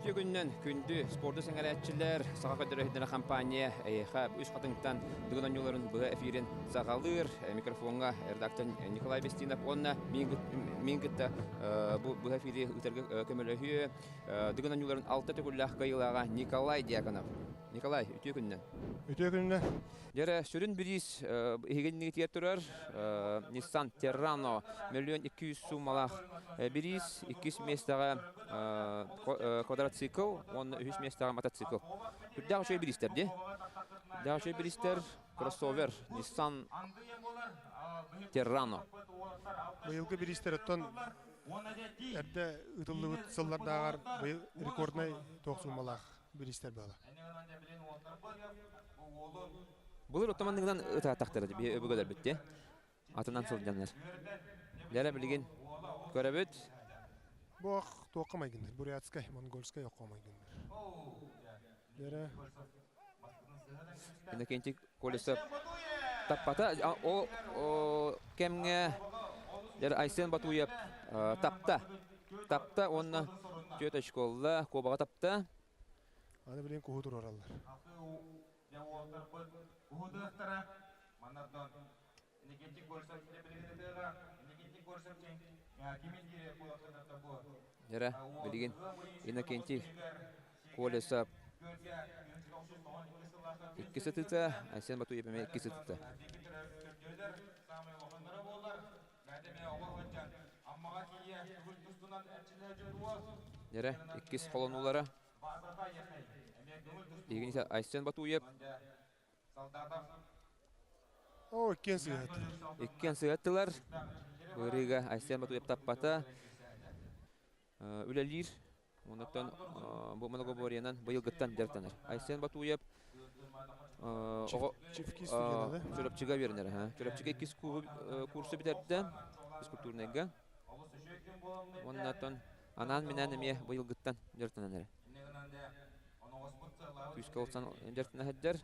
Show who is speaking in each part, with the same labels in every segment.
Speaker 1: Үтүө күнүнэн күндү спорду сэҥэрээччилэр, Саха көрдөрөр компания эйиэхэ үс хатыҥтан Дыгын оонньууларын быһа эфирин саҕалыыр. Микрофоҥҥа редактор Николай Бестинов уонна мин кытта бу быһа эфири ыытарга көмөлөһүө Дыгын оонньууларын алта төгүллээх кыайыылааҕа Николай Дьяконов. Николай, үтүө күнүнэн.
Speaker 2: Үтүө күнүнэн.
Speaker 1: Дьэрэ, сүрүн бириис иһигиннигитигэр турар Nissan Terrano 1 200 000 суумалаах бириис, иккис миэстэҕэ квадроцикл уонна үһүс миэстэҕэ мотоцикл. Үрдээх үчүгэй бириистэр дии. Үрдээх үчүгэй бириистэр кроссовер Nissan Terrano.
Speaker 2: Быйылгы бириистэр оттон эрдэ ыытыллыбыт сыллардааҕар быйыл рекорднай туох суумалаах бириистэр буола.
Speaker 1: Былыр оттоманныгынан ытаатахтара биһи өбүгэлэрбит дии. Атынан сылдьаннар. Дьэрэ билигин көрөбүт.
Speaker 2: Бу ох туохха майгыннар? Бурятскай, монгольскай окко майгыннар. Дьэрэ
Speaker 1: Иннокентий Колесов таппата. Ол кэмҥэ дьэрэ Айсен Батуев тапта. Тапта уонна түөрт очколла куобаҕа тапта.
Speaker 2: Аны билигин куһу туруораллар.
Speaker 1: Дьэрэ, билигин Иннокентий Колесов иккис ытыыта, Айсен Батуев эмиэ иккис ытыыта. Дьэрэ, иккис холонуулара. Биһигини Айсен Батуев
Speaker 2: О, иккиэн сыыһаттылар.
Speaker 1: Иккиэн сыыһаттылар. Бырыыга Айсен Батуев таппата. Үлэлиир. Оннуктан бу многоборьенан быйылгыттан дьарыктанар. Айсен Батуев
Speaker 2: Чифки студена, да?
Speaker 1: Чурапчыга үөрэнэр. Чурапчыга иккис курсу бүтэрдэ физкультурнайга. Уоннатон анаан-минээн эмиэ быйылгыттан дьарыктанан эрэ. Күүскэ ылсан дьарыктана сылдьар.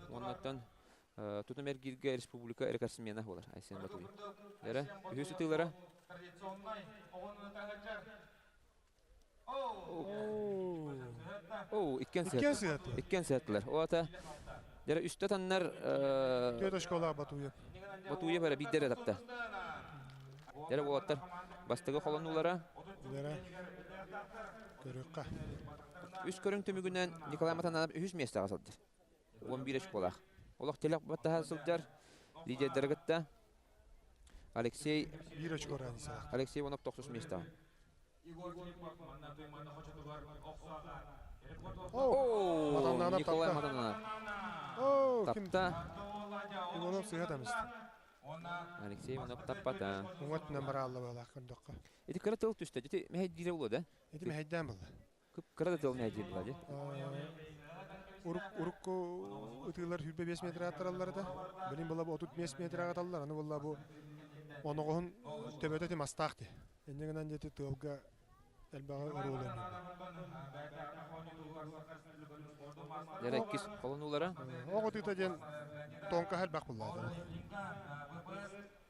Speaker 1: Уоннаттан тутум эргииргэ республика рекордсмена буолар Айсен Батуев. Эрэ үһүс ытыылара. Оо, иккиэн сыһаттылар. Иккиэн сыһаттылар. Ол ата дьэ үстэ таннар
Speaker 2: Түөрт очколаах Батуев.
Speaker 1: Батуев эрэ биирдэ эрэ тапта. Дьэ уолаттар бастакы холонуулара.
Speaker 2: Дьэ көрүөххэ.
Speaker 1: Үс көрүҥ түмүгүнэн Николай Матананов үһүс миэстэҕэ сылдьар. 11 очколаах. Олох тилэх баттаһа сылдьар лидердары кытта Алексей
Speaker 2: Биир очко разницалаах.
Speaker 1: Алексей Иванов тохсус миэстэҕэ.
Speaker 2: О,
Speaker 1: Николай Матананов.
Speaker 2: Тапта. Иванов сыһа тамыст.
Speaker 1: Алексей Иванов таппата.
Speaker 2: Уҥа өттүнэн бараалла баалаах көрдөххө.
Speaker 1: Ити кыра тыл түстэ. Ити мэһэйдиирэ буолуо да?
Speaker 2: Ити мэһэйдээн буолла.
Speaker 1: Кыра да тыл мэһэйдиир буолла дии.
Speaker 2: Урукку ытыылар 25 метр аттараллар да. Билин була бу 35 метр аталлар. Аны буолла бу оноҕоһун төбөтө тим астаах дии. Инньэ гынан дьэ тыалга элбэҕи оруолу
Speaker 1: Дьэ иккис холонуулара.
Speaker 2: Оҕо тыыта диэн тоҥка элбэх буллаата.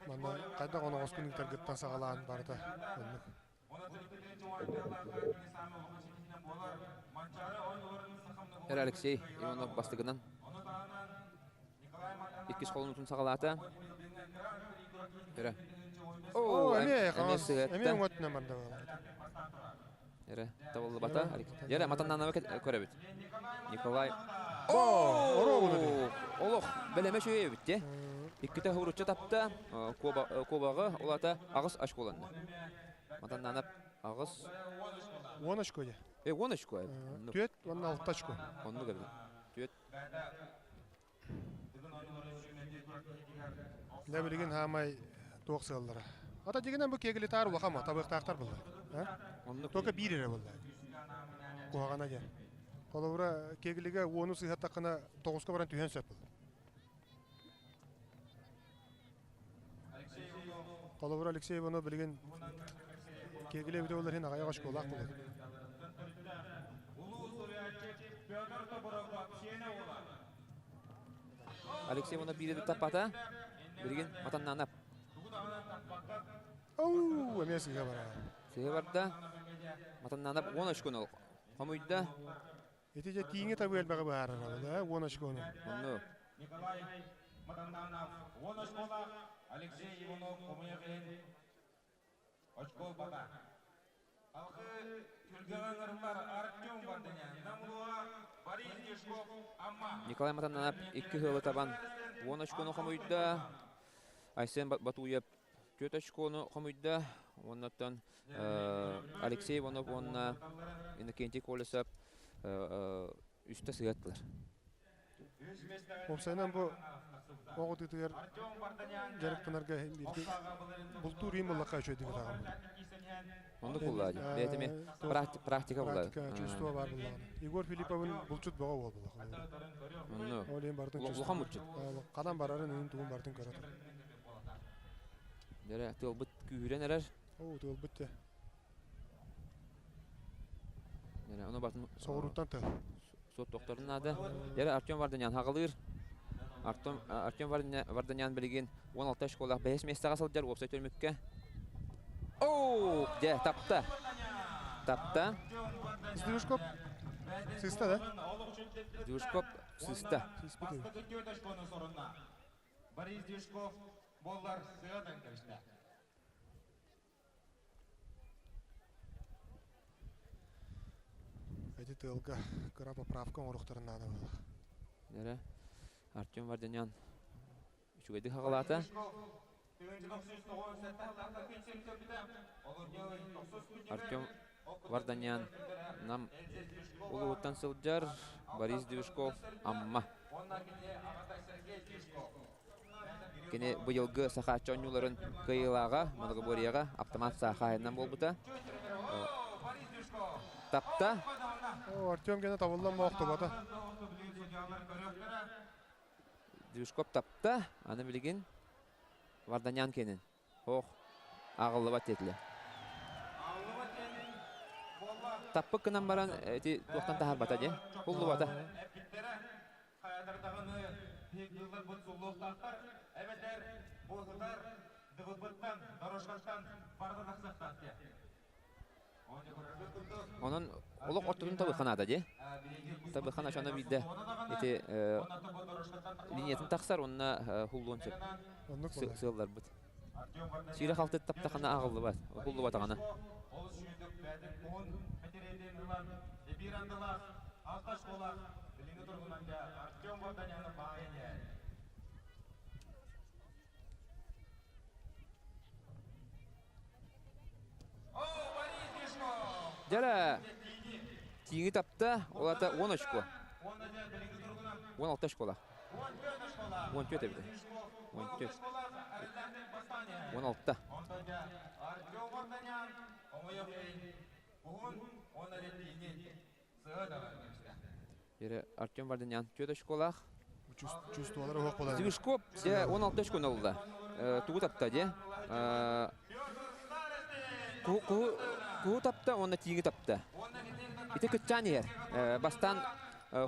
Speaker 2: Манна хайдах оноҕоскун ыытаргыттан саҕалаан барыта оннук.
Speaker 1: Эр Алексей Иванов бастыгынан иккис холонуутун саҕалаата. Эрэ.
Speaker 2: Оо, эмиэ эмиэ уҥа барда
Speaker 1: Эрэ, табыллыбата. Дьэ, матаннаанабы көрөбүт. Николай.
Speaker 2: О,
Speaker 1: Олох, бэлэмэ үчүгэй эбит дии. Иккитэ уручча тапта, куобаҕы улата аҕыс очколанна. Матаннаанап аҕыс.
Speaker 2: 10 очко дии.
Speaker 1: 10 очко.
Speaker 2: Түөрт уонна алта очко.
Speaker 1: Оннук эбит. Түөрт.
Speaker 2: Дьэ билигин хаамай туох сыаллара. Ата дьигинэн бу киэгилитаар улахан табыахтаахтар буолла.
Speaker 1: Оннук.
Speaker 2: Только биир эрэ буолла. Куһаҕана диэн. Холобура киэгилигэ уону сыһаттаххына тоҕуска баран түһэн сөп буолла. Холобура Алексей Иванов билигин киэгили эбитэ буоллар иһин аҕыйах очколаах буолар.
Speaker 1: Алексей Иванов биири таппата. Билигин Матаннанов.
Speaker 2: Оу, эмиэ сыыһа барар.
Speaker 1: Сыһы барда. Матаннанап 10 очкону хомуйда.
Speaker 2: Ити дьэ тииҥи табыы элбэҕи быһаарар да, 10 очкону.
Speaker 1: Онну.
Speaker 3: Николай Матаннанов 10 очколаах, Алексей Иванов хомуйах иһин очко бата. Алгы түргэҕэ ыҥырыллар Артем Варданян, Намлуа, Борис Дежков, Амма.
Speaker 1: Николай Матаннанов икки ыалы табан 10 очкону хомуйда. Айсен Батуев 4 очкону хомуйда. Оннуттан Алексей Иванов уонна Иннокентий Колесов үстэ сыһыаттылар.
Speaker 2: Уопсайынан бу оҕо тыытыгар дьарыктанарга бииргэ бултуур иин буллахха үчүгэйдик ытаҕын.
Speaker 1: Оннук булла бэйэтими практика булла.
Speaker 2: Практика чувство баар буллаҕына. Егор Филипповын булчут бөҕө уол булла.
Speaker 1: Онну.
Speaker 2: Ол иһин барытын
Speaker 1: Улахан булчут.
Speaker 2: Ханан барарын ыын тугун барытын көрө турар.
Speaker 1: Дэрэ тыалбыт күүһүрэн эрэр.
Speaker 2: Оо, тыалбыт те.
Speaker 1: Дэрэ ону батын
Speaker 2: Соҕурууттан тыал.
Speaker 1: Суоттуохтарын наада. Дэрэ Артем Варданян хаҕалыыр. Артем Артем Варданян билигин 16 школаах бэһис миэстэҕэ сылдьар уопсай түмүккэ. Оо, дьэ, тапта. Тапта.
Speaker 2: Сдвижкоп сыста да?
Speaker 1: Сдвижкоп сыста.
Speaker 2: Сыспыт эбит.
Speaker 3: Борис Дюшков боллар сыадан кэбистэ.
Speaker 2: Эти тыалга кыра поправка оҥоруохтарын наада буолла.
Speaker 1: Дэрэ Артем Варданян үчүгэйдик хаҕалаата. Артем Варданян Нам улууттан сылдьар Борис Движков Амма. Кини быйылгы Сахааччы оонньууларын кыайыылааҕа Многоборьеҕа автомат саахаайынан буолбута. Тапта.
Speaker 2: Артем гена табыллан моохтубата.
Speaker 1: Движков тапта. Аны билигин Варданян кенин. Ох, ааҕыллыбат диэтилэр. Таппыт гынан баран ити туохтан таһаарбата дии. Уллубата.
Speaker 3: Хайатардаҕыны биһиги суллуохтаахтар, эбэтэр буолутар дыбыппыттан, дорожкаттан барыта тахсыахтаах диye.
Speaker 1: Онон олох ортотун табыха наада дии. Табыха начана биирдэ ити линиятын тахсар уонна хуллуон сөп. Сыалларбыт. Сиирэ халты таптахана ааҕыллыбат, хуллубатаҕына.
Speaker 3: Ол сүүрдүк бээтин уһун мэтириэтин ылан эбиир андылаах алта школах билиҥҥи туругунан дьэ Артем Варданяны баайан иһэр.
Speaker 1: Дьэ тииҥи тапта, ол ата 10 очко. 16 очкола. 14 эбит. 14. 16. Артем Варданян 4 очколаах.
Speaker 2: Чувствовалар уһук буолар.
Speaker 1: Движкоп дьэ 16 очкону ылла. Тугу тапта дьэ? Куһу тапта уонна тииҥи тапта. Ити кытчаан иһэр. Бастаан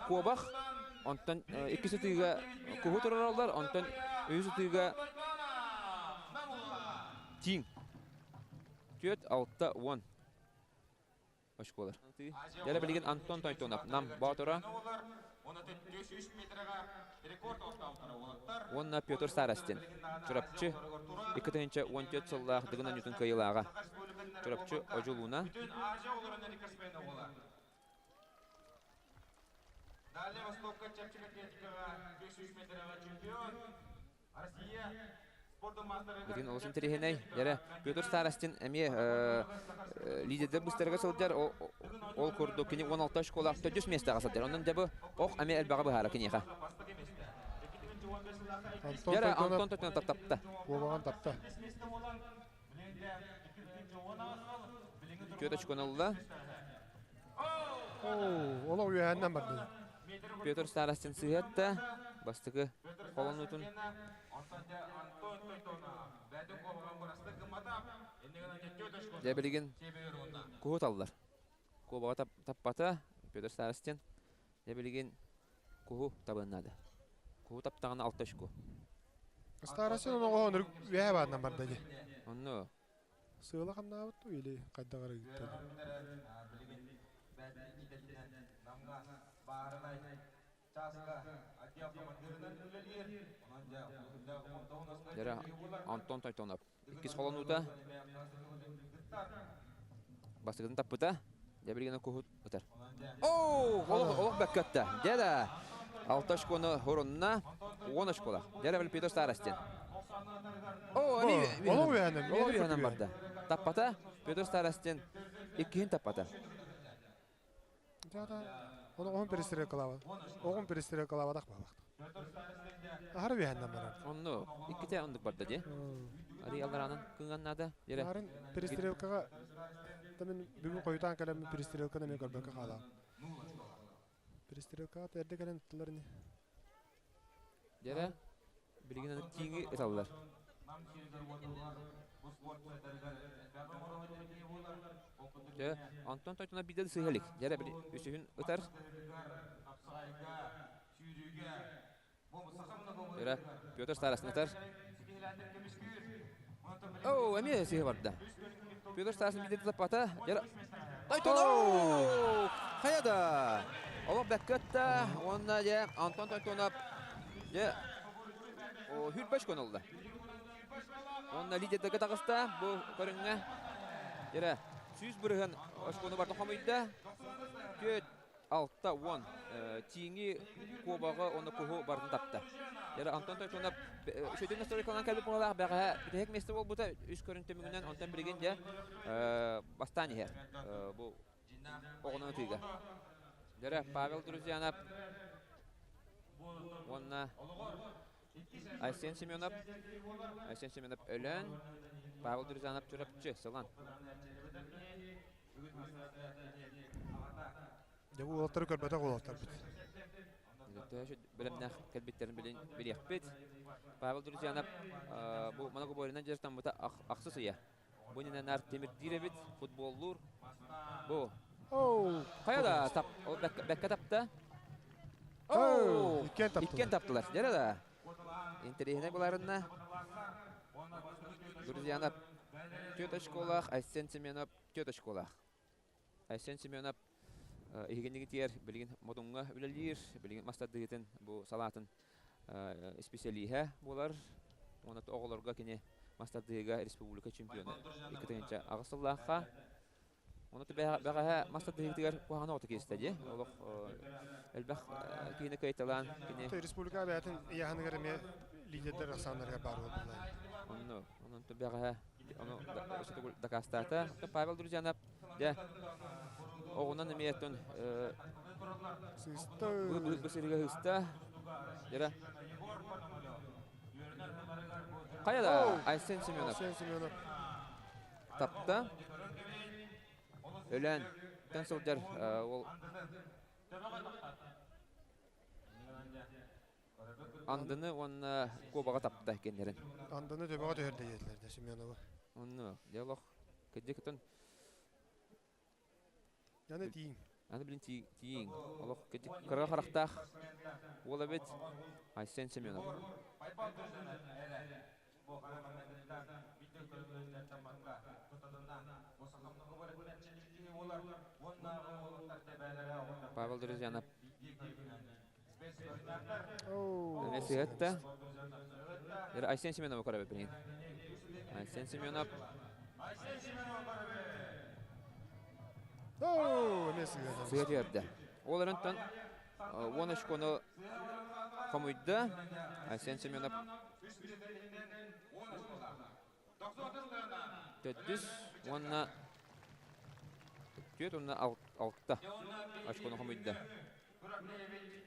Speaker 1: куобах, онтон иккис ытыыга куһу турараллар, онтон үһүс ытыыга тииҥ. 4, 6, 10 очколар. Дьэ билигин Антон Тойтонов Нам Боотура уонна Петр Старостин Чурапчы 2014 сыллаах Дыгын оонньуутун кыайыылааҕа Чурапчы Одьулууна
Speaker 3: Дальний Востокка чэпчэки атлетикаҕа 500 метрэҕэ чемпион Россия
Speaker 1: Билигин олус интэриэһинэй. Дьэрэ, Петр Старостин эмиэ лидердэр быстарыга сылдьар. Ол курдук кини 16 школаах төрдүс миэстэҕэ сылдьар. Онон дьэ бу ох эмиэ элбэҕи быһаара киниэхэ. Дьэрэ, Антон Тотунов тапта.
Speaker 2: Куобаҕын тапта.
Speaker 1: Түөрт очкону ылла.
Speaker 2: Олох үөһээннэн барды.
Speaker 1: Петр Старостин сыһыатта. Бастакы холонуутун Дьэ билигин куһу таллар. Куобаҕа таппата Петр Старостин. Дьэ билигин куһу табыан наада. Куһу таптаҕына алта очко.
Speaker 2: Старостин оноҕоһон үөһэ бааннан барда дии.
Speaker 1: Онно.
Speaker 2: Сыала хамнаабыт дуу или хайдах эрэ ыытта дуу?
Speaker 1: Дьэрэ Антон Тойтонов иккис холонуута бастакытын таппыта. Дьэ билигин куһут ытар. Оо, олох олох бэккэ ытта. Дьэ да алта очкону урунна, 10 очколах. Дьэ да Петр Старостин. Оо,
Speaker 2: Олох үөһэнэн,
Speaker 1: олох үөһэнэн барда. Таппата, Петр Старостин иккиһин таппата.
Speaker 2: Да, Оны оҕом перестрелкалаабат. Оҕом перестрелкалаабатах баалаах. Аһары үөһэннэн барар.
Speaker 1: Онну икките оннук барда дии. Ари аллараанан кыҥан наада. Дьэрэ.
Speaker 2: Арын перестрелкаҕа да мин бүгүн хойутаан кэлэммин перестрелканы эмиэ көрбөккө хаалаам. Перестрелкаҕа эрдэ кэлэн ыттылар ини.
Speaker 1: Дьэрэ билигин аны тииҥи ыталлар. Дьэ, Антон Тойтуна биирдэ да сыыһа илик. Дьэрэ били үсүһүн ытар. Дьэрэ Петр Старостин ытар. Оо, эмиэ сыыһа барда. Петр Старостин биирдэ таппата. Дьэрэ Тойтон оо! Хайа да! Олох бэккэ ытта. Уонна дьэ Антон Тойтонов дьэ хүрбэч көнөллө. Уонна лидердэргэ таҕыста бу көрүҥҥэ. Дьэрэ 100% очкону барда хомуйда. 4 6 10 тииҥи куобаҕы уонна куһу барын тапта. Дьэрэ Антон Тойтонов үчүгэй настройкаланан кэлбит буолалаах бэҕэһээ бүтэһик миэстэ буолбута үс көрүн түмүгүнэн онтон билигин дьэ бастаан иһэр бу оҕону ытыыга. Дьэрэ Павел Друзьянов уонна Айсен Семенов Айсен Семенов өлөн, Павел Друзьянов Чурапчы сылан.
Speaker 2: Дьэ бу уолаттары көрбөтөх уолаттарбыт.
Speaker 1: Бэлэмнээх кэлбиттэрин билиэхпит. Павел Друзьянов бу моногоборинан дьарыктаммыта ахсыс ыйа. Бу иннинэ тимирдиир эбит, футболлуур. Бу. Хайа да тап, бэккэ тапта.
Speaker 2: Иккиэн таптылар.
Speaker 1: Иккиэн таптылар. Дьэрэ да. Интэриэһинэй буларынна. Друзьянов түөрт очколаах, Айсен Семенов түөрт очколаах. Айсен Семенов иһигиннигитигэр билигин Модуҥҥа үлэлиир, билигин мас тардыһыытын бу салаатын исписэлииһэ буолар. Уонна оҕолорго кини мас тардыһыыга республика чемпиона 2008 сыллаахха. Ону бэҕэһээ мас тардыһыытыгар куһаҕан оҕото киирстэ дии. Олох элбэх киһини кыайталаан кини
Speaker 2: Республика бэйэтин ыйааһыныгар эмиэ лидердэр ахсааннарыгар баар буолбулар.
Speaker 1: Онно онон бэҕэһээ ону дакаастаата. Павел Друзьянов дьэ оҕунан эмиэ оттон
Speaker 2: Сыыста.
Speaker 1: Бу сиригэ сыыста. Дьэрэ. Хайа да Айсен Семенов.
Speaker 2: Айсен Семенов.
Speaker 1: Тапта. Өлөөн. Тэн сылдьар ол Андыны уонна куобаҕа тапта кэннэрин.
Speaker 2: Андыны төбөҕө түһэрдэ диэтилэр да Семеновы.
Speaker 1: Онно дьэ олох кырдьык отон
Speaker 2: Аны тииҥ.
Speaker 1: Аны билин тииҥ. Олох кырдьык кыра харахтаах уол эбит Айсен Семенов. Павел Друзьянов Эмиэ сыһыатта. Айсен Семенова көрөбүт билигин. Айсен Семенов. Сыһыат үөрдэ. Ол эрэнтэн 10 очкону хомуйда. Айсен Семенов төрдүс уонна түөрт уонна алта очкону хомуйда.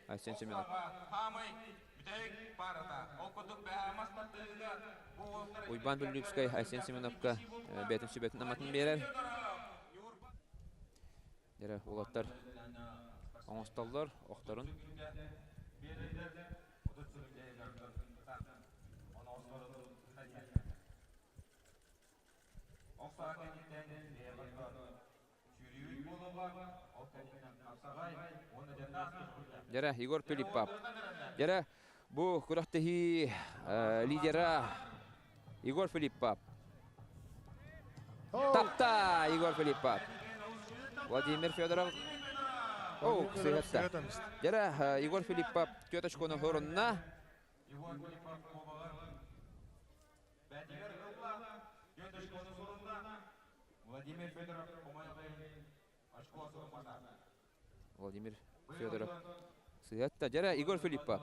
Speaker 1: Айсен Семенов. Уйбаан Бүллүүпскэй Айсен Семеновка бэйэтин сүбэтин аматын биэрэр. Дьэрэ уолаттар оҥостоллор охторун. Дьэрэ, Егор Пилиппап. Дьэрэ, бу күрэхтэһии лидера Егор Филиппов. Тапта Егор Филиппов. Владимир Федоров. О, сыһытта. Дьэрэ Егор Филиппов түөрт очкону хорунна.
Speaker 3: Владимир Федоров
Speaker 1: Владимир Федоров сыһыатта. Дьэрэ Егор Филиппов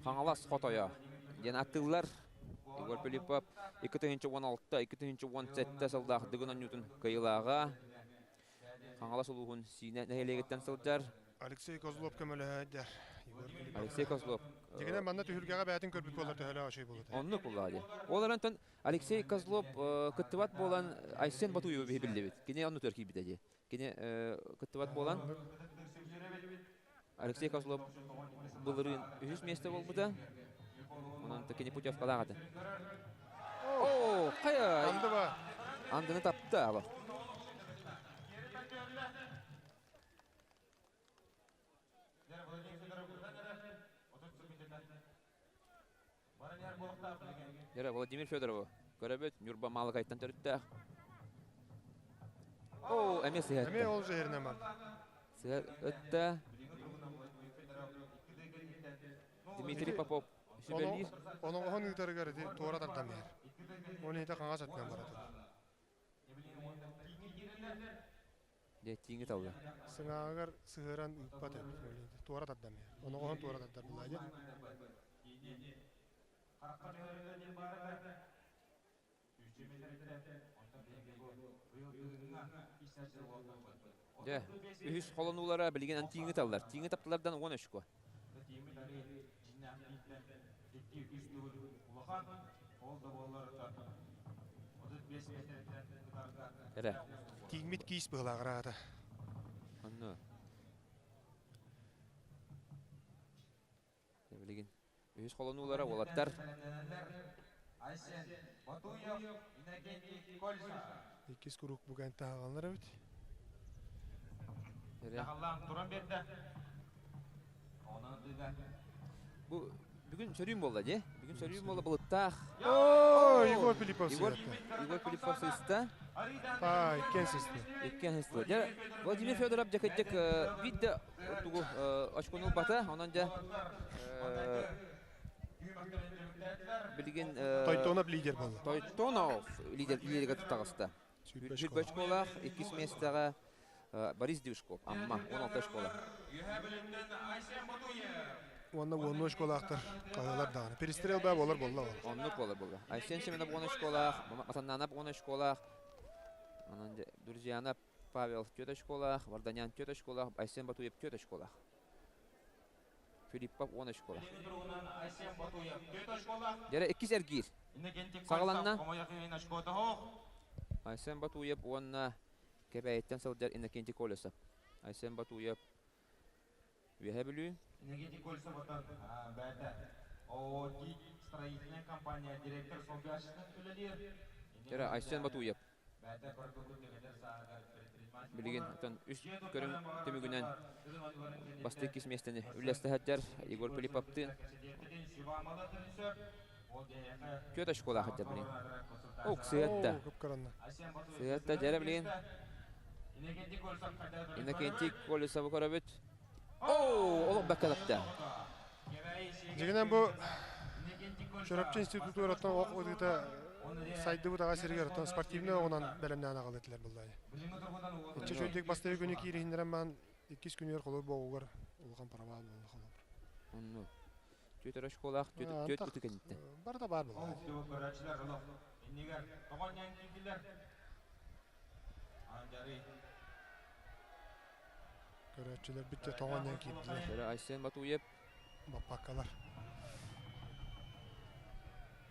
Speaker 1: Хаҥалас хотойо диэн аттыыллар. Егор Филиппов 2016-2017 сыллаах Дыгын оонньуутун кыайыылааҕа. Хаҥалас улууһун Сиинэ нэһилиэгиттэн сылдьар.
Speaker 2: Алексей Козлов көмөлөһө
Speaker 1: Алексей Козлов.
Speaker 2: Дьигинэн манна түһүлгэҕэ бэйэтин көрбүт буолар төһөлөөх үчүгэй буолуо.
Speaker 1: Оннук буоллаҕа дии. Ол эрэн Алексей Козлов кыттыбат буолан Айсен Батуевы биһи биллибит. Кини оннутугар киирбитэ дии. Кини кыттыбат буолан Алексей Козлов былырыын үһүс миэстэ буолбута. Онон кини путевкалаах этэ. О, хайа!
Speaker 2: Андыба.
Speaker 1: Андыны тапта аба. Дьэ, Владимир Федорову көрөбүт, Ньурба Маалыкайтан төрүттээх. Оо, эмиэ сыһыатта.
Speaker 2: Эмиэ ол жэһэринэн бар.
Speaker 1: Сыһыатта. Дмитрий Попов сүбэлиир.
Speaker 2: Оноҕоһун ыытарыгар ити туора тардан биһэр. Ол иһитэ хаҥас өттүнэн бара турар.
Speaker 1: Дьэ, тииҥи талла.
Speaker 2: Сыҥааҕыгар сыһыаран ыыппат эбит. Туора тардан биһэр. Оноҕоһун туора тардар булаа дьэ.
Speaker 1: Дьэ, үһүс холонуулара билигин тииҥи таллар. Тииҥи тапталардан 10 очко. Эрэ.
Speaker 2: Тииҥмит киис быһылааҕыраата.
Speaker 1: Онно. Билигин үһүс холонуулара уолаттар.
Speaker 2: Иккис куруук буган таһаҕаллар эбит.
Speaker 3: Туран биэрдэ. Онон
Speaker 1: Бу бүгүн сөрүүн буолла дии. Бүгүн сөрүүн буолла былыттаах.
Speaker 2: О, Егор Филиппов
Speaker 1: Егор,
Speaker 2: сыста.
Speaker 1: Егор Филиппов сыста.
Speaker 2: А, иккиэн сыста.
Speaker 1: Иккиэн сыста. Дьэ, Владимир Федоров дьэ кырдьык биир да тугу очкону ылбата. Онон дьэ билигин
Speaker 2: Тойтонов лидер буолла.
Speaker 1: Тойтонов лидер лидерге таҕыста. Сүүрбэ очколаах, иккис миэстэҕэ Борис Движков, Амма, 16 школа.
Speaker 2: Уонна уонну школаахтар хаһыалар даҕаны. Перестрел баа буолар буолла ол.
Speaker 1: Оннук буолар буолла. Айсен Семенов 10 школаах, Матаннанов 10 школаах, онон Друзьянов Павел 4 школаах, Варданян 4 школаах, Айсен Батуев 4 школаах. Филиппов 10 школа. Дьэрэ иккис эргиир. Саҕаланна. Айсен Батуев уонна Кэбээйиттэн сылдьар Иннокентий Колесов. Айсен Батуев Үөһэ Бүлүү.
Speaker 3: Иннокентий Колесов оттон бэйэтэ ООО строительная компания директор солбуйааччытынан үлэлиир.
Speaker 1: Дьэрэ Айсен Батуев. Билигин оттон үс көрүҥ түмүгүнэн бастакы иккис миэстэни үллэстэ сылдьар Егор Филипповтыын. Түөрт очколаах сылдьар билигин. Ок, сыһыатта. Сыһыатта дьэрэ билигин. Иннокентий Колесовы көрөбүт. Оо, олох бэккэ тапта.
Speaker 2: Дьигинэн бу Чурапчы институтугар оттон ох ытыыта сайдыбыт аҕа сиригэр оттон спортивнай оҕунан бэлэмнээн аҕалытылар буллаайы. Иччэ үчүгэйдик бастакы күнү киириһиннэрэн маан иккис күнүгэр холобур буоҕугар улахан провал буолла холобур.
Speaker 1: Онну. Түөт өрө школаах түөт түөт ыты кэнниттэн.
Speaker 2: Барыта баар буолла. Көрөөччүлэр бүттэ тоҕон киирдилэр.
Speaker 1: Көрө Айсен Батуев.
Speaker 2: Баппаккалар.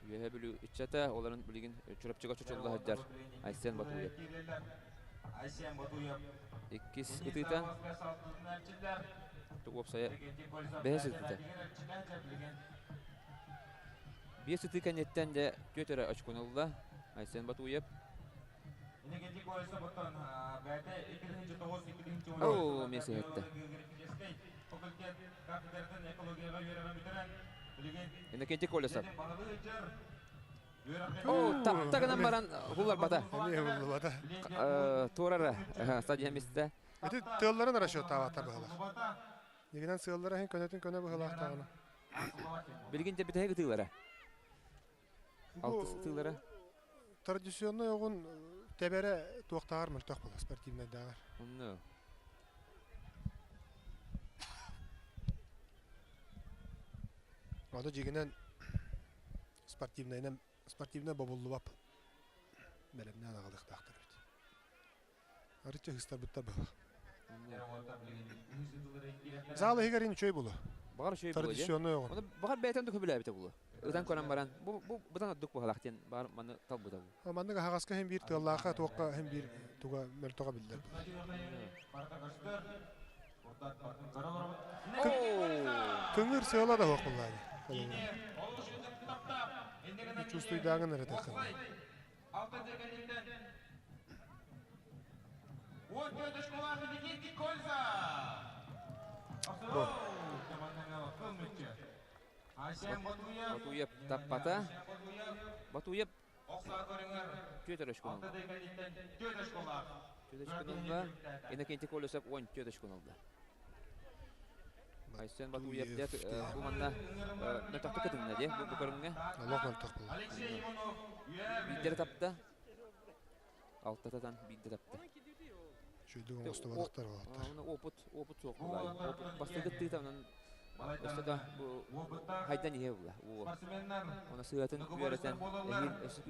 Speaker 1: Үөһэ Бүлүү ыччата, оларын билигин Чурапчыга чочулла сылдьар Айсен Батуев. Иккис ытыыта уопсайа бэһис ытыыта. Биэс ытыы кэнниттэн дьэ түөрт эрэ очкону ылла Айсен Батуев. Оо, эмиэ сыһытта. Иннокентий Колесов. О, тапта гынан баран хулларбата.
Speaker 2: Эмиэ хуллубата.
Speaker 1: Туорара стадия мистэ.
Speaker 2: Ити тыалларын расчеттаабаттар быһылах. Дигинэн сыаллара иһин көнөтүн көнө быһылаахтаҕына.
Speaker 1: Билигин де бүтэһик ытыылара. Алтыс ытыылара.
Speaker 2: Традиционный оҕун тэбэрэ туохтааҕар мөлтөх буолар спортивнайдааҕар.
Speaker 1: Онно.
Speaker 2: Аны дьигинэн спортивнайынан спортивнай бобуллубап бэлэмнээн аҕалыахтаахтар эбит. Арычча ыһыстарбыттар быһылах. Зал иһигэр ин үчүгэй булу.
Speaker 1: Баҕар үчүгэй булу.
Speaker 2: Традиционный оҕон.
Speaker 1: Оны баҕар бэйэтин да көбүлээбитэ булу. Ытан көрөн баран бу бу бытан ордук быһалаах диэн баар маны талбыта бу.
Speaker 2: Маннык аһаҕаска иһин биир тыаллаахха туохха иһин биир туга мөлтөҕө биллэр. Кыҥыр сыала да суох буллааны. Чувствуйдааҥын эрэ таххын.
Speaker 1: Батуев таппата. Батуев Түөтөр өшкөн алды. Түөт өшкөн алды. Иннокентий Колесов 10 түөт өшкөн алды. Айсен Батуев дет бу манна мөлтөхтүк кытынна де бу көрүҥҥэ.
Speaker 2: Олох мөлтөх буолла.
Speaker 1: Биирдэрэ тапта. Алтататан биирдэ тапта.
Speaker 2: Үчүгэйдик оҥостубатахтар уолаттар.
Speaker 1: Опыт, опыт суох буолла. Опыт бастакы тыыта онон өссө да бу хайдан иһэ була. Оны сыатын үөрэтэн эһиил өссө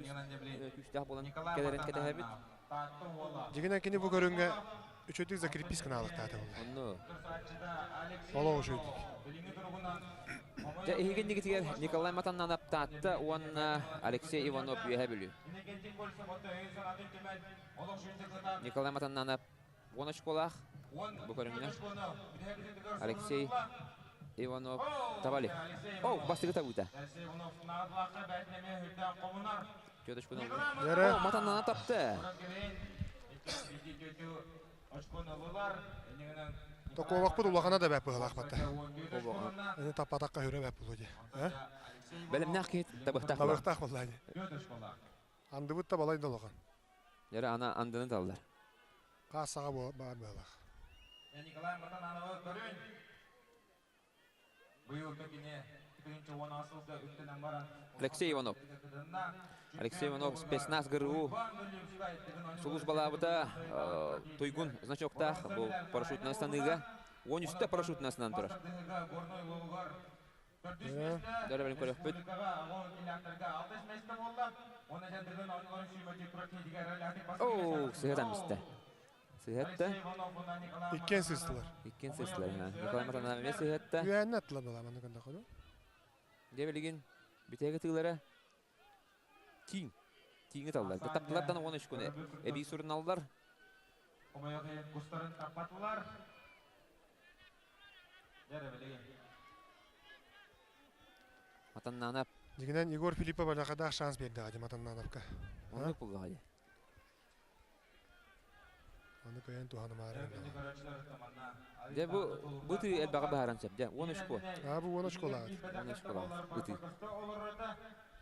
Speaker 1: күүстээх буолан кэлэрин кэтэһэбит.
Speaker 2: Дьигинэн кини бу көрүҥҥэ үчүгэйдик закрепись гынаалыктаата буолла.
Speaker 1: Онно.
Speaker 2: Олох үчүгэйдик.
Speaker 1: Дьэ эһиги иннигитигэр Николай Матаннанов Таатта уонна Алексей Иванов Үөһэ Бүлүү. Николай Матаннанов 10 очколаах бу көрүҥҥэ. Алексей Иванов Тавали. О, бастакы табыыта. Теточкуну. О, Матаннана тапты.
Speaker 2: Токуобахпыт улахана да бэп быһылаахпатта. Эни таппатахха хүрэ бэп булу дии.
Speaker 1: Бэлэмнээх киһи табыхтаах.
Speaker 2: Табыхтаах буолла дии. Андыбыт да балай да улахан.
Speaker 1: Дьэрэ ана андыны таллар.
Speaker 2: Каассаҕа баар быһылаах.
Speaker 3: Николай Матананова көрүн.
Speaker 1: Алексей Иванов. Алексей Иванов спецназ ГРУ сулууспалаабыта туйгун значоктаах бу парашютнай станыыга 13 парашютнай станан турар. Дөрөбүн көрөхпүт. Оу, сыһытан бистэ. Сыһытта.
Speaker 2: Иккиэн сыстылар.
Speaker 1: Иккиэн сыстылар. Николай Матанов эмиэ сыһытта.
Speaker 2: Үөһэннэ аттылар была маннык гыннаххына.
Speaker 1: Дьэ билигин бүтэһик ытыылара тииҥ. Тииҥи таллар. Таптылардан 13 күн эбии суруналлар.
Speaker 3: Кустарын таппатылар.
Speaker 1: Матаннанап.
Speaker 2: Дьигинэн Егор Филиппов алякадаах шанс биэрдэҕэ дии Матаннановка.
Speaker 1: Оннук буллаҕа дии.
Speaker 2: Аны кыайан туһанымаары.
Speaker 1: Дьэ бу бу тыы элбэҕи быһааран сөп. Дьэ 10 очко.
Speaker 2: Аа бу 10 очколаах.
Speaker 1: 10 очколаах ытыы.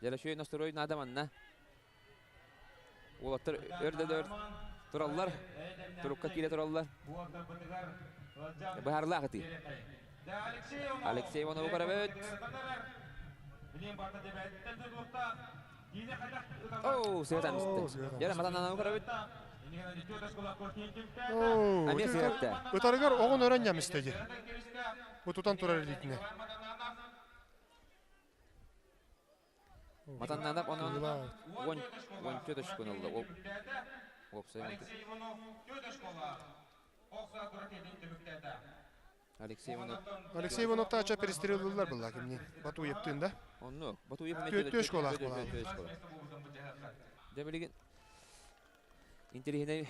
Speaker 1: Дьэ үчүгэй настрой наада манна. Уолаттар өр да өр тураллар, турукка киирэ тураллар. Быһаарылаах ытыы. Алексей Иванову көрөбүт. Оу, сыатан истэ. Дьэ, матанананы көрөбүт. Эмиэ сыатта.
Speaker 2: Ытарыгар оҕун өрөн ньамыста дии. Бу тутан турар илиитинэ.
Speaker 1: Матаннанап онон 14 очкону ылла. Уопсай Алексей Иванов.
Speaker 2: Алексей Иванов таача перестрелылар была кимни. Батуевтыын да?
Speaker 1: Онну. Батуев
Speaker 2: Түөттүү очколаах буолаа.
Speaker 1: Дьэ билигин интэриэһинэй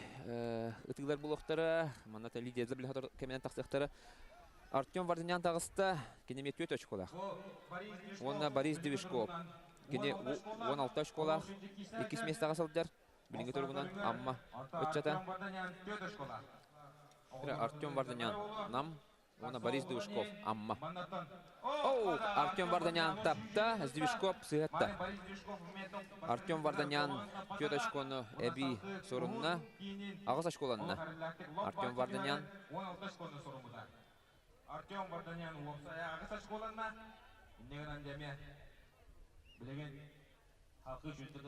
Speaker 1: ытыылар булуохтара, манна лидердэр билэ кэминэн тахсыахтара. Артем Варданян таҕыста, кини эмиэ 4 очколаах. Уонна Борис Движков, кини 16 очколаах, иккис миэстэҕэ сылдьар. Билиҥҥи туругунан Амма ыччата. Артем Варданян Нам. Уонна Борис Движков, Амма. Оу, Артем Варданян тапта, Сдвижков сыһатта. Артем Варданян 4 очкону эби сорунна, 8 очколанна. Артем Варданян.
Speaker 3: Артем Варданян уопсайа 8 очколанна. Иннегенан деме билеген халқы жүлдү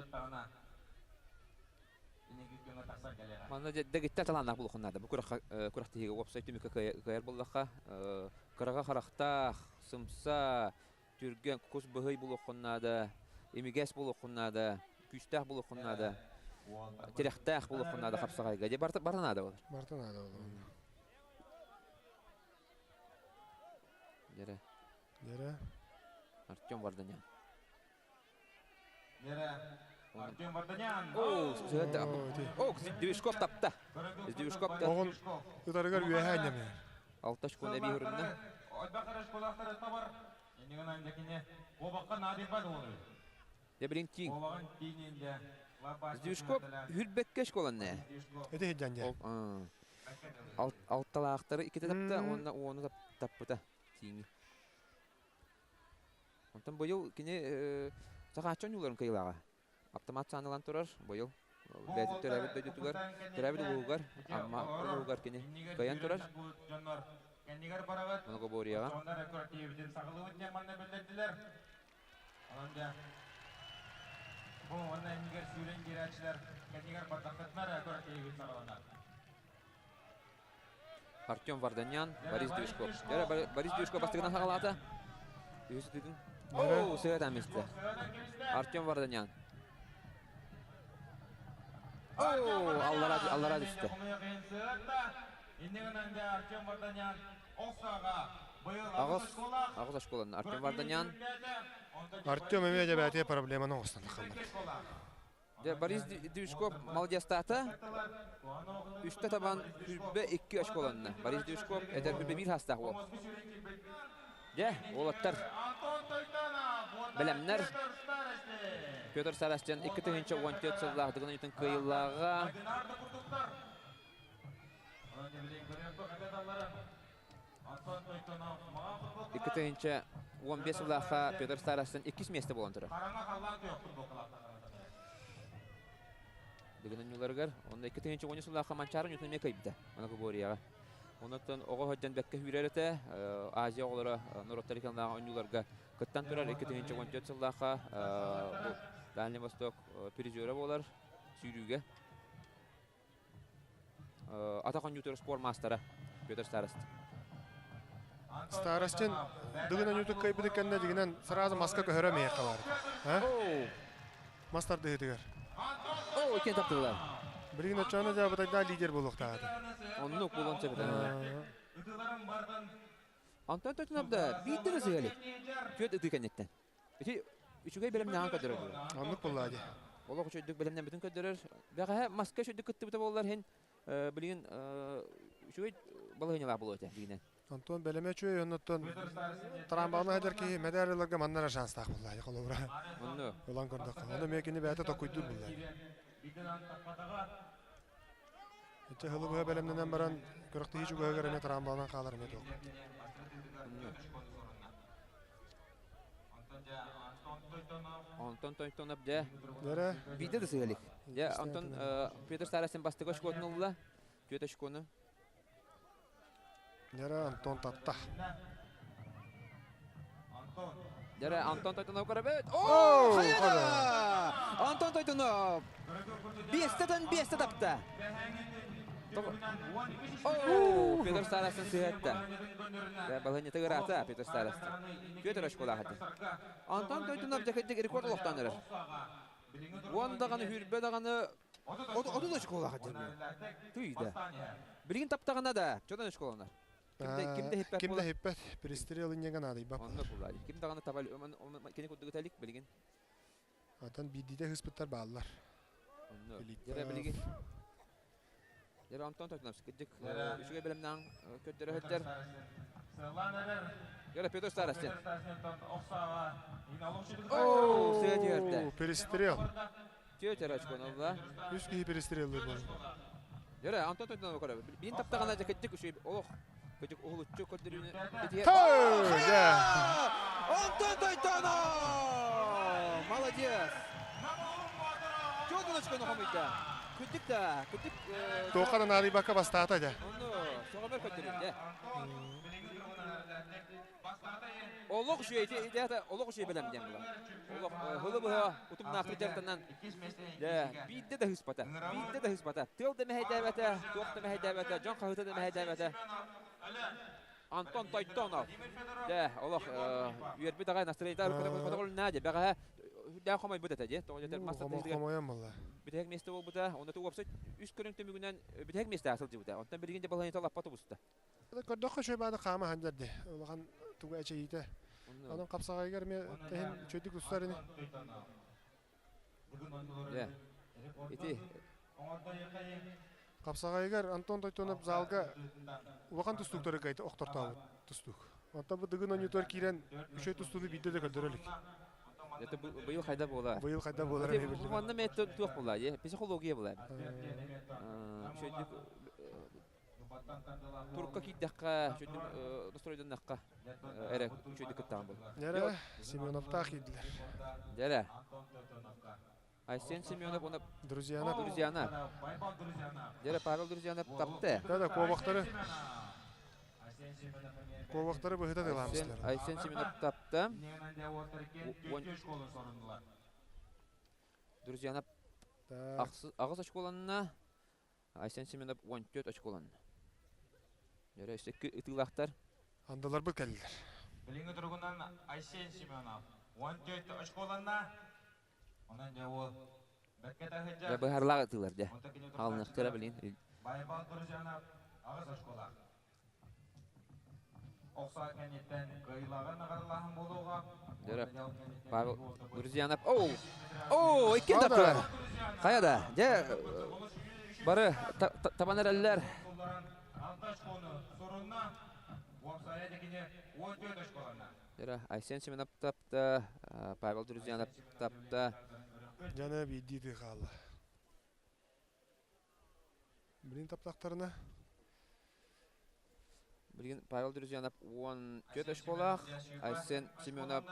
Speaker 1: Манна дэгиттэр талааннаах буолуоххун Бу күрэхтэһиигэ уопсай түмүккэ кыайар буоллахха, кыраҕа харахтаах, сымса, түргэн, кус быһый буолуоххун наада, имигэс буолуоххун наада, күүстээх буолуоххун наада, тирэхтээх буолуоххун наада хапсаҕайга. Дьэ барыта наада болар.
Speaker 2: Барыта наада болар.
Speaker 1: Дьэрэ.
Speaker 2: Дьэрэ.
Speaker 1: Артем Варданян.
Speaker 3: Артем Варданян.
Speaker 1: О, Движков тапта. Движков
Speaker 2: та. Оҕун ытарыгар үөһэ ньэмэ.
Speaker 1: Алта школа эби хөрүннэ. Дебрин тиң. Движков хүрбекке школанны.
Speaker 2: Эти хиджан же.
Speaker 1: Алталаахтары икките тапта, уонна уону таппыта тиңи. Онтон быйыл кини сахааччы оонньууларын кыйылааҕа. Автомат саанылан турар быйыл. Бэйэтин төрөөбүт дойдутугар, төрөөбүт улууһугар, Амма улууһугар кини кыайан турар. Многоборьеҕа. Артем Варданян, Борис Движков. Борис Движков бастыгынан хагалаата. Үһүс үтүтүн. Оу, сыга месте. Артем Варданян. Оу, аллара аллара түстү. Аҕыс аҕыс школаны Артем Варданян.
Speaker 2: Артем эмиэ дьэбээтиэ проблеманы оҥостон тахаллар.
Speaker 1: Дьэ, Борис Движков молодецтаата. Үстэ табан хүрбэ 2 очколанна. Борис Движков эдэр хүрбэ 1 хастаах уол. Дьэ, уолаттар бэлэмнэр. Петр Сарастян 2014 сыллаах Дыгын оонньуутун кыайыылааҕа. 2015 сыллаахха Петр Старостин иккис миэстэ буолан турар. Дыгын оонньууларыгар онно 2010 сыллаахха Манчаары оонньуутун эмиэ кыайбыта Моногоборьеҕа. Онон оҕо сылдьан бэккэ сүүрэр этэ. Азия оҕолоро норуоттар иккилааҕы оонньууларга кыттан турар 2014 сыллаахха Дальний Восток призера буолар сүүрүүгэ. Атах оонньуутугар спорт маастара Петр Старост.
Speaker 2: Старостин дыгын оонньуутун кыайбыты кэннэ дьигинэн сразу маска көһөрө миэхэ бар. Мас тардыһыытыгар.
Speaker 1: Оо, иккиэн таптылар.
Speaker 2: Билигин оччоҕуна дьэ бытайдаа лидер буолуохтаах этэ.
Speaker 1: Оннук буолуон сөп этэ. Антон Тотунов да биирдэ да сыһа илик. Түөрт ытыы кэнниттэн. Ити үчүгэй бэлэмнээҕин көрдөрөр буолар.
Speaker 2: Оннук буоллаа дии.
Speaker 1: Олох үчүгэйдик бэлэмнэммитин көрдөрөр. Бэҕэһээ маска үчүгэйдик кыттыбыта буоллар иһин билигин үчүгэй балаһыанньалаах буолуо этэ билигинэн.
Speaker 2: Антон бэлэмэ үчүгэй, оннуттан трамбаны хадьар киһи мэдээр ыларга манна эрэ шанстаах буоллаа дии холобура.
Speaker 1: Онно.
Speaker 2: Ылан көрдөххө. Ону эмиэ кини бэйэтэ токуйдуур буоллаа. Ити сылы быһа бэлэмнэнэн баран күрэхтэһии чугаһыгар эмиэ трамбаланан хаалар эмиэ туох.
Speaker 1: Онтон Тойтонов дьэ
Speaker 2: Дөрө.
Speaker 1: биирдэ да сыһа илик. Дьэ онтон Петр Старостин бастакы очкотун ылла. Түөрт очкону.
Speaker 2: Дөрө Антон татта.
Speaker 1: Дөрө Антон Тойтонов көрөбүт. О, хайада! Антон Тойтонов биэстэтэн биэстэ тапта. О, Петр Старостин сыһыатта. Балаһынньата ыраата Петр Старостин. Петр очколаах Антон Тойтонов дьэкэйдик рекорд олохтоон эрэр. Уон даҕаны хүрбэ даҕаны отут очколаах дьэ. Тыйда. Билигин таптаҕына да, чотон очколонар. Ким да хиппэт.
Speaker 2: Ким да хиппэт. Перестрел инньэгэ наадыйбап.
Speaker 1: Онно буллари. Ким даҕаны табал кини курдук ыталик билигин.
Speaker 2: Атын биирдиитэ хыспыттар бааллар.
Speaker 1: Онно. Дьэрэ билигин. Дьэрэ Антон Тотунов кырдьык үчүгэй бэлэмнээн көрдөрө сылдьар. Дьэрэ Петр Старостин. Оо, сыа түһэрдэ.
Speaker 2: Перестрел.
Speaker 1: Түөрт очкону ылла.
Speaker 2: Үс киһи перестреллыр буолла.
Speaker 1: Дьэрэ Антон Тотунов көрөбүт. Биин таптаҕына дьэ кырдьык үчүгэй олох. Көтүк уһулуччу көрдөрүүнү битиһэ.
Speaker 2: Төө!
Speaker 1: Антон Тойтонов! Молодец! Чудолочканы хомуйда. Күндүк да, күндүк.
Speaker 2: Туохха да наадыйбакка бастаата дьэ.
Speaker 1: Онно соҕомер көрдөрүндэ. Олох үчүгэй ити олох үчүгэй бэлэм диэн була. Олох хылы быһа утумнаахтык дьарыктанан дьэ биирдэ да ыспата. Биирдэ да ыспата. Тыал да мэһэйдээбэтэ, туох да мэһэйдээбэтэ, дьон хаһыыта да мэһэйдээбэтэ. Антон Тойтонов. Дьэ, олох үөрбүт аҕай настроениета көтөҕүлүннэ дьэ бэҕэһээ үрдээх хомойбут этэ дьэ. Тоҕо дьэ мас
Speaker 2: Хомойон буолла.
Speaker 1: Бүтэһик миэстэ буолбута. Онно уопсай үс көрүҥ түмүгүнэн бүтэһик миэстэҕэ сылдьыбыта. Онтон билигин дьэ балаһыанньата лаппа тубуста.
Speaker 2: Көрдөххө үчүгэй баада хаама сылдьар дии. Улахан тугу эчэйиитэ. Онон хапсаҕайыгар эмиэ тэһин үчүгэйдик тустар ини.
Speaker 1: Дьэ, ити
Speaker 2: Хапсаҕайыгар Антон Тойтонов залга улахан тустууктары кыайта охтортообут тустуук. Онтон бу Дыгын оонньуутугар киирэн үчүгэй тустууну биирдэ да көрдөрө илик.
Speaker 1: Это быйыл хайда буолар?
Speaker 2: Быйыл хайда буолара эмиэ биллибэт.
Speaker 1: Манна эмиэ туох буолла? Психология буолар. Үчүгэйдик турукка киирдэххэ, үчүгэйдик настройданнахха эрэ үчүгэйдик кыттаҕын буолар.
Speaker 2: Дьэрэ, Семеновтаах киирдилэр.
Speaker 1: Дьэрэ. Айсен Семенов уонна
Speaker 2: Друзьянов.
Speaker 1: Друзьяна. Дьэрэ, Павел Друзьянов тапты.
Speaker 2: Да-да, куобахтары куобахтары быһыта тылаамыстылар.
Speaker 1: Айсен Семенов тапты. Друзьянов аҕыс очколанна. Айсен Семенов 14 очколанна. Дьөрө өссө ытыылаахтар.
Speaker 2: Андыларбыт кэллилэр.
Speaker 3: Билиҥҥи туругунан Айсен Семенов 14 очколанна. Онон дьэ уол бэркэ таһыдьа.
Speaker 1: Быһарлаах ытыылар дьэ. Хаалыныахтара билин.
Speaker 3: Байбал Друзьянов аҕыс очколаах. Охсоо кэнниттэн кыайыылааҕы наҕаралааһын буолуоҕа.
Speaker 1: Дьөрө Павел Друзьянов. Оу! Оу, икки таптылар. Хайа да, дьэ бары табан эрэллэр. Дьөрө Айсен Семенов тапта, Павел Друзьянов тапта.
Speaker 2: Дьаны биирдии тыы хаалла. Билин таптахтарына
Speaker 1: Билигин Павел Друзьянов 14 очколаах, Айсен Семенов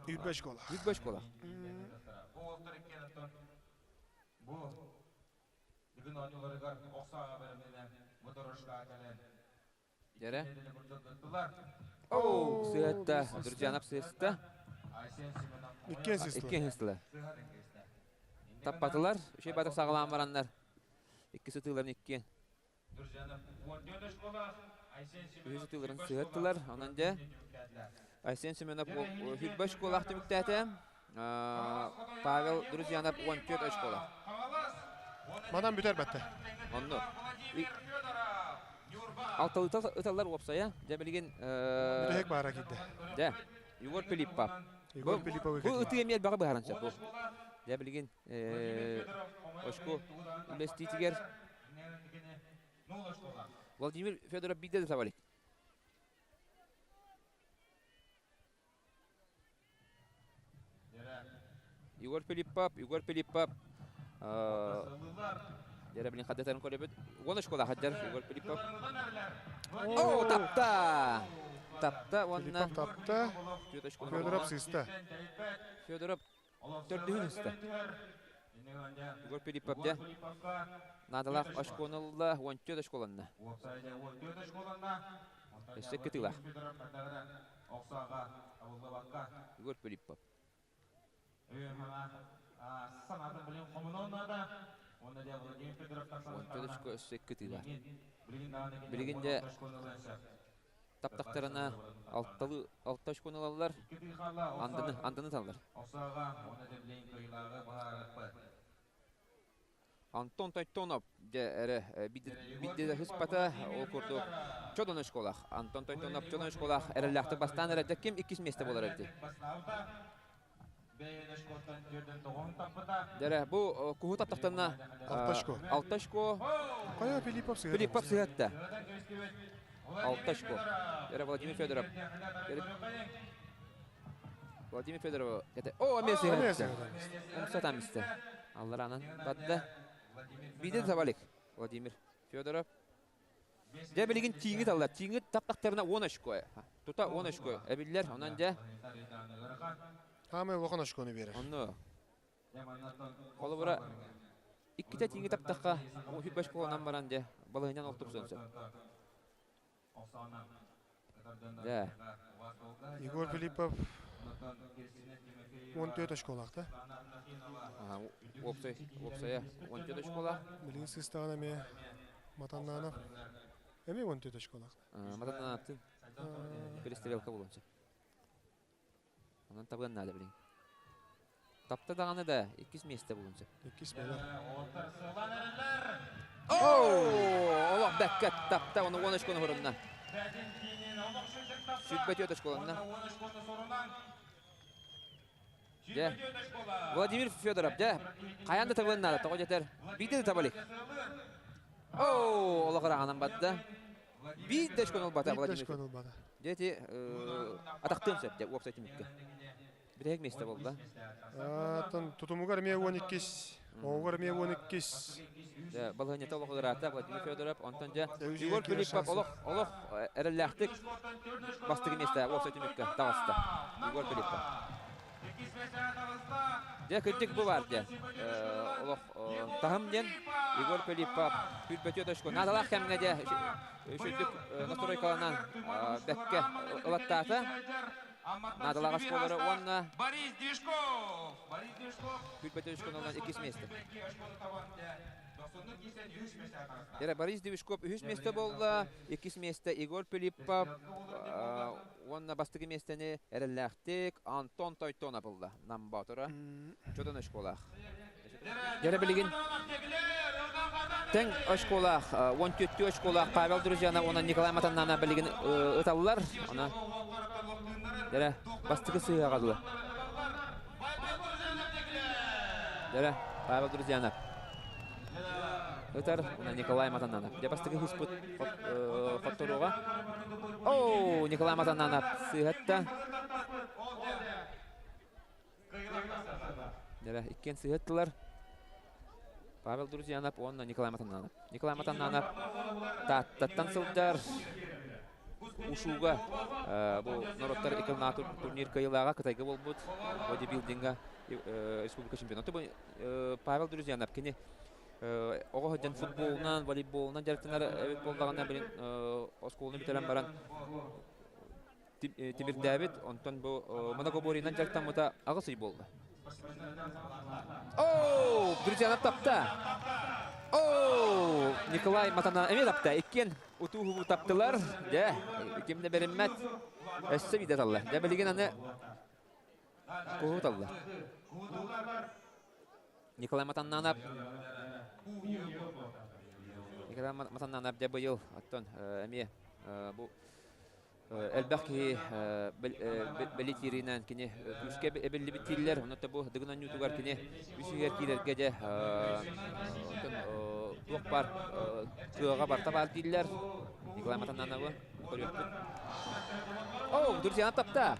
Speaker 2: 1 очколаах.
Speaker 1: 1 очколаах.
Speaker 3: Бу бүгүн оонньууларыгар охсооҕо бэлэмнэнэн бу дорожка кэлэн
Speaker 1: Дьэрэ. Оу, сыһытта. Друзьянов сыһытта.
Speaker 2: Иккиэн сыстылар.
Speaker 1: Иккиэн сыстылар. Таппатылар. Үчүгэй батык саҕалаан бараннар. Икки сытыыларын иккиэн. Үһүс ытыыларын сыһыттылар. Онон дьэ Айсен Семенов 20 очколаах түмүктээтэ. Павел Друзьянов 14 очколаах.
Speaker 2: Манан бүтэр бэтте.
Speaker 1: Онно. Алталыта ыталлар уопсайа. Дьэ билигин
Speaker 2: Бүтэһик баара киирдэ.
Speaker 1: Дьэ, Егор Пилиппов.
Speaker 2: Егор Пилипповы
Speaker 1: Бу ытыы эмиэ элбэҕи быһааран сөп. Бу. Дьэ билигин очко үлэстиитигэр Владимир Федоров биирдэ да табалик. Егор Пилиппов, Егор Пилиппов Дьэрэ билин хаддатарын көрөбүт. Уон очколаах хаддар Егор Пилиппов. О, тапта! Тапта уонна
Speaker 2: Филиппов тапта. Федоров сыста.
Speaker 1: Федоров төрдүһүн ыста. Егор Пилиппов дьэ наадалаах очкону ылла, 14 очколанна. Өссө кытыылаах. Егор Пилиппов. 14 очко өссө кытыылаах. Билигин дьэ таптахтарына алталы алта очкону ылаллар, андыны андыны таллар. Антон Тойтонов дьэ эрэ биирдэ да ыспата ол курдук Чодон очколаах. Антон Тойтонов Чодон очколаах эрэллээхтик бастаан эрэ дьэ ким иккис миэстэ буолар эбитий? Дьэрэ бу куһу таптахтарына
Speaker 2: Алта очко.
Speaker 1: Алта очко.
Speaker 2: Хайа Филиппов сыһыат.
Speaker 1: Филиппов сыһыатта. Алта очко. Дьэрэ Владимир Федоров. Владимир Федоров это о эмиэ сыһыатта. Умса тамисте. Алларанан бадда. Биде Завалик. Владимир Федоров. Дьэ билигин тииҥи таллар. Тииҥи таптахтарына 10 очко. Тута 10 очко эбиллэр. Онон дьэ
Speaker 2: Хаамай улахан очкону биэрэр.
Speaker 1: Онно. Холобура иккитэ тииҥи таптахха 35 очколонон баран дьэ балаһынньан ол тупсуон сөп. Дьэ.
Speaker 2: Егор Филиппов 14 очколаах да?
Speaker 1: Уопсай, уопсайа 14 очколаах.
Speaker 2: Билигин сыстаҕын эмиэ Матаннанов. Эмиэ 14 очколаах.
Speaker 1: Матаннановтын перестрелка буолуон сөп. Онон табыан наада билигин. Тапта даҕаны да иккис миэстэ буолуон сөп.
Speaker 2: Иккис буолар.
Speaker 1: Оо, олох бэккэ тапта, оны 10 очкону хорунна. Сүрбэ очколанна. Дьэ, Владимир Федоров, дьэ, хайаан да табыан наада, тоҕо дьэтэр, биирдэ да табалик. Оо, олох ыраҕынан барда. Биир да очкону ылбата Владимир. Дьэ, ити атахтыан сөп, дьэ, уопсай түмүккэ. Бүтэһик миэстэ буолла.
Speaker 2: Атын тутумугар эмиэ 12, оҕугар эмиэ 12.
Speaker 1: Дьэ, балаһыанньата олох ыраата Владимир Федоров. Онтон дьэ, Егор Филиппов олох, олох эрэллээхтик бастакы миэстэ уопсай түмүккэ таҕыста. Егор Филиппов. Дьэ, кырдьык бу баар дьэ. Олох таһым диэн Егор Филиппов 24 очко. Наадалаах кэмҥэ дьэ үчүгдүк настройкаланан бэккэ ылаттаата. Наадалаах оскуолары уонна
Speaker 3: Борис Движков! Борис Движков!
Speaker 1: 24 очкону иккис миэстэ. Дьэ, Борис Движков үһүс миэстэ буолла, иккис миэстэ Егор Филиппов уонна бастакы миэстэни эрэллээхтик Антон Тойтонов ылла. Намботура Чодон очколаах. Дьэ, билигин тэҥ очколаах, 14 очколаах Павел Друзьянов уонна Николай Матаннана билигин ыталлар. Она Дьэ, бастакы сыһыаҕа дылы. Дьэ, Павел Друзьянов. Ытар уонна Николай Матаннанов. Дьэ, бастакы хыспыт хотторууга. Оу, Николай Матаннанов сыыһатта. Дьэ, иккиэн сыыһаттылар. Павел Друзьянов уонна Николай Матаннанов. Николай Матаннанов Тааттаттан сылдьар. Ушуга бу норуоттар икки турнир кыайыылааҕа Кытайга буолбут бодибилдинга республика чемпионата. Бу Павел Друзьянов кини оҕо сылдьан футболунан, волейболунан дьарыктанар эбит буоллаҕына, билин оскуоланы бүтэрэн баран тимирдээбит, онтон бу монокоборинан дьарыктаммыта 8 ый буолла. Оо, Друзьянов тапта! Оо, Николай Матана эмиэ тапта. Иккиэн утуу таптылар. Дьэ, ким да бэриммэт. Өссө биирдэ талла. Дьэ, билигин аны куһу талла. Николай Матаннанов. Николай Матаннанов дьэ быйыл оттон эмиэ бу элбэх киһи бэлиэтииринэн кини күүскэ эбиллибит дииллэр. Онон бу Дыгын оонньуутугар кини үс үһүгэр киирэргэ дьэ туох баар кыаҕа барта баар дииллэр. Николай Матаннановы көрүөхпүт. О, Друзьянов тапта!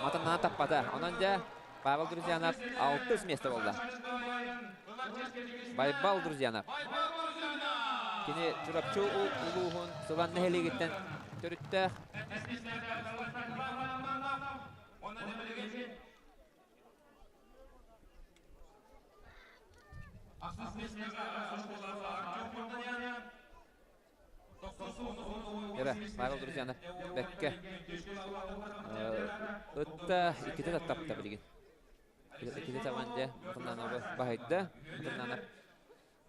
Speaker 1: Матаннанов таппата. Онон дьэ Павел Друзьянов алтыс место буолла. Байбал Друзьянов. Кини Чурапчы улууһун Сылан нэһилиэгиттэн төрүттээх. Эбэ, Павел Друзьянов бэккэ ытта иккитэ да тапта билигин. Иккитэ табан дьэ Матаннановы баһыйда. Матаннанов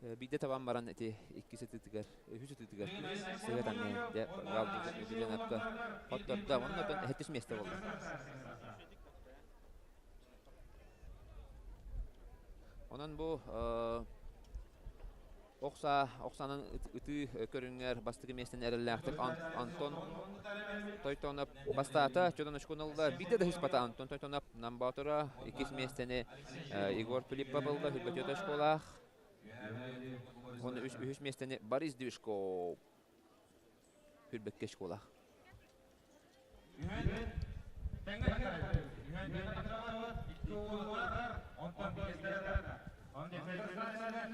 Speaker 1: биирдэ табан баран ити иккис ытыытыгар, үһүс ытыытыгар сыһа таҥҥа дьэ Павел Друзьяновка хоттордо. Онно сэттис миэстэ буолла. Онон бу Ох саа, ох саанан ытыы көрүҥэр бастакы миэстэни эрэллээхтик Антон Тойтонов бастаата. Чодон очкону ылла. Биирдэ да ыспата Антон Тойтонов Намбаатыра. Иккис миэстэни Егор Филиппов ылла. Хүрбэтиэт очколаах. Уонна үһүс миэстэни Борис Движков. Хүрбэккэ очколаах.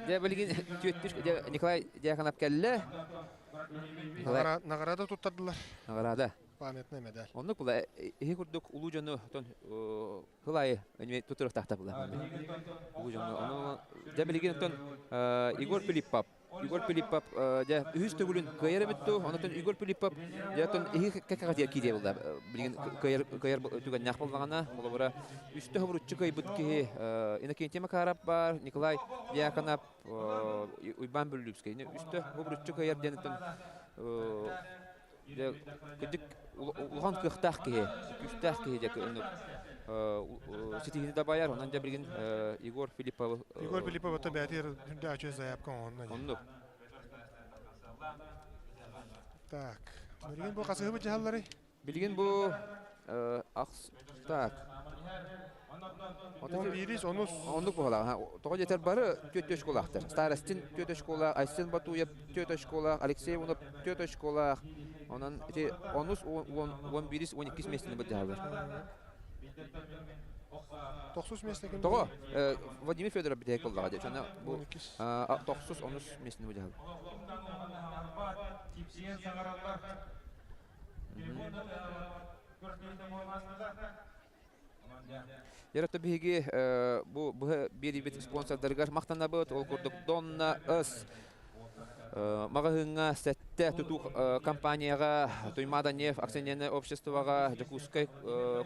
Speaker 1: Дьэ билигин түөттүш Николай Дьяконов кэллэ.
Speaker 2: Награда туттардылар.
Speaker 1: Награда.
Speaker 2: Памятная медаль.
Speaker 1: Оннук була иһи курдук улуу дьону тон хыл айы тутуруктаахта була. Улуу дьону. Ону дьэ билигин оттон Егор Филиппов Егор Филиппов дьэ үһүс төгүлүн кыайар эбит дуу, онтон Егор Филиппов дьэ оттон иһи кэкэҕэ киириэ буолла. Билигин кыайар кыайар түгэннээх буоллаҕына, холобура үстэ хобуруччу кыайбыт киһи Иннокентий Макаров баар, Николай Дьяконов, Уйбаан Бүллүүпскэй. Үстэ хобуруччу кыайар диэн оттон Дьэ, кырдьык улахан кыахтаах киһи, күүстээх киһи дьэ оннук ситиһиини дабайар. Онон дьэ билигин Егор Филиппов
Speaker 2: Егор Филиппов ото бэйэтигэр үрдэ ачы заявка оҥоһунна.
Speaker 1: Оннук.
Speaker 2: Так, билигин бу хасыһыбыт дьаһалларый?
Speaker 1: Билигин бу так.
Speaker 2: Он биирис, онус.
Speaker 1: Оннук буолар. Тоҕо диэтэр бары түөрт школаахтар. Старостин түөрт школа, Айсен Батуев түөрт школа, Алексей Иванов түөрт школаах. Онон ити онус, он биирис, он иккис миэстэни былдьаһаллар.
Speaker 2: Тохсус миэстэ ким?
Speaker 1: Тоҕо? Владимир Федоров бүтэһик буоллаҕа дии. Чона бу тохсус, онус миэстэни былдьаһаллар. Ярата биһиги бу быһа биэрибит спонсордарыгар махтанабыт. Ол курдук Донна С маҕаһыыҥҥа сэттэ тутуу компанияҕа Туймаада-Нефть акционернай обществоҕа Дьокуускай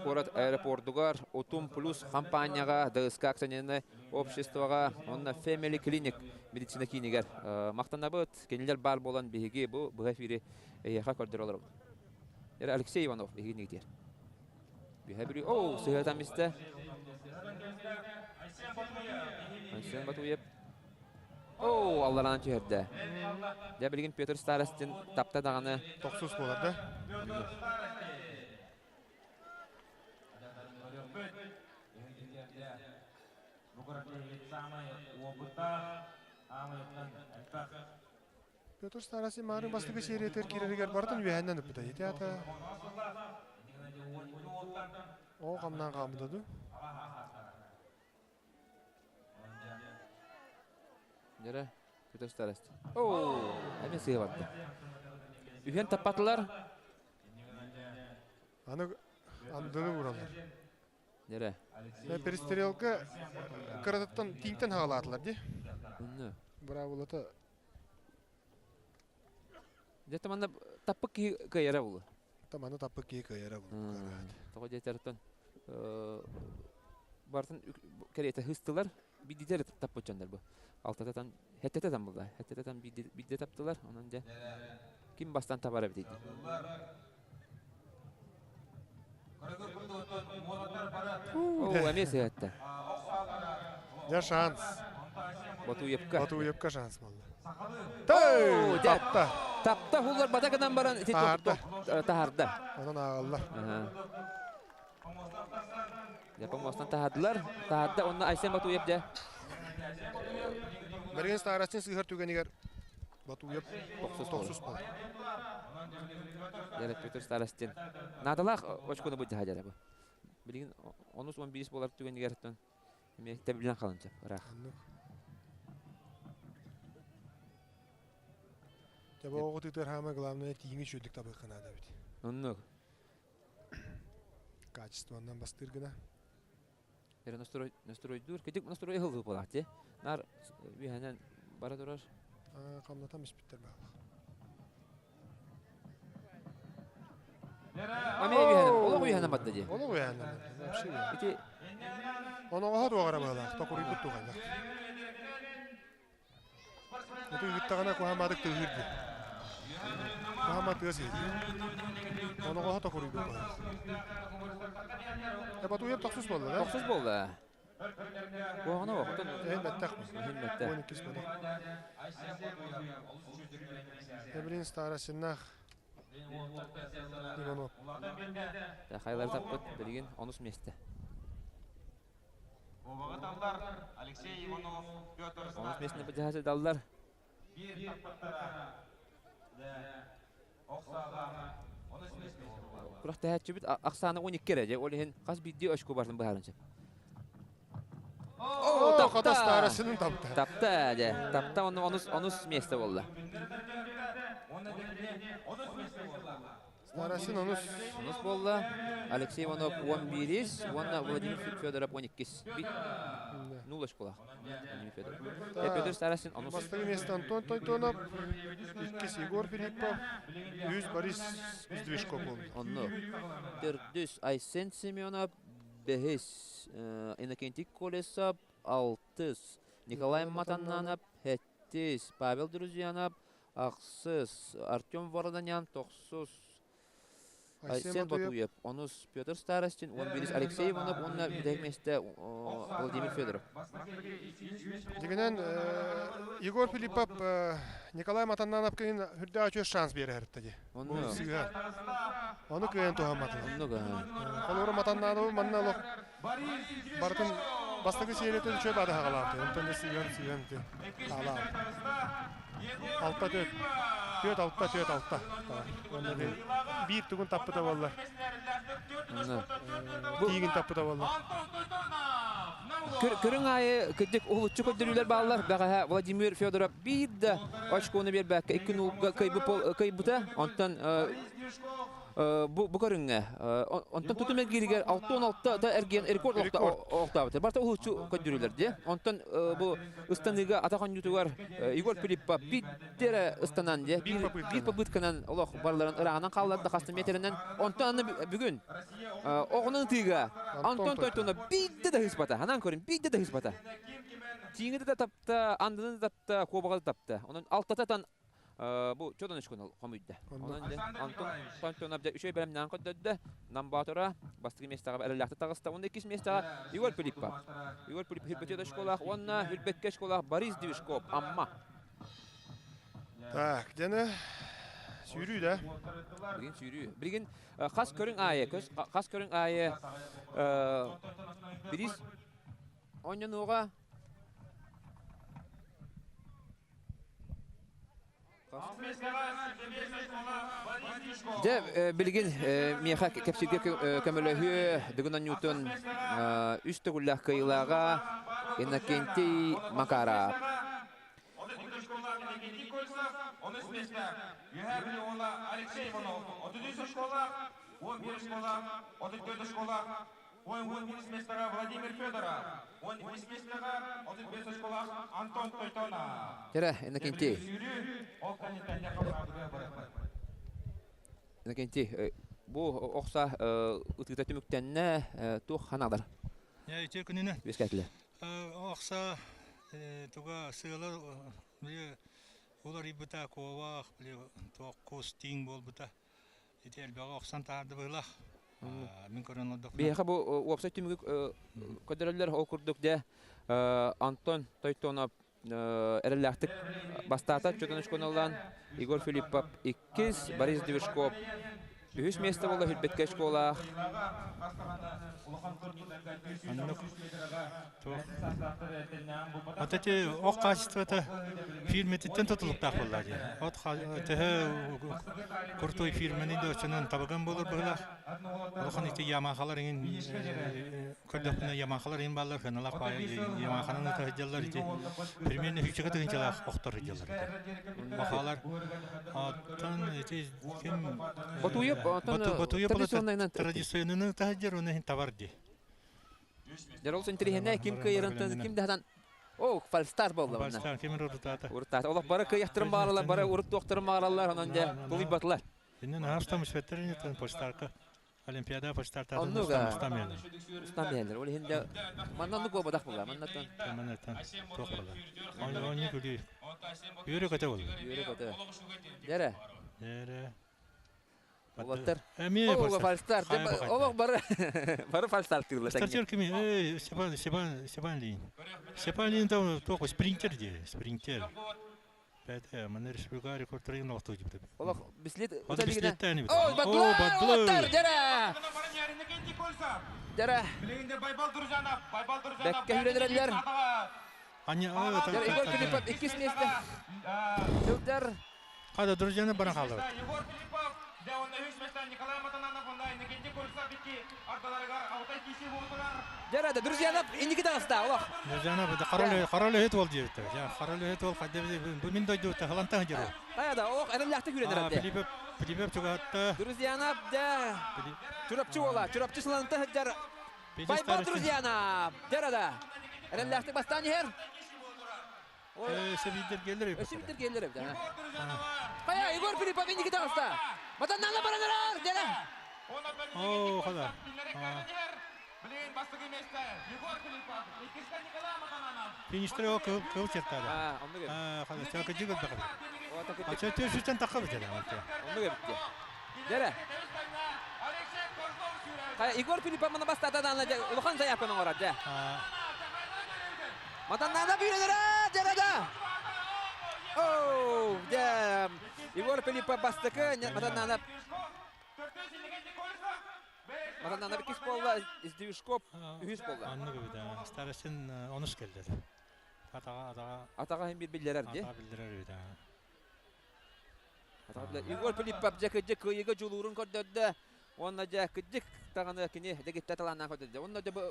Speaker 1: куорат аэропордугар Утум Плюс компанияҕа ДСК акционернай обществоҕа уонна Family Clinic медицина киинигэр махтанабыт. Кинилэр баар буолан биһиги бу быһа эфири эйиэхэ көрдөрө олоробут. Алексей Иванов биһиги нигитиэр. Бүһэ бүрүү. Оу, сыһыатан бистэ. Айсен Батуев. Оу, аллараан түһэрдэ. Дьэ, билигин Петр Старостин тапта даҕаны.
Speaker 2: Тохсус буолар да? Петр Старостин маарын бастакы сериятыгар киирэригэр барытын үөһэннэн ыппыта. Ити аата Оо, хамнаан хаалбыта дуу?
Speaker 1: Дьэрэ, Петр Старостин. Оо, эмиэ сыыһа барда. Үһүөн таппатылар.
Speaker 2: Аны андыны уураллар.
Speaker 1: Дьэрэ.
Speaker 2: Перестрелка кыратыттан тииҥтэн хаалаатылар дии.
Speaker 1: Онно.
Speaker 2: Быраабылата
Speaker 1: Дьэ манна таппыт киһи кыайара буолуо.
Speaker 2: Таманы таппыт киһи кыайара буолуо.
Speaker 1: Тоҕо диэтэртэн бартын кэриэтэ хыстылар, бидитер таппыт дьоннор бу. Алтататан хеттете там булла. Хеттете бидде таптылар. Онон дьэ ким бастан табара битейди. Оо, эмиэ сыһатта.
Speaker 2: Дьэ шанс.
Speaker 1: Батуевка.
Speaker 2: Батуевка шанс буолла.
Speaker 1: Оо,
Speaker 2: Тапта.
Speaker 1: Тапта хуллар бата гынан баран ити
Speaker 2: Таһаарда.
Speaker 1: таһаарда.
Speaker 2: Онон ааҕаллар.
Speaker 1: Дьэ, помостан таһаардылар. Таһаарда, онно Айсен Батуев дьэ.
Speaker 2: Бэргэн Старостин сыһар түгэнигэр Батуев
Speaker 1: тохсус
Speaker 2: тохсус буолар.
Speaker 1: Дьэ, Петр Старостин. Наадалаах очкону былдьаһа дьэ бу. Билигин онус он биирис буолар түгэнигэр эмиэ тэбилэн халын сөп ыраах.
Speaker 2: Дьэ, бу оҕо тыытар хаама главное тииҥи үчүгдүк табыахха наада эбит.
Speaker 1: Оннук.
Speaker 2: Качествоннан бастыыр гына.
Speaker 1: Эрэ настрой настройдуур. Китик настрой ыһыллыы буолаах дии. Нар үһэнэн бара турар.
Speaker 2: Хамнатам испиттэр баалах.
Speaker 1: Ами үһэнэн, олох үһэнэн барда дии.
Speaker 2: Олох үһэнэн. Вообще.
Speaker 1: Ити
Speaker 2: Оноҕоһо туоҕара баалаах, токуруйбут туҕайдах. Ити ыыттаҕына куһаамаатык тыаһыыр дии. Куһаама тыас иһиллэр. Оноҕоһо токуруйбут баалаах. Э, Батуев тохсус буолла да?
Speaker 1: Тохсус буолла. Куһаҕана оһтон.
Speaker 2: Эһин бэттэх.
Speaker 1: Эһин бэттэх.
Speaker 2: Он иккис буолла. Эбрин Старосиннах Иванов.
Speaker 1: Хайлар таппыт билигин онус миэстэ.
Speaker 3: Алексей Иванов, Петр
Speaker 1: Онус миэстэни быдьаһа сыдаллар. Күрэхтэһээччибит ахсаана 12 эрэ дьэ, ол иһин хас биирдии очко бартын быһааран сөп.
Speaker 2: О, тапта! Старосинын тапта.
Speaker 1: Тапта дьэ, тапта онус, онус место буолла.
Speaker 2: Старостин онус.
Speaker 1: Онус буолла. Алексей Иванов 11-ис уонна Владимир Федоров 12-ис. Нул очколаах. Владимир Федоров. Петр Старостин онус.
Speaker 2: Бастакы место Антон Тойтонов, иккис Егор Филиппов, үс Борис Сдвижков буолла.
Speaker 1: Онно. Төрдүс Айсен Семенов, бэһис Иннокентий Колесов, алтыс Николай Матаннанов, сэттис Павел Друзьянов, ахсыс Артем Вороданян, тохсус Айсен Батуев, онус Петр Старостин, 11 Алексей Иванов уонна бүтэһик миэстэ Владимир Федоров.
Speaker 2: Дигинэн Егор Филиппов Николай Матаннанов кыйын үрдээх үчүгэй шанс биэрэ ди.
Speaker 1: Онно
Speaker 2: Сыыһа. Ону кыайан туһамматылар.
Speaker 1: Оннук
Speaker 2: Холобура Матаннановы манна олох барытын бастакы сериятын үчүгэй баада хаҕалаабыт. Онтон да сыыһан сыыһан хаалаабыт. Алта төрт. Төрт алта төрт алта. Уонна биир тугун таппыта буолла. Тиигин таппыта буолла.
Speaker 1: Көрүҥ аайы кырдьык уһулуччу көрдөрүүлэр бааллар. Бэҕэһээ Владимир Федоров биир да очкону биэрбэккэ икки нулга кыайбыта. Онтон бу, бу көрүҥҥэ онтон тутум эргииригэр 66 да эргиэн рекорд олохтообута. Барыта уһулуччу көрдөрүүлэр дии. Онтон бу ыстаныыга атах оонньуутугар Егор Филиппов биирдэ эрэ ыстанан дии биир попытканан олох барыларын ырааҕынан хаалларда хаста метринэн. Онтон аны бүгүн оҕону ытыыга Антон Тойтонов биирдэ да ыспата. Анан көрүн биирдэ да ыспата. Тииҥи да тапта, андыны да тапта, куобаҕы да тапта. Онон алтататан бу чодон үскүн хомуйда. Онон Антон Антонов дьэ үчүгэй бэлэмнээн көрдөрдө. Намбаатора бастакы миэстэҕэ эрэллээхтик таҕыста. Уонна иккис миэстэҕэ Егор Филиппов. Егор Филиппов Хүрбэтиэт школаах уонна Хүрбэккэ школаах Борис Движков Амма.
Speaker 2: Так, дьэне сүүрүү да.
Speaker 1: Билигин сүүрүү. Билигин хас көрүҥ аайы, хас көрүҥ аайы бириис оонньонуоҕа. Дьэ, билигин миэхэ кэпсииргэ көмөлөһүө Дыгын оонньуутун үс төгүллээх кыайыылааҕа Иннокентий Макаров.
Speaker 3: 11 миэстэҕэ Владимир Федоров, 13 миэстэҕэ 35 очколаах Антон Тойтонов.
Speaker 1: Кэрэ, Иннокентий. Иннокентий, бу охса ытыыта түмүктэннэ, туох ханаалар?
Speaker 4: Үтүө күнүнэн.
Speaker 1: Үөскээтилэр.
Speaker 4: Охса туга сыала уларыйбыта, куобах, туох кус тииҥ буолбута. Ити элбэҕи охсон таһаарды быһыылаах. Мин көрөн олордохпуна.
Speaker 1: Биһиэхэ бу уопсай түмүгү көрдөрөллөр. Ол курдук дьэ Антон Тойтонов эрэллээхтик бастаата Чудоночконалаан Егор Филиппов иккис, Борис Движков үһүс миэстэ буолла Хүрбэткэ школаах.
Speaker 4: Оннук туох Вот эти ох качествота фирметиттен тутулуктаах буолла дии. От төһө крутой фирмени да оччонон табыган буолар быһылаах. Улахан ити Ямахалар иҥин көрдөхпүнэ Ямахалар иҥин бааллар хыналаах баайа Ямаханан ыта сылдьаллар ити примерно сүүсчэкэ тыһыынчалаах охтор сылдьаллар ити. Махалар оттон ити ким
Speaker 1: Ботуев оттон
Speaker 4: Ботуев
Speaker 1: традиционнайынан
Speaker 4: традиционныйынан ыта сылдьар уонна иһин табар дии.
Speaker 1: Дьэ ол интэриэһинэй ким кыайарынтан ким да О, фальстар буолла манна.
Speaker 4: Фальстар ким урутаата?
Speaker 1: Урутаата. Олох бары кыайахтарын бааралар, бары уруттуохтарын бааралар, онон дьэ тулуйбатылар.
Speaker 4: Иннин аһастам испеттерин фальстарка. Олимпиада фальстартатын
Speaker 1: Оннуга.
Speaker 4: устам
Speaker 1: Устам биһэллэр. Ол иһин дьэ манна оннук буолбатах буолла. Маннаттан.
Speaker 4: Маннаттан туох буолла. Онньу күлүү. Үөрэ көтө буолла.
Speaker 1: Үөрэ көтө. Дьэрэ.
Speaker 4: Дьэрэ.
Speaker 1: Уолаттар.
Speaker 4: Эмиэ
Speaker 1: О, фальстар. Олох бары бары фальстартыыллар.
Speaker 4: Стартер кими? Эй, Степан, Степан, Степан Лин. Степан Лин там только спринтер дии, спринтер. Пәтә, маны республика рекордтарын оқту деп.
Speaker 1: Олох бислет
Speaker 4: О, бислеттәни.
Speaker 1: О, бадлы! Дәрә! Дәрә! Бәккә хүрәнрәләр.
Speaker 4: Аня,
Speaker 1: Егор Филиппов иккис месте. Сылдар.
Speaker 4: Қада друзьяны бара қалды.
Speaker 3: Егор Филиппов, да он үс месте Николай Матананов, онда Иннокентий Кольцов икки ардаларыгар Алтай киси болдулар.
Speaker 1: Жарады, друзьянап инники таҕыста, олох.
Speaker 4: Друзьянап, король король өт ол диэбиттэр. Я король өт ол хадда бу мин дойду тахалантан дьөрү.
Speaker 1: Тая да, ох, эрэллээхтик хүрэнэр.
Speaker 4: Филиппов Пилипев чугаһатта.
Speaker 1: Друзьянов дэ. Чурапчы уола. Чурапчы сыланта сылдьар. Байбал Друзьянов. Дэрада. Эрэллээхтик бастаан иһэр.
Speaker 4: Өссө биирдэр келлер эбит.
Speaker 1: Өссө биирдэр келлер эбит. Хайа, Егор Филиппов инники таҕыста. Матаннана баран эрэр, дэрэ.
Speaker 4: Оо, хада.
Speaker 3: Билигин бастакы миэстэ Егор Филиппов, иккискэ Николай Матананов.
Speaker 4: Фиништере ол кыл кыл чертада.
Speaker 1: Аа, оннук эбит.
Speaker 4: Аа, хада, чакыдьы кылдак эбит. А чөтү тахха бит эле.
Speaker 1: Оннук эбит. Дэрэ. Хайа, Егор Филиппов мана бастата даана улахан заявканы оҥорор дьэ. Матаннана бүүрэлэрэ дьэрэ да. Оу, дьэ. Егор Филиппов бастакы, Матаннана Матаннана иккис буолла, Издивишкоп үһүс буолла.
Speaker 4: Оннук эбит. Старостин онус келди. Атаға атаға
Speaker 1: Атаға хим бир биллерер ди.
Speaker 4: Атаға биллерер эбит.
Speaker 1: Егор Филиппов дьэ кыдьык кыайыыга дьулуурун көрдөрдө. Уонна дьэ кыдьык даҕаны кини дэгиттэ талааннаах көрдөрдө. Онно дьэ бу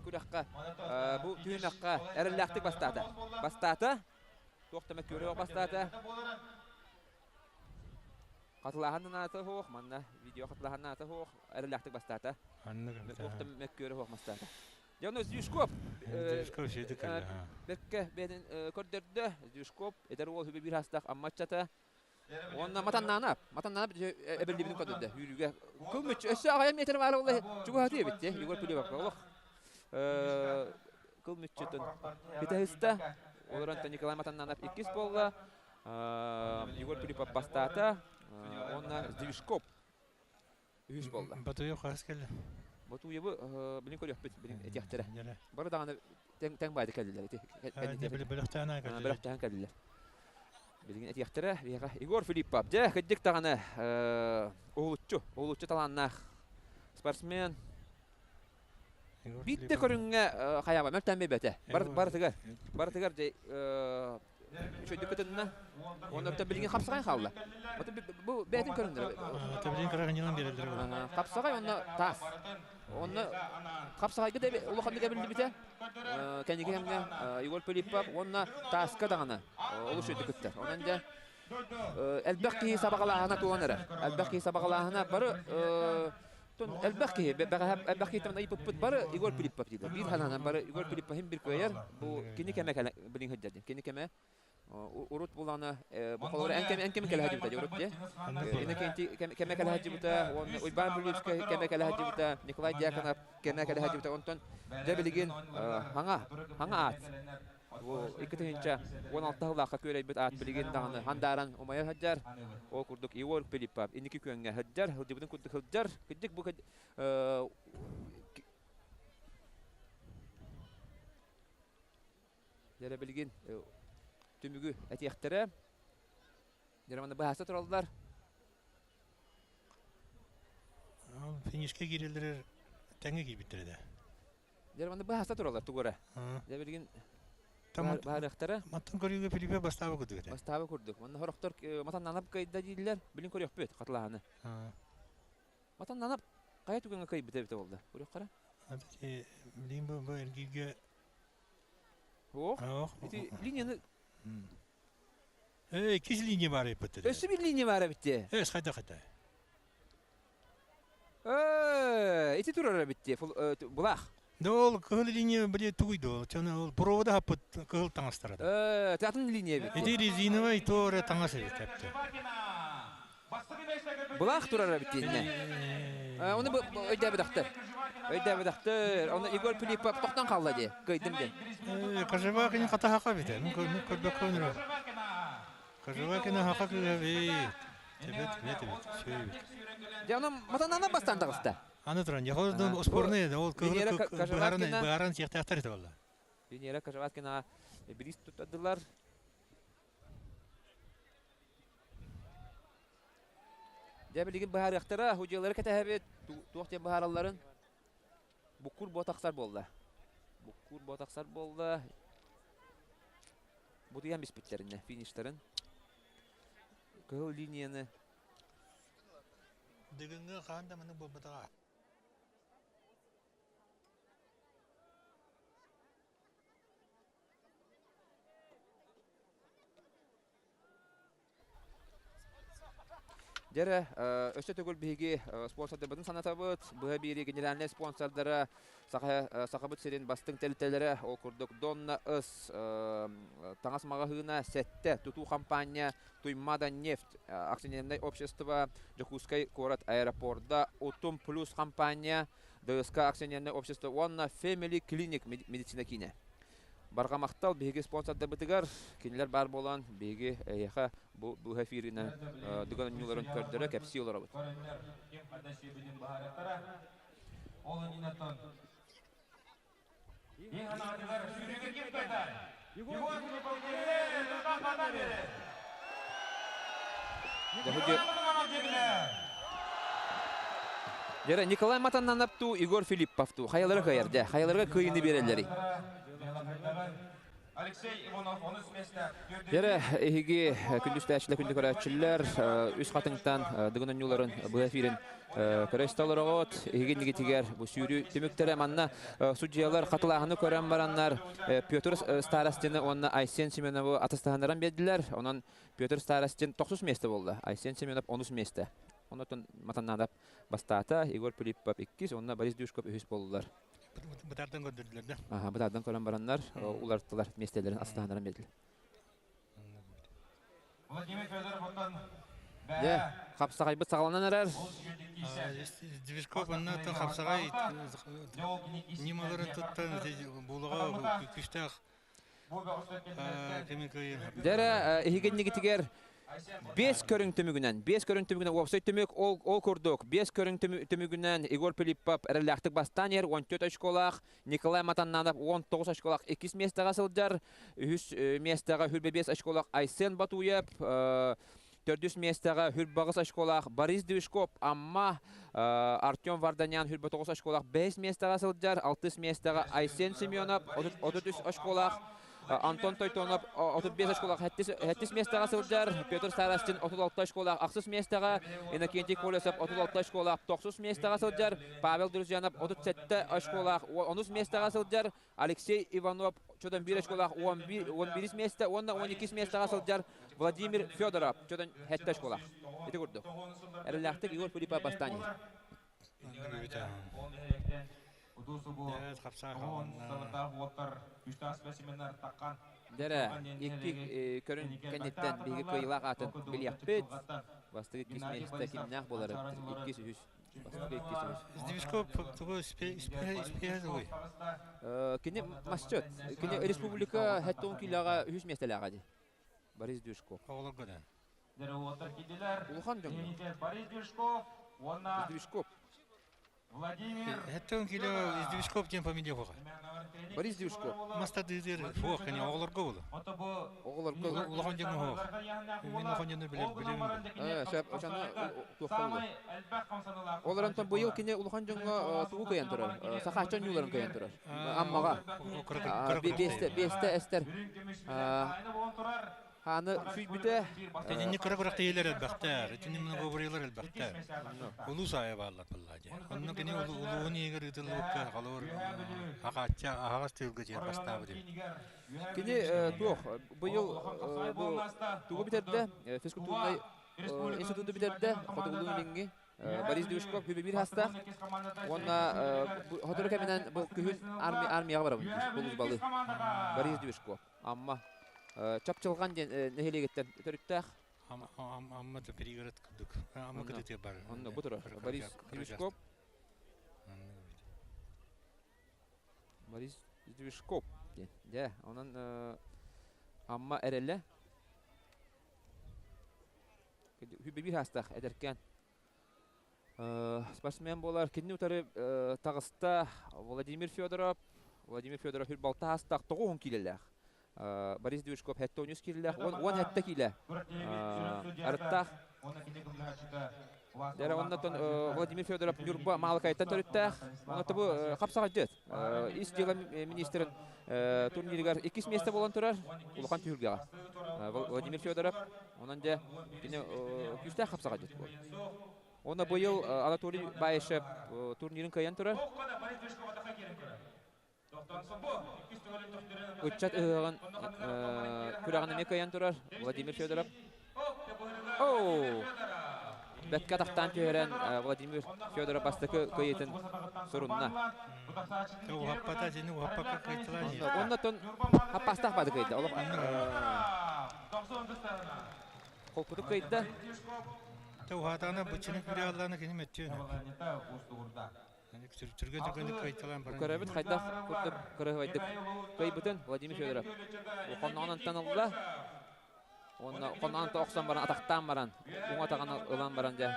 Speaker 1: күрэххэ, бу түһүмэххэ эрэллээхтик бастаата. Бастаата. Туох да мөккүөрэ бастаата. Хатылааһын наата суох, манна видео хатылааһын наата суох, эрэллээхтик бастаата. Туох да мөккүөрэ суох бастаата. Дьэ ону Зюшков
Speaker 4: Зюшков сүйдүк кэллэ.
Speaker 1: Бэркэ бэйэтин көрдөрдө. Зюшков эдэр уол хүбэ биир хастаах аммаччата. Уонна Матаннаанап. Матаннаанап эбиллибитин көрдөрдө. Үүрүүгэ. Кыл мүччү өссө аҕыйах метр баар буолла чугаһатыы эбит дии. Егор Пилипов олох кыл мүччүтүн хитаһыста. Олорон Николай Матаннаанап иккис буолла. Егор Пилипов бастаата. Уонна Движков үһүс буолла.
Speaker 4: Батуев хас кэллэ?
Speaker 1: Батуевы билин көрүөхпүт, билин этиэхтэрэ. Бары даҕаны тэҥ баайды кэллилэр ити.
Speaker 4: Бөлөхтөөн кэллилэр.
Speaker 1: Бөлөхтөөн кэллилэр. Билигин этиэхтэрэ биһиэхэ Егор Филиппов. Дьэ, кырдьык даҕаны уһулуччу, уһулуччу талааннаах спортсмен. Биирдэ көрүҥҥэ хайаба мөлтөөн биэрбэтэ. Барытыгар, барытыгар дьэ үчүгэйдик кытынна. Уонна билигин хапсаҕай хаалла. Бу бэйэтин көрүҥнэрэ.
Speaker 4: Билигин кыра ньылан биэрэллэр.
Speaker 1: Хапсаҕай онно таас. Онно хапсаҕайга да улаханнык эбиллибитэ. Кэнники кэмҥэ Егор Филиппов уонна тааска даҕаны олус үчүгэйдик кыттар. Онон дьэ элбэх киһи сабаҕалааһына туон эрэр. Элбэх киһи сабаҕалааһына бары элбэх киһи элбэх киһиттэн ыйыппыппыт бары Егор Филиппов дииллэр. Биир санаанан бары Егор Филиппов иһин бир кыайар. Бу кини кэмэ билин сылдьар диэн. Кини кэмэ урут булана бу холобура эн кэм эн кэми кэлэ сылдьыбыта урут дии. Иннокентий кэмэ кэлэ сылдьыбыта, уонна Уйбаан Бүлүүскэй кэмэ кэлэ сылдьыбыта, Николай Дьяконов кэмэ кэлэ сылдьыбыта. Онтон дьэ билигин хаҥа хаҥа аат Бу 2016 сыллаахха күөрэйбит аат билигин даҕаны хандааран умайа сылдьар. Ол курдук Егор Филиппов инники күөҥҥэ сылдьар, сылдьыбытын курдук сылдьар. Кырдьык бу Дьэрэ билигин түмүгү этиэхтэрэ. Дьэрэ манна быһааса тураллар.
Speaker 4: Финишке киирэллэр тэҥҥэ киирбиттэрэ да.
Speaker 1: Дьэ манна быһааса тураллар тугу эрэ. Дьэ билигин баарыахтара.
Speaker 4: Мантан көрүүгэ Филиппе бастаабы курдук этэ.
Speaker 1: Бастаабы курдук. Манна сорохтор матаннанап кыайда дииллэр. Билин көрүөхпүт хатылаһаны. Матаннанап хайа түгэҥҥэ кыайбыта эбитэ буолла. Көрүөххэ
Speaker 4: эрэ. Билигин бу бу эргииргэ
Speaker 1: Ох. Ити линияны
Speaker 4: Э, иккис линия баар эппит.
Speaker 1: Өссө бир линия баар эбит дии.
Speaker 4: Э, хайда хайда.
Speaker 1: Э, ити турар эбит дии, булаах.
Speaker 4: Да ол кыһыл линия били тугуй да ол, ол провода хаппыт кыһыл таҥастара да.
Speaker 1: Э, атын линия эбит.
Speaker 4: Ити резиновый туора таҥас эбит эпти.
Speaker 1: Булаах турар эбит дииннэ. Оны өйдөөбөтөхтөр. Өйдөөбөтөхтөр. Оны Егор Филиппов тохтон хаалла дии, кыйдым диэн.
Speaker 4: Кожевакин хата хака бит. Ну көрбөккө Кожевакина хака кыһабит. Тебет, тебет, тебет. Сөйбүт.
Speaker 1: Дьэ, онон матаннанан бастаан таҕыста.
Speaker 4: Аны туран, яхол спорный, ол кыһыл быһааран сиэхтээхтэр этэ болла.
Speaker 1: Венера Кожеваткина бириис туттардылар. Дьэ билигин быһаарыахтара, судьуйалары кэтэһэбит, туох диэн быһааралларын. Буккур буо тахсар буолла. Буккур буо тахсар буолла. Бутуйан биспиттэринэ фиништарын. Кыһыл линияны.
Speaker 4: Дыгыҥҥа хаан да маны буолбатаҕа.
Speaker 1: Дьэрэ, өссө төгүл биһиги спонсордарбытын санатабыт. Быһа биири генеральнай спонсордара Сахабыт сирин бастыҥ тэрилтэлэрэ, ол курдук Донна Ыс, таҥас маҕаһыына, Сэттэ, тутуу хампаанньа, Туймада нефть, акционернай общество, Дьокуускай куорат аэропорда, Утум плюс хампаанньа, ДСК акционернай общество уонна Family Clinic медицина киинэ. Барҕа махтал биһиги спонсордарбытыгар, кинилэр баар буолан биһиги эһиэхэ бу быһа эфиринэн Дыгын оонньууларын көрдөрө кэпсии олоробут. Дьэ, Николай Матаннанов туу, Егор Филиппов туу. Хайалара кыайар дьэ? Хайаларга кыайыыны биэрэллэрий? Дьэрэ, эһиги күндүстээччилэр, күндү көрөөччүлэр, үс хатыҥтан Дыгын оонньууларын быһа эфирин көрө истэ олороҕут. Эһиги иннигитигэр бу сүүрүү түмүктэрэ манна судьуйалар хатылааһыны көрөн бараннар Петр Старостины уонна Айсен Семенову атастаһыннаран биэрдилэр. Онон Петр Старостин тохсус миэстэ буолла. Айсен Семенов онус миэстэ. Онтон Матаннадап бастаата, Егор Филиппов иккис, уонна Борис Дюшков үһүс буоллулар.
Speaker 4: Бытардан көрдөрдүлэр да?
Speaker 1: Аха, бытардан көрөн бараннар, уларыттылар, миэстэлэрин астаһаннаран биэрдилэр. Дьэ, хапсаҕайбыт саҕаланан эрэр.
Speaker 4: Движков онно хапсаҕай ньымаларын туттан булаҕа күүстээх
Speaker 1: Дьэрэ, эһигиннигитигэр 5 көрүҥ түмүгүнэн, 5 көрүҥ түмүгүнэн уопсай түмүк ол, ол курдук 5 көрүҥ түмүгүнэн Егор Филиппов эрэллээхтик бастаан иһэр 14 очколаах, Николай Матаннанов 19 очколаах иккис миэстэҕэ сылдьар, үһүс миэстэҕэ 25 очколаах Айсен Батуев, Төрдүс миэстэҕэ Хүрбаҕыс очколаах Борис Движков, Амма, Артем Варданян Хүрбэ очколаах бэһис миэстэҕэ сылдьар, алтыс миэстэҕэ Айсен Семенов 33 очколаах, Антон Тойтонов 35 очколаах сэттис миэстэҕэ сылдьар, Петр Старостин 36 очколаах ахсыс миэстэҕэ, Иннокентий Колесов 36 очколаах тохсус миэстэҕэ сылдьар, Павел Друзьянов 37 очколаах онус миэстэҕэ сылдьар, Алексей Иванов чодон биир очколаах 11 миэстэ уонна 12 миэстэҕэ сылдьар Владимир Федоров чодон 7 очколаах. Ити курдук. Эрэллээхтик Егор Филиппов бастаан иһэр. Дэрэ, икки көрүн кэнниттэн биһиги кыайыылаах аатын билиэхпит. Бастакы иккис миэстэ кимнээх буолар? Иккис, үһүс.
Speaker 4: Сдвижков тугу испиэһэ
Speaker 1: Кини масчыт. Кини республика хэттон килаҕа үһүс миэстэлээҕэ дии. Борис Движков.
Speaker 4: Оҕолорго да.
Speaker 1: Улахан дьоҥҥо. Сдвижков.
Speaker 4: Хэттон кило Сдвижков диэн фамилия хоҕа.
Speaker 1: Борис Движков.
Speaker 4: Маста дыдыр фох кини оҕолорго болу.
Speaker 1: Оҕолорго
Speaker 4: улахан дьоҥҥо хоох. Мин улахан дьону билэр билэбин.
Speaker 1: Сөп, ошону туохха булар. Ол онтон быйыл кини улахан дьоҥҥо тугу кыайан турар? Сахаачча оонньууларын кыайан турар. Аммаҕа. Биэстэ эстэр. Хааны сүүйбүтэ.
Speaker 4: Итинни кыра кыра элбэхтэр. Итинни многоборьелар элбэхтэр. Улуус аайы бааллар баллаа дии. Онно кини улууһун иһигэр ыытыллыбыкка холобур ахаачча аһаҕас тыылга дьиэр бастаабыт
Speaker 1: Кини туох быйыл бу тугу бүтэрдэ? Физкультурнай институту бүтэрдэ, Хотугулуу-Илиҥҥи Борис Дюшков күбүбүр хастаах уонна сотору кэминэн бу күһүн армияҕа барабын булузбалы Борис Дюшков Амма Чапчылҕан диэн нэһилиэгиттэн төрүттээх
Speaker 4: Амма пригород курдук Амма кытытыа бар
Speaker 1: Онно бу турар Борис Дюшков Борис Движков диэн. Дьэ, онон Амма эрэлэ. Хүбэбиир хаастаах эдэркээн спортсмен буолар. Кинини утары таҕыста Владимир Федоров. Владимир Федоров хүрбалта хаастаах 9 киилэлээх. Борис Движков 73 киилэлээх, 10 киилэ арыттаах. Дьэ, оннотон Владимир Федоров Ньурба Маалыкайтан төрүттээх. Онно бу хапсаҕайдьыт. Ис дьыала министрин турнирыгар иккис миэстэ буолан турар улахан түһүлгэҕэ. Владимир Федоров онон дьэ кини күүстээх хапсаҕайдьыт буолар. Онно быйыл Анатолий Баишев турнирын кыайан турар. Ыччат ыһыаҕын күрэҕин эмиэ кыайан турар Владимир Федоров. Оу! Бэккэ атахтаан түһэрэн Владимир Федоров бастакы кыйытын сурунна.
Speaker 4: Уһаппата дьини уһаппакка кыйтылар.
Speaker 1: Оннотон хаппастах бады кыйда. Олох холкутук кыйда.
Speaker 4: Уһаатаана быччыны күрэ кини мэттиөн. Түргэн түргэнник кыайталаан баран.
Speaker 1: Көрөбүт хайдах курдук кырыһыбайдык кыйбытын Владимир Федоров. Хонноҕунан ылла. Онно хонноҕунан охсон баран атахтаан баран, уҥа атаҕын ылан баран дьэ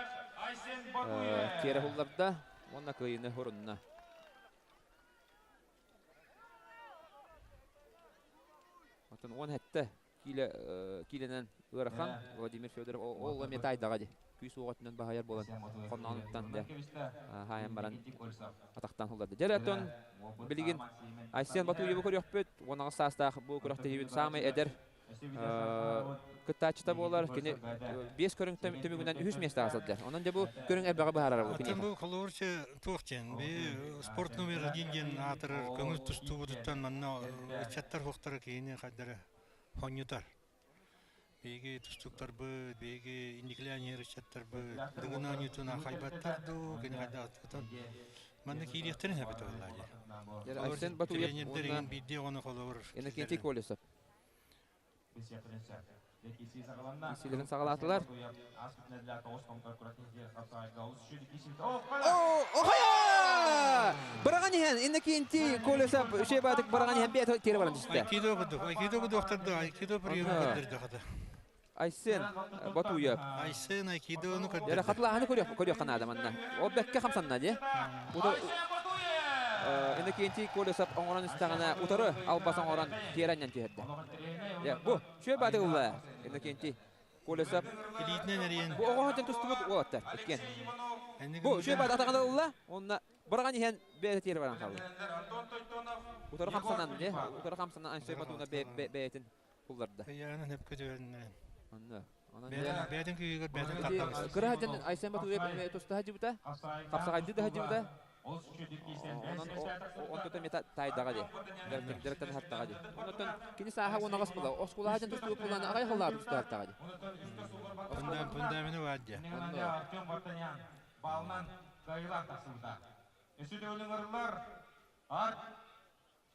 Speaker 1: тиэрэ хулларда уонна кыайыыны хурунна. Оттон 17 киилэ киилэнэн ыарахан Владимир Федоров ол эмиэ таайдаҕа дии. Күүс уоҕатынан баһайар буолан хонноонуттан дэ хаайан баран атахтаан хулларды. Дьэ оттон билигин Айсен Батуевы көрүөхпүт. 18 саастаах бу күрэхтэһиибин саамай эдэр кыттааччыта буолар. Кини 5 көрүҥ түмүгүнэн үһүс миэстэҕэ сылдьар. Онон дьэ бу көрүҥ элбэҕи быһаарар бу
Speaker 4: киниэхэ. Бу холобурча туох диэн, би спорт номер один диэн аатырар көҥүл тустуубутуттан манна ыччаттар хуохтара киһини хайдары хонньутар. Биһиги тустууктарбыт, биһиги инникилээн ыччаттарбыт дыгын оонньуутун хайбаттар дуу, кини хайдаатытын манна киириэхтэрин сөп буоллаа
Speaker 1: дии. Айсен Батуев
Speaker 4: Тренердер иһин биирдии оҕону холобур.
Speaker 1: Иннокентий Колесов. Киисилэрин саҕалаатылар. Охая! Бараҕан иһэн Иннокентий Колесов үчүгэй баатык бараҕан иһэн бэйэтэ тиэрэ баран түстэ.
Speaker 4: Айкидо курдук, айкидо курдуктар айкидо прием көрдөрдө хата.
Speaker 1: Айсен Батуев.
Speaker 4: Айсен айкидону
Speaker 1: көрдөрдө. Яра хатылааһыны көрүөх көрүөххэ наада манна. Ол бэккэ хамсанна дии. Иннокентий Колесов оҥорон истэҕинэ утары албас оҥорон тиэрэ анньан түһэрдэ. Бу үчүгэй баатык ылла Иннокентий Колесов.
Speaker 4: Илиитинэн эрийэн.
Speaker 1: Бу оҕо сылдьан тустубут уолаттар иккиэн. Бу үчүгэй баат атаҕына ылла, уонна быраҕан иһэн бэйэтэ тиэрэ баран хаалла. Утары хамсанан, дьэ, утары хамсанан Айсен Батуна бэйэтин кулларда.
Speaker 4: Ыйаанын өпкө түһэриннэрэн.
Speaker 1: Онно. Онон
Speaker 4: бэйэтин күүһүгэр бэйэтин тардамыс.
Speaker 1: Кыра сылдьан Айсен Батуев туста сылдьыбыта, хапсаҕайдыы да сылдьыбыта. Онон онтута эмиэ таайдаҕа дии. Дьарыктан аһаттаҕа дии. Онтон кини сааһа 18 була. Оскуолаҕа дьон тустубут буолан аҕай халлаабыт тустааттаҕа дии.
Speaker 4: Фундамена баар дии.
Speaker 3: Балынан кыайыылаах тахсыбыта. Өссө төгүл ыҥырыллар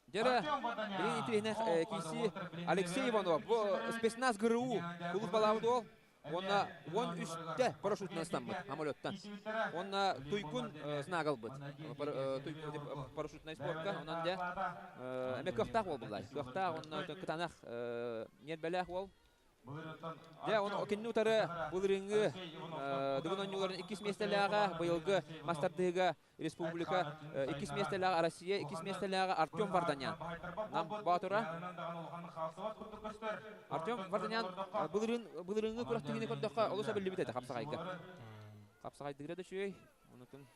Speaker 1: Дьэрэ, билигин интириэһинэй киирсии Алексей Иванов. Бу спецназ ГРУ кулус балаабыт уол. Уонна 13-тэ парашютынан ыстаммыт самолеттан. Уонна Туйгун знак ылбыт. Парашютнай спортка. Онон дьэ эмэ кыахтаах уол буллай. Кыахтаах уонна кытаанах ньиэрбэлээх уол. Дьэ, оны кинини утары былырыыҥҥы Дыгын оонньууларын иккис миэстэлээҕэ, быйылгы мастардыһыга республика иккис миэстэлээҕэ, Россия иккис миэстэлээҕэ Артем Варданян. Нам Боотура. Артем Варданян былырыын былырыыҥҥы күрэхтэһиини көрдөххө олус эбиллибит этэ хапсаҕайга. Хапсаҕайдыыра да үчүгэй. Онутун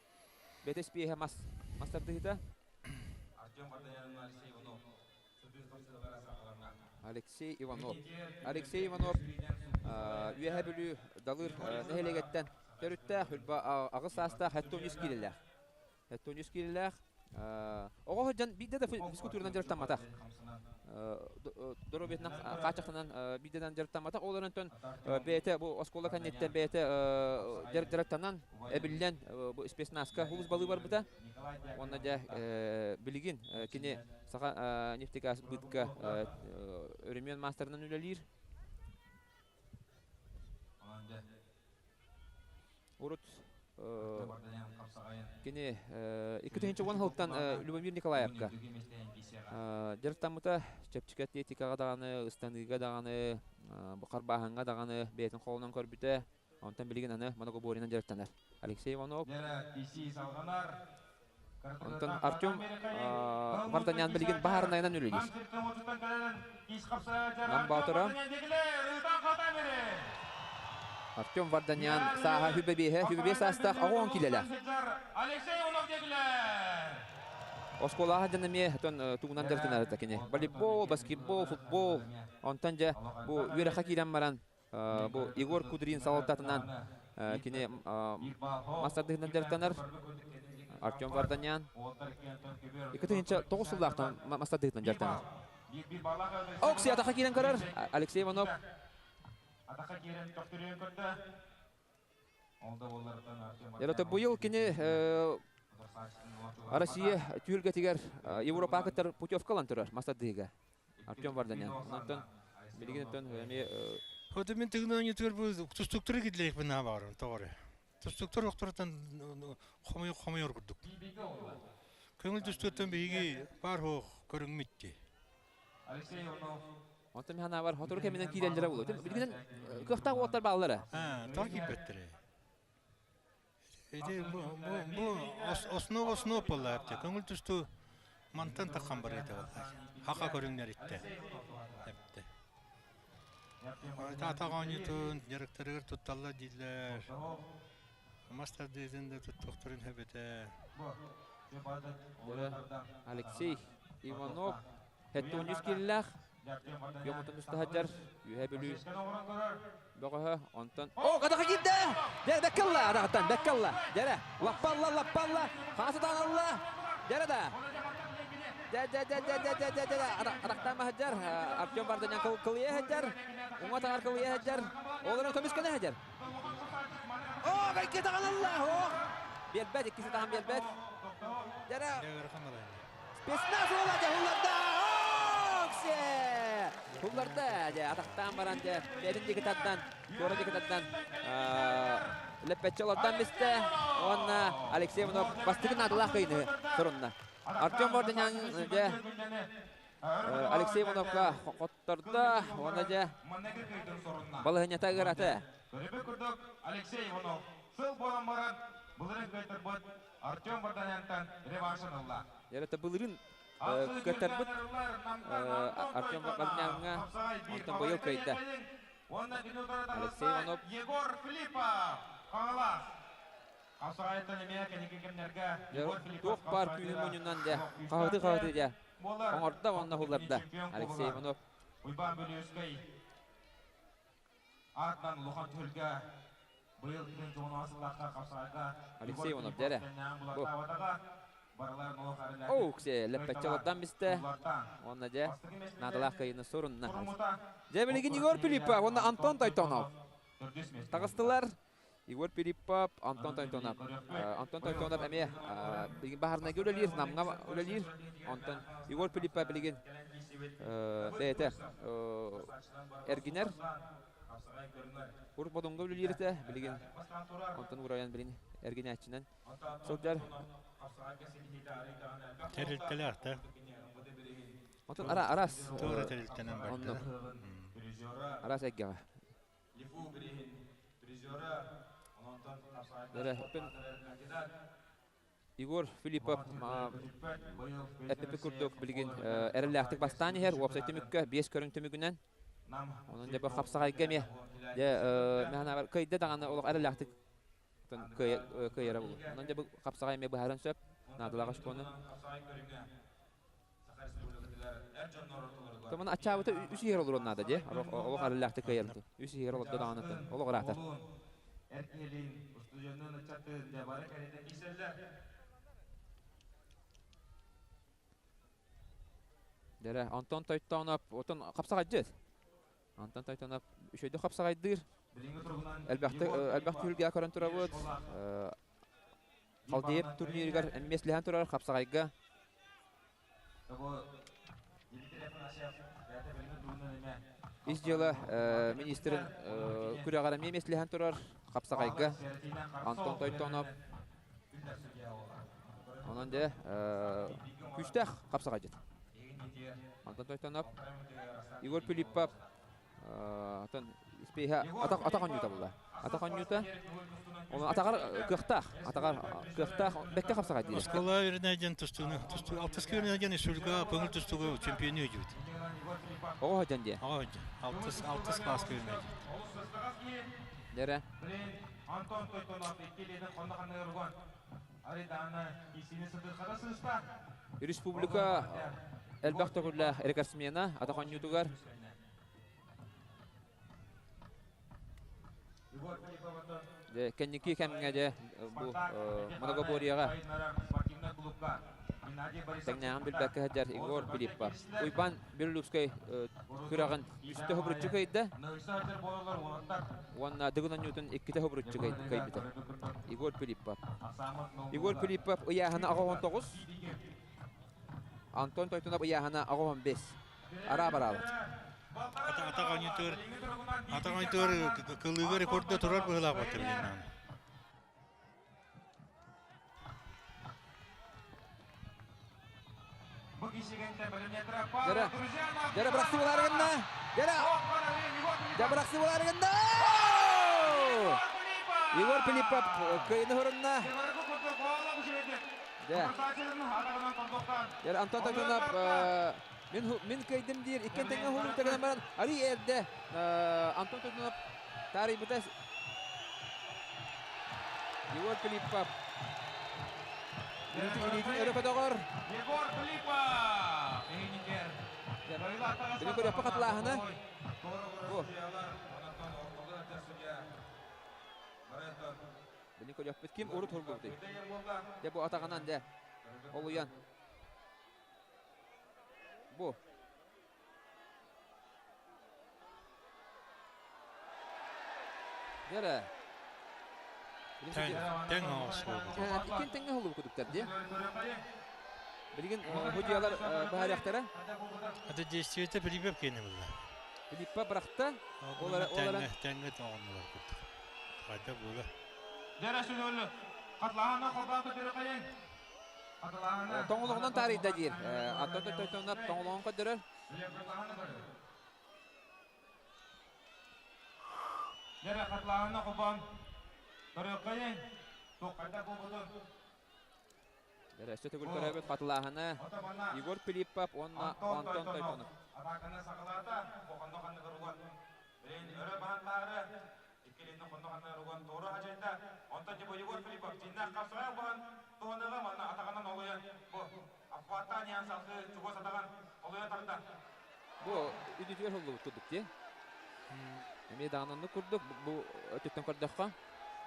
Speaker 1: бэйэтэ испиэһэ мас мастардыһыта. Алексей Иванов. Алексей Иванов Үөһээ Бүлүү Далыр нэһилиэгиттэн төрүттээх, аҕыс саастаах, 73 киилэлээх. 73 киилэлээх. Оҕо сылдьан биирдэ да физкультуранан дьарыктамматах. Доруобуйатынан хааччахтанан биирдэ да дьарыктамматах. Ол эрэн бэйэтэ бу оскуола кэнниттэн бэйэтэ дьарыктанан, эбиллэн бу спецназка улус балыы барбыта. Уонна дьэ билигин кини Саха нефтегаз бытка өрөмүөн маастарынан үлэлиир. Урут кини 2010 сылтан Любомир Николаевка дьарыктаммыта чэпчэки атлетикаҕа даҕаны, ыстаныыга даҕаны, харбааһыҥҥа даҕаны бэйэтин холонон көрбүтэ. Онтон билигин аны моногоборинан дьарыктанар. Алексей Иванов. Онтон Артем Варданян билигин баһаарынайынан үлэлиир. Нам Боотура. Артем Варданян сааһа хүбэ биэһэ, хүбэ биэс саастаах оҕо килэлээх. Оскуолаҕа дьон эмиэ отон тугунан дьарыктанар кини. Волейбол, баскетбол, футбол. Онтон дьэ бу үөрэххэ киирэн баран Бу Егор Кудрин салалтатынан кини мас тардыһынан дьарыктанар. Артем Варданян 2009 сыллаахтан мас тардыһытынан дьарыктанар. Окси атаха киирэн көрөр. Алексей Иванов. Эрэ быйыл кини Россия түһүлгэтигэр Европа кыттар путевка ылан турар мастардыыга. Артем Варданян. Онтон билигин оттон эмиэ
Speaker 4: Хоту мин тыгын оонньуутугар бу тустуктары кидлээх бына баарым тоҕоре. Тустуктар охторутан хомуй хомуйор курдук. Көҥүл тустууттан биһиги баар хоох көрүҥмүт
Speaker 1: Онтон мин санаабар сотору кэминэн киирэллэрэ буолуо. Билигин кыахтаах уолаттар бааллара.
Speaker 4: Тоҕо киирбэттэрэ? Ити бу бу основа основ буолла көҥүл тустуу мантан таххан барыыта буолла. Хака көрүҥнэриттэ. Эпте. Таата оонньуутун дьарыктарыгар тутталлар дииллэр. Мас тардыытын да туттуохтарын сөбүтэ.
Speaker 1: Алексей Иванов 73 киллээх Йомотун устаһадьар Үһэ Бүлүү бөҕөһө онтон О, катаха киирдэ! Дьэ, бэккэ ылла адаҕыттан, бэккэ ылла. Дьэрэ, лаппалла, лаппалла, хаасытаан ылла. Дьэрэ да. Дьэ, дьэ, дьэ, дьэ, дьэ, дьэ, дьэ, дьэ, атахтаан баһадьар. Артем Варданян кылыйа сылдьар. Уҥа таҥар кылыйа сылдьар. Олорон көмүскэнэ сылдьар. О, бэккэ таҕан ылла! О! Биэрбэт, иккиси таҕан биэрбэт. Дьэрэ. Спецназ уола дьэ хулларда! Оксе! Хулларда дьэ атахтаан баран дьэ бэйэтин диэки тардан, туора диэки тардан лэппэччи олордон бистэ уонна Алексей Иванов бастакы наадалаах кыайыыны сурунна. Артем Бординян дьэ Алексей Ивановка хоттордо уонна дьэ балаһынньата ыарата.
Speaker 3: Көрүбүт курдук Алексей Иванов сыл буолан баран былырыын кыайтарбыт Артем Варданянтан реваншын ылла.
Speaker 1: Ярата былырыын кыаттарбыт Артем Варданяҥҥа онтон быйыл кыайда. Алексей Иванов.
Speaker 3: Егор Филиппов, Хаҥалас. Хапсаҕайтан эмиэ кэнники кэмнэргэ Егор Филиппов
Speaker 1: Туох баар күүһүн мунньунан дьэ хаһыты-хаһыты дьэ оҥордо уонна хулларда Алексей Иванов.
Speaker 3: Уйбаан Бөлүөскэй аатынан улахан түһүлгэ быйыл 2010 сыллаахха хапсаҕайга
Speaker 1: Алексей Иванов дьэрэ. Бу. Оуксе лэппэччэ олордон бистэ. Уонна дьэ наадалаах кыайыыны сурунна. Дьэ билигин Егор Филиппов уонна Антон Тойтонов таҕыстылар. Егор Филиппов, Антон Тойтонов. Антон Тойтонов эмиэ билигин Баһарнайга үлэлиир, Намҥа үлэлиир. Онтон Егор Филиппов билигин бэйэтэ эргинэр. Урут Бодоҥго үлэлиир этэ, билигин онтон уурайан билигин эргинээччинэн сылдьар.
Speaker 4: Тэрилтэлээх да.
Speaker 1: Онтон ара араас
Speaker 4: Туора тэрилтэнэн барда.
Speaker 1: Араас эйгэҕэ. Егор Филиппов эппиппит курдук билигин эрэллээхтик бастаан иһэр уопсай түмүккэ биэс көрүҥ түмүгүнэн. Онон дьэ бу хапсаҕайга эмиэ дьэ мэхэнэ кыайда даҕаны олох эрэллээхтик кыайара буолуо. Онон дьэ бу хапсаҕай эмиэ быһааран сөп наадалаах очкону. Томон аччаабыта үс иһэр олоруон наада дьэ. Олох эрэллээхтик кыайар. Үс иһэр олордо даҕаны олох ыраатар.
Speaker 3: Эр киһилиин устудьуоннуун ыччаттыын дьэ бары кэриэтэ киирсэллэр.
Speaker 1: Дэрэ, Антон Тойтоонов, отон хапсаҕайдьыт. Антон Тойтоонов үчүгэйдик хапсаҕайдыыр. Элбэхтик элбэх түһүлгэ көрөн турабыт. Халдеев турнирыгар эмиэ турар хапсаҕайга. Ис дьыала министрин күрэҕэр эмиэ миэстэлэһэн турар хапсаҕайга Антон Тойтонов. Онон дьэ күүстээх хапсаҕайдьыт. Антон Тойтонов, Егор Филиппов Атын испииһэ атах атах онньута булла. Атах онньута. Оны атаҕар кыахтаах. Атаҕар кыахтаах бэккэ хапсаҕай диир.
Speaker 4: Оскуола үөрэнээдьэн тустууну тустуу алтыска үөрэнээдьэн Исульга көҥүл тустууга чемпиону өйдүүбүт.
Speaker 1: Оҕо сылдьан диэ.
Speaker 4: Оҕо сылдьан. Алтыс алтыс класска үөрэнээдьэн.
Speaker 1: Дэрэ.
Speaker 3: Антон Тойтонов икки хонно ханныгар Арыйдаана киисини сытырхата сыыста.
Speaker 1: Республика элбэх төгүллээх рекордсмена атах оонньуутугар Дьэ, кэнники кэмҥэ дьэ бу многоборьеҕа Тэҥнээҕин билбэккэ сылдьар Егор Филиппов. Уйбаан Белолюбскай күрэҕин үстэ хобуруччу кыайда. Уонна Дыгын оонньуутун иккитэ хобуруччу кыайбыта. Егор Филиппов. Егор Филиппов ыйааһына 89. Антон Тойтунов ыйааһына 85. Араа бараалар.
Speaker 4: Атах оонньуутугар атах оонньуутугар кылыыга рекорда турар быһыылаах буолта билигин.
Speaker 1: Дьэрэ, дьэрэ бырахсы булаары гынна. Дьэрэ, дьэ бырахсы булаары гынна. Егор Филиппов кыайыны хорунна. Дьэ. Дьэрэ Антон Токунов мин мин кыайдым диир иккин тэҥҥэ хулуйта гынан баран арый эрдэ Антон Токунов таарыйбыта. Егор Филиппов илиитин өрө көтөҕөр.
Speaker 3: Егор Филиппов! Эһиникер.
Speaker 1: Били көрүөхпэ хатылааһына. Бу. Били көрүөхпүт ким урут хургубутуй? Дьэ бу атаҕынан дьэ. Олуйан. Бу. Дьэрэ.
Speaker 4: Тэҥ оҕус буолбут.
Speaker 1: Иккин тэҥҥэ холубу кудуктар дии. Билигин судьуйалар быһаарыахтара.
Speaker 4: Это действиете Филиппов киэнэ булла.
Speaker 1: Филиппа бырахта.
Speaker 4: Тэҥҥэ оҕоннулар курдук. Хайда буола.
Speaker 3: Дьэрэ сүнөллү. Хатлаһана холбаан көтөрө
Speaker 1: Тоҥолоҕунан таарыйда диир. Антон Тойтонов тоҥолоҕун көрдөрөр.
Speaker 3: Дьэрэ хатлааһына холбоон көрүөххэйиҥ. Туоххайда буолбутун.
Speaker 1: Дьэрэ өссө төгүл көрөбүт хатылааһына Егор Филиппов уонна Антон Тойтонов.
Speaker 3: Атааканы саҕалаата. Хонно ханныгар уган. Өрө баһан таары иккилиитин хонно ханныгар уган туору хачайда. Онтон типа Егор Филиппов дьиннээх хапсаҕай баһан туһаныаҕа манна атаҕынан олуйан бу Аппааттаан иһэн салгыы чугас атаҕын олуйа тардан.
Speaker 1: Бу үдүтүгэр холлубут курдук дии. Эмиэ даҕаны оннук курдук бу өттүттэн көрдөххө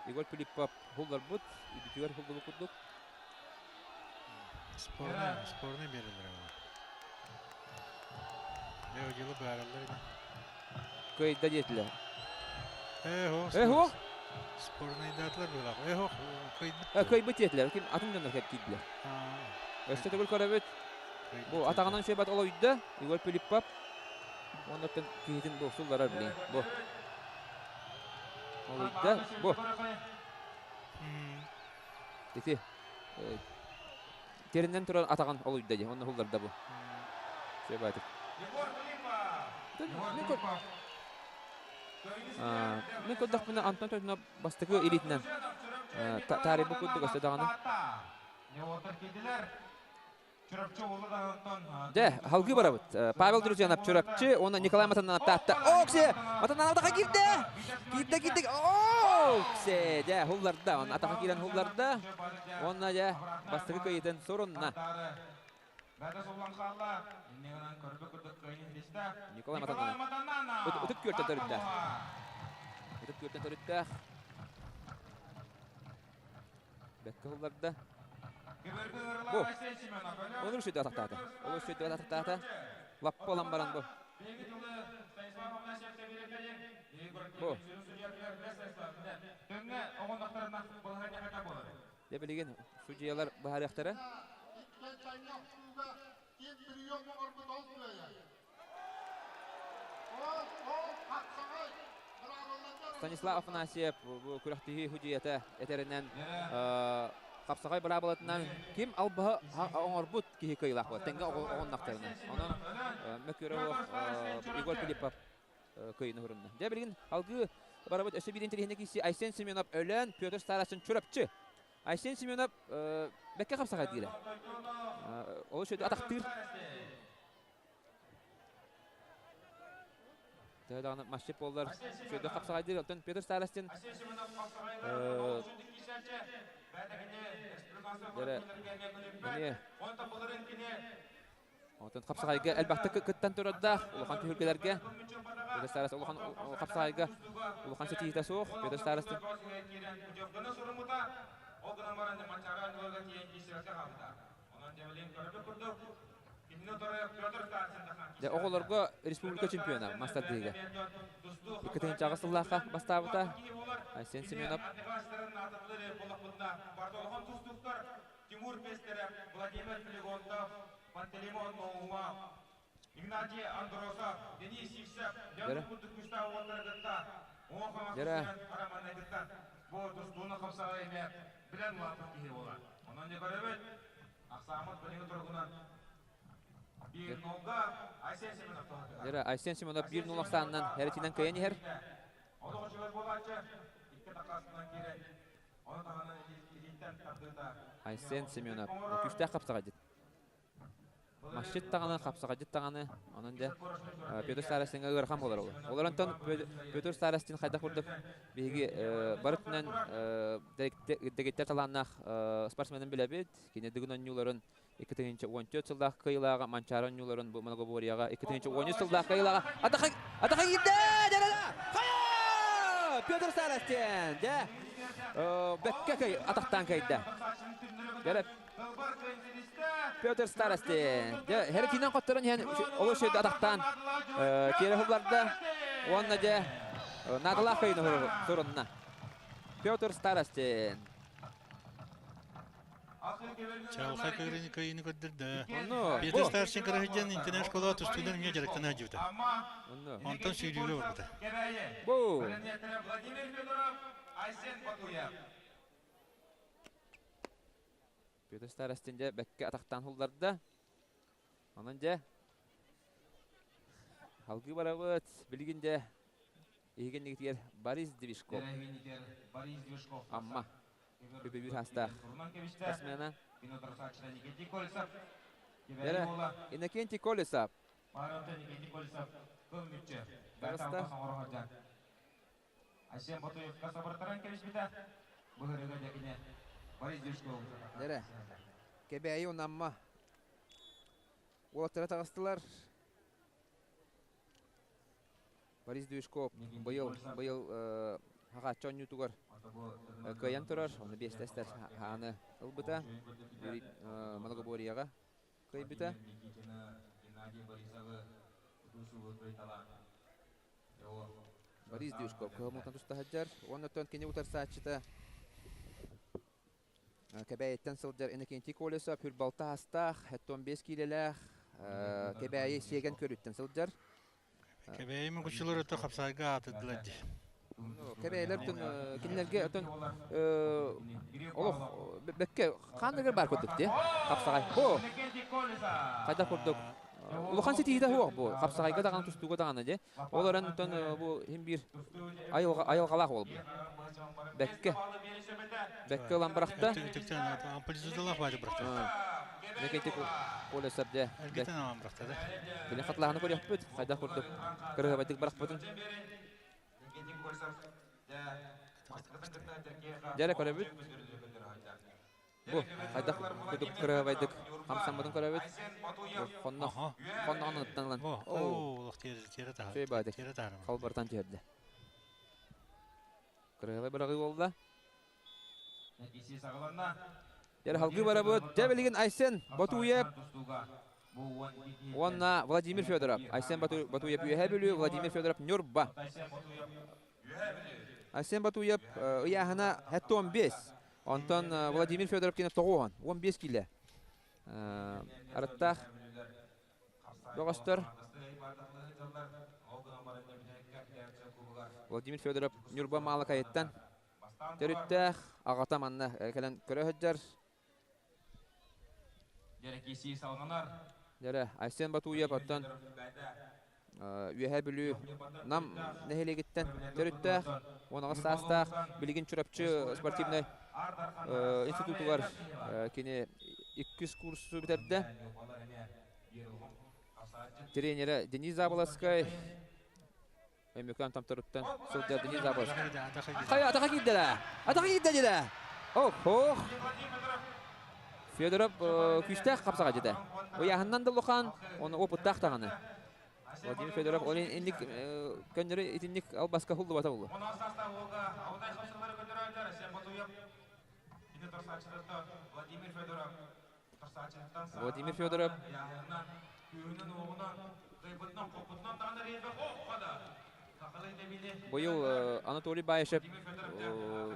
Speaker 1: Егор Филиппов хулларбыт үдүтүгэр хуллубут курдук.
Speaker 4: Спорный, спорный биэрэллэр ама. Дьэ, дьылы баараллар ини.
Speaker 1: Кыайда диэтилэр.
Speaker 4: Ээ, һуох.
Speaker 1: Ээ, һуох.
Speaker 4: Спорнайдаатылар быһыылаах. Ээ, һуох, кыайбыт.
Speaker 1: Кыайбыт диэтилэр. Ким атын дьоннор киирдилэр. Өссө төгүл көрөбүт. Бу атаҕынан сиэбэт олойда Егор Филиппов. Оннуттан киһитин бу сулларар билин. Бу. Олойда. Бу. Ити теринэн туран атаҕын олуйда дии. Онно хулларда бу. Сөбөтүк. Мин көрдөхпүнэ Антон Тотунов бастакы илиитинэн таарыйбыт курдук өссө даҕаны. Дьэ, халгыы барабыт. Павел Друзьянов Чурапчы уонна Николай Матананов Таатта. Оксе! Матананов атаха киирдэ! Киирдэ, киирдэ! Оксе! Дьэ, хулларда. Он атаха киирэн хулларда. Уонна дьэ, бастакы кыайыытын сурунна. Николай Матананов. Ытык күөртэн төрүттээх. Ытык күөртэн төрүттээх. Бэккэ хулларда. Бу. Олус үчүгэй атахтаата. Олус үчүгэй атахтаата. Лаппа ылан баран бу. Бу. Дьэ билигин судьуйалар быһаарыахтара. Станислав Афанасьев бу күрэхтэһии судьуйата этэринэн хапсаҕай быраабылатынан ким албаһы оҥорбут киһи кыайыылаах буолар. Тэҥҥэ оҕоннохторуна. Онон мөкүөрэ Егор Филиппов кыайыыны хурунна. Дьэ билигин алгыы барабыт өссө биир интэриэһинэй киирсии Айсен Семенов Өлөөн, Петр Старостин Чурапчы. Айсен Семенов бэккэ хапсаҕай диирэ. Олус атахтыыр. Төһө даҕаны масчыт буоллар, үчүгэйдик хапсаҕайдыыр. Оттон Петр Старостин эмиэ Оттон хапсаҕайга элбэхтик кыттан турардаах улахан түһүлгэлэргэ Петр Старостин улахан хапсаҕайга улахан ситиһиитэ суох. Петр Старостин Дьэ, оҕолорго республика чемпиона мас тардыһыыга. 2008 сыллаахха бастаабыта Айсен Семенов.
Speaker 3: Тимур Пестерев, Владимир Флегонтов, Пантелеймон Ноума, Игнатий Андросов, Денис Сивцев, Леонид курдук күүстээх уолаттары кытта уҥа хаҥас
Speaker 1: Дьэрэ.
Speaker 3: Романайгыттан бу тустууну хапсаҕай эмиэ билэн улааппыт киһи буолар. Онон дьэ көрөбүт, ахсааммыт билиҥҥи туругунан 1-0-га Айсен Семенов туһатыгар.
Speaker 1: Дьэрэ, Айсен Семенов 1-0 ахсаанынан эрэтинэн кыайан иһэр.
Speaker 3: Олох үчүгэй буолааччы, икки такаасынан киирэн, ону таһынан илииттэн тардыыта.
Speaker 1: Айсен Семенов күүстээх хапсаҕайдьыт. Масчыт даҕаны, хапсаҕайдьыт даҕаны, онон дьэ Петр Старостиҥҥа ыарахан буолар ол. Ол онтон Петр Старостин хайдах курдук биһиги бары өттүнэн дэгиттэр талааннаах спортсменын билэбит. Кини Дыгын оонньууларын 2014 сыллаах кыайыылааҕа, Манчаары оонньууларын бу многоборьеҕа 2013 сыллаах кыайыылааҕа Атаха Атаха киирдэ! Хайа! Петр Старостин! Дьэ, бэккэ кый атахтаан кыайда. Дьэ, Петр Старостин. Дьэ, Херекинен хотторон иһэн олус үчүгэй атахтаан тиэрэ хулларда. Уонна дьэ, наадалаах кыайыыны сурунна. Петр Старостин.
Speaker 4: Чаҕылхай кыайыыны көрдөрдө.
Speaker 1: Онно
Speaker 4: Петр Старостин кыраһыдьан интернет школа тустуудан эмиэ дьарыктана сылдьыбыта.
Speaker 1: Онно.
Speaker 4: Онтон сүүрүүгэ барбыта.
Speaker 1: Бу.
Speaker 3: Владимир Федоров, Айсен Батуев.
Speaker 1: Петр Старостин дьэ бэккэ атахтаан хулларда. Онон дьэ халгыы барабыт. Билигин дьэ иһигин Борис Движков.
Speaker 3: Борис Движков.
Speaker 1: Амма. Үбүбүр хастаах. Спортсмена. Дэрэ Иннокентий Колесов. Таҕыста.
Speaker 3: Айсен Ботуевка сабыртаран кэбиспитэ. Быһырыга дьэкине Борис Движков.
Speaker 1: Дэрэ. Кэбээйи Амма уолаттара таҕыстылар. Борис Движков быйыл быйыл хаҕааччы оонньуутугар кыайан турар. Ону биэстэстэр хааны ылбыта. Многоборьеҕа кыайбыта. Борис Дюшков кыһыл туста сылдьар. Уонна оттон кини утарсааччыта Кэбээйиттэн сылдьар Иннокентий Колесов хүрбалта астаах, 75 киилэлээх Кэбээйи сиэгэн көрүттэн сылдьар.
Speaker 4: Кэбээйи мугуччулар өтө хапсаайга аатырдылар дии.
Speaker 1: Кэбээйилэр кинилэргэ отон олох бэккэ хаанныгар баар курдук дии. Хапсаҕай. Бу хайдах курдук улахан ситиһиитэ суох бу. Хапсаҕайга даҕаны тустууга даҕаны дии. Ол эрэн оттон бу иһин биир айылҕалаах уол бу. Бэккэ. Бэккэ ылан бырахта.
Speaker 4: Амплитудалаах баайы бырахта.
Speaker 1: Некетик Колесов дьэ.
Speaker 4: Эргитэн ылан бырахта да.
Speaker 1: Били хатлаһаны көрүөхпүт. Хайдах курдук кырыһабайдык бырахпытын. Дьэ көрөбүт. Бу хайдах курдук кырыһабайдык хамсаммытын көрөбүт. Хонно хонноҕун ыттан ылан.
Speaker 4: Оо, тиэрэ
Speaker 1: таһар.
Speaker 4: Тиэрэ таһар.
Speaker 1: Халбартан түһэрдэ. Кырыһабай быраҕыы буолла. Дьэ халгыы барабыт. Дьэ билигин Айсен Ботуев уонна Владимир Федоров. Айсен Батуев Үөһээ Бүлүү, Владимир Федоров Ньурба. Айсен Батуев ыйааһына 75. Онтон Владимир Федоров кини 9 15 киилэ. Арыттаах бөҕөстөр Владимир Федоров Ньурба Маалыкайыттан төрүттээх аҕата манна кэлэн көрө сылдьар. Дьэрэ Айсен Батуев оттон Үөһээ Бүлүү Нам нэһилиэгиттэн төрүттээх, 18 саастаах, билигин Чурапчы спортивнай институтугар кини иккис курсу бүтэрдэ. Тренерэ Денис Заболоцкай, Өймөкөөн Томторуттан сылдьар Денис Заболоцкай. Хайа, атаха киирдэ Атаха киирдэ дилэ! Ох, ох! Федоров күүстээх хапсаҕа дьэтэ. Ыйааһыннан да улахан, оны опыттаах даҕаны. Владимир Федоров ол инник көннөрү итинник албаска хуллубата булу. Владимир Федоров быйыл Анатолий Баишев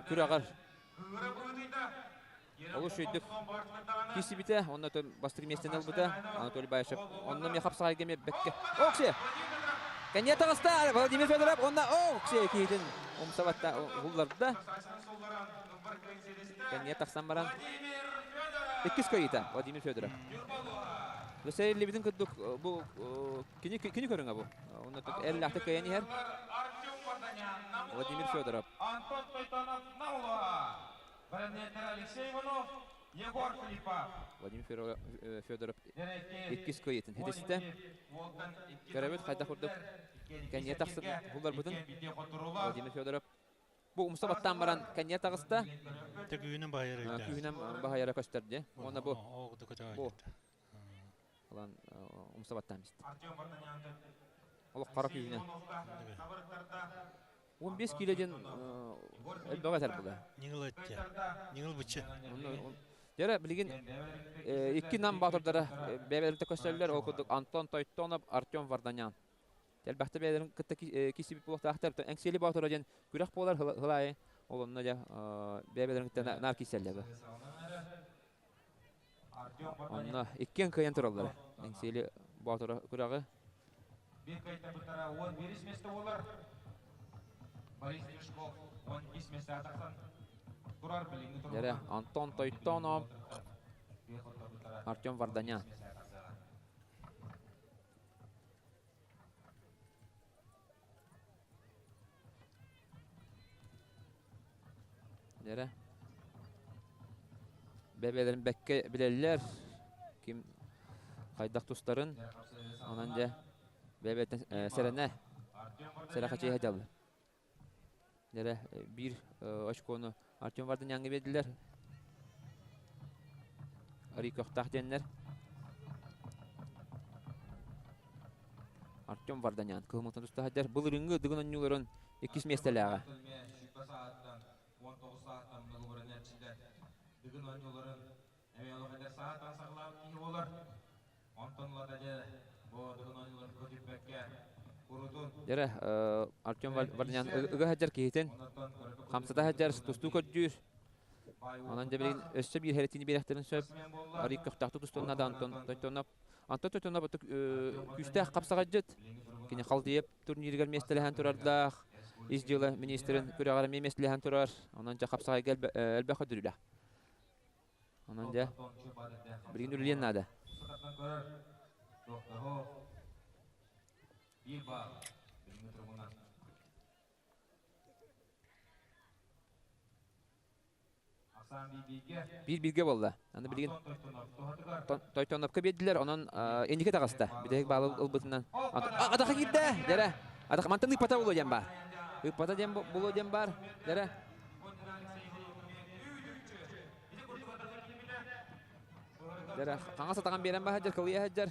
Speaker 1: күрэҕэр олус үчүгэйдик киирсибитэ, онно бастакы миэстэни ылбыта Анатолий Баишев. Онно эмиэ хапсаҕайга эмиэ бэккэ. Окси! Кэнниэ таҕыста Владимир Федоров онно Окси киһитин умсабатта уһулларда. Кэнниэ тахсан баран иккис кыайыыта Владимир Федоров. Сэриллибитин курдук бу кини кини көрүҥэ бу. Онно эллэхтик кыайан иһэр Владимир Федоров.
Speaker 3: Антон Тойтонов Наулуа. Алексей Иванов, Егор Филиппов.
Speaker 1: Владимир Федоров иккис кыайыытын хитистэ. Көрөбүт хайдах курдук кэнниэ тахсып булларбытын Владимир Федоров бу умса баттаан баран кэнниэ таҕыста.
Speaker 4: Күүһүнэн баһайара
Speaker 1: Күүһүнэн баһайара көстөр дии. Уонна бу бу Ылан умса баттаан истэ. Олох хара күүһүнэн. 15 кило диэн элбэҕи этэр була.
Speaker 4: Ньыгыл этте. Ньыгыл быччы.
Speaker 1: Дьэрэ билигин икки нам баатырдара бэйэлэрин көстөллөр. Ол курдук Антон Тойтонов, Артем Варданян. Элбэхтэ бэйэлэрин кытта киирсибит буолуохтаахтар. Эҥсиэли Боотура диэн күрэх буолар сыл аайы. Ол онно дьэ бэйэлэрин кытта наар киирсэллэр. Онно иккиэн кыайан тураллар. Эҥсиэли Боотура күрэҕи.
Speaker 3: Бир кайтабыттара 11 место болар. Борис Мешков 12 место тахсан турар билиҥҥи
Speaker 1: Дьэрэ Антон Тойтонов, Артем Варданян. Дьэрэ бэбэлэрин бэккэ билэллэр. Ким хайдах тустарын. Онон дьэ бэбэтин сэрэнэ сэрэхэчийэ дьаллар. Дьэрэ биир очкону Артем Варданяҥҥа биэрдилэр. Арый көхтөөх диэннэр. Артем Варданян кыһыммытын туста сылдьар. Былырыыҥҥы Дыгын оонньууларын иккис миэстэлээҕэ.
Speaker 3: Дыгын оонньууларын эмиэ олох эдэр саатан саҕалаабыт киһи буолар. Онтон ылата дьэ бу Дыгын оонньууларын көтүппэккэ урутун
Speaker 1: Дьэрэ Артем Варданян ыга сылдьар киһитин хамсата сылдьар, тустуу көрдүүр. Онон дьэ билигин өссө биир хэрэтиини биэрэхтэрин сөп. Арый көхтөөхтүк тустуонна да Антон Тойтонов. Антон Тойтонов күүстээх хапсаҕайдьыт. Кини Халдыйап турнирыгар миэстэлэһэн турардаах. Ис дьыала министрин күрэҕэр эмиэ миэстэлэһэн турар. Онон дьэ хапсаҕайга элбэх өдүрүлэх. Онон дьэ билигин үлэлиэн наада. Биир бииргэ буолла. Аны билигин Тойтоновка биэрдилэр, онон инники таҕыста. Бүтэһик баалы ылбытынан. Атаха киирдэ! Дэрэ. Атах мантан ыыппата буолуо диэн баар. Ыыппата диэн буолуо диэн баар. Дэрэ. Дэрэ хаҥас атаҕын биэрэн баһадьар, кылыйа сылдьар.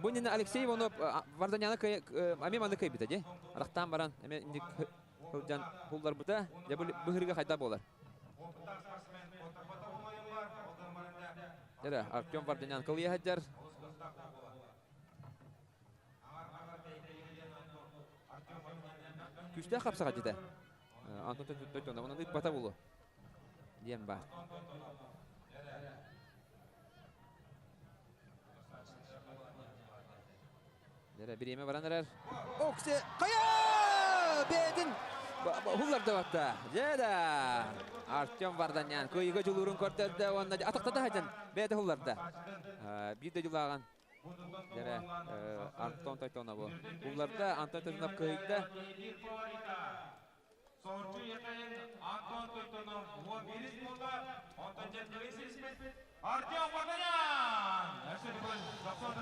Speaker 1: Бу иннинэ Алексей Иванов Варданяны эмиэ маннык кыайбыта дии. Арахтаан баран эмиэ инник сылдьан булларбыта. Дьэ бу быһырга хайдах буолар? Дьэ Артем Варданян кылыйа сылдьар. Күүстээх хапсаҕа дьитэ. Антон Тойтонов онон ыппата булу диэн баар. Дэрэ бириэмэ баран эрэр. Оксе хайа! Бэйэтин хулларда батта. Дьэ да! Артем Варданян кыайыыга дьулуурун көрдөрдө уонна атахтата сылдьан бэйэтэ хулларда. Биир дойдулааҕын Дьэрэ Антон Тойтонову булларда. Антон Тойтонов кыайда.
Speaker 3: Соһуччу иэтэйин Антон Тойтонов 11 буолла. Онтон Артем Варданян!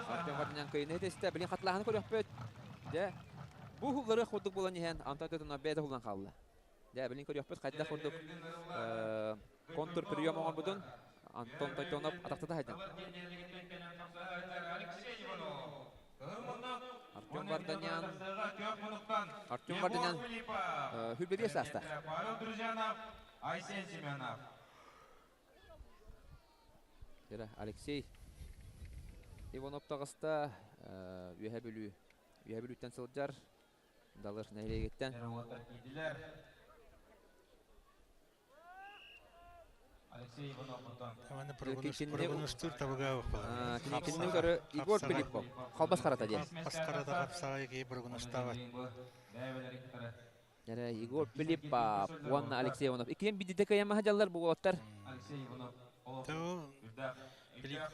Speaker 1: Артем Варданян кыайыны хитистэ. Билин хатылааһыны көрүөхпүт. Дьэ, бу хуллары курдук буолан иһэн Антон Тойтонов бэйэтэ хуллан хаалла. Дьэ, билин көрүөхпүт хайдах курдук контур прием оҥорбутун Антон Тойтонов атахтата сылдьан. Артем Варданян Артем Варданян хүлбэбиэс саастаах.
Speaker 3: Павел Друзьянов, Айсен Семенов.
Speaker 1: Алексей Иванов таҕыста Үөһэ Бүлүү Үөһэ Бүлүүттэн сылдьар Далыр нэһилиэгиттэн.
Speaker 3: Алексей Иванов оттон.
Speaker 4: Прогностур табыга
Speaker 1: Кинини көрө Егор Филиппов халбас харата диэн.
Speaker 4: Бас харата хапсаҕай киһи прогностаабат.
Speaker 1: Дьэрэ Егор Филиппов уонна Алексей Иванов. Иккиэн бидите кыйамаһа дьаллар бу уолаттар.
Speaker 3: Алексей Иванов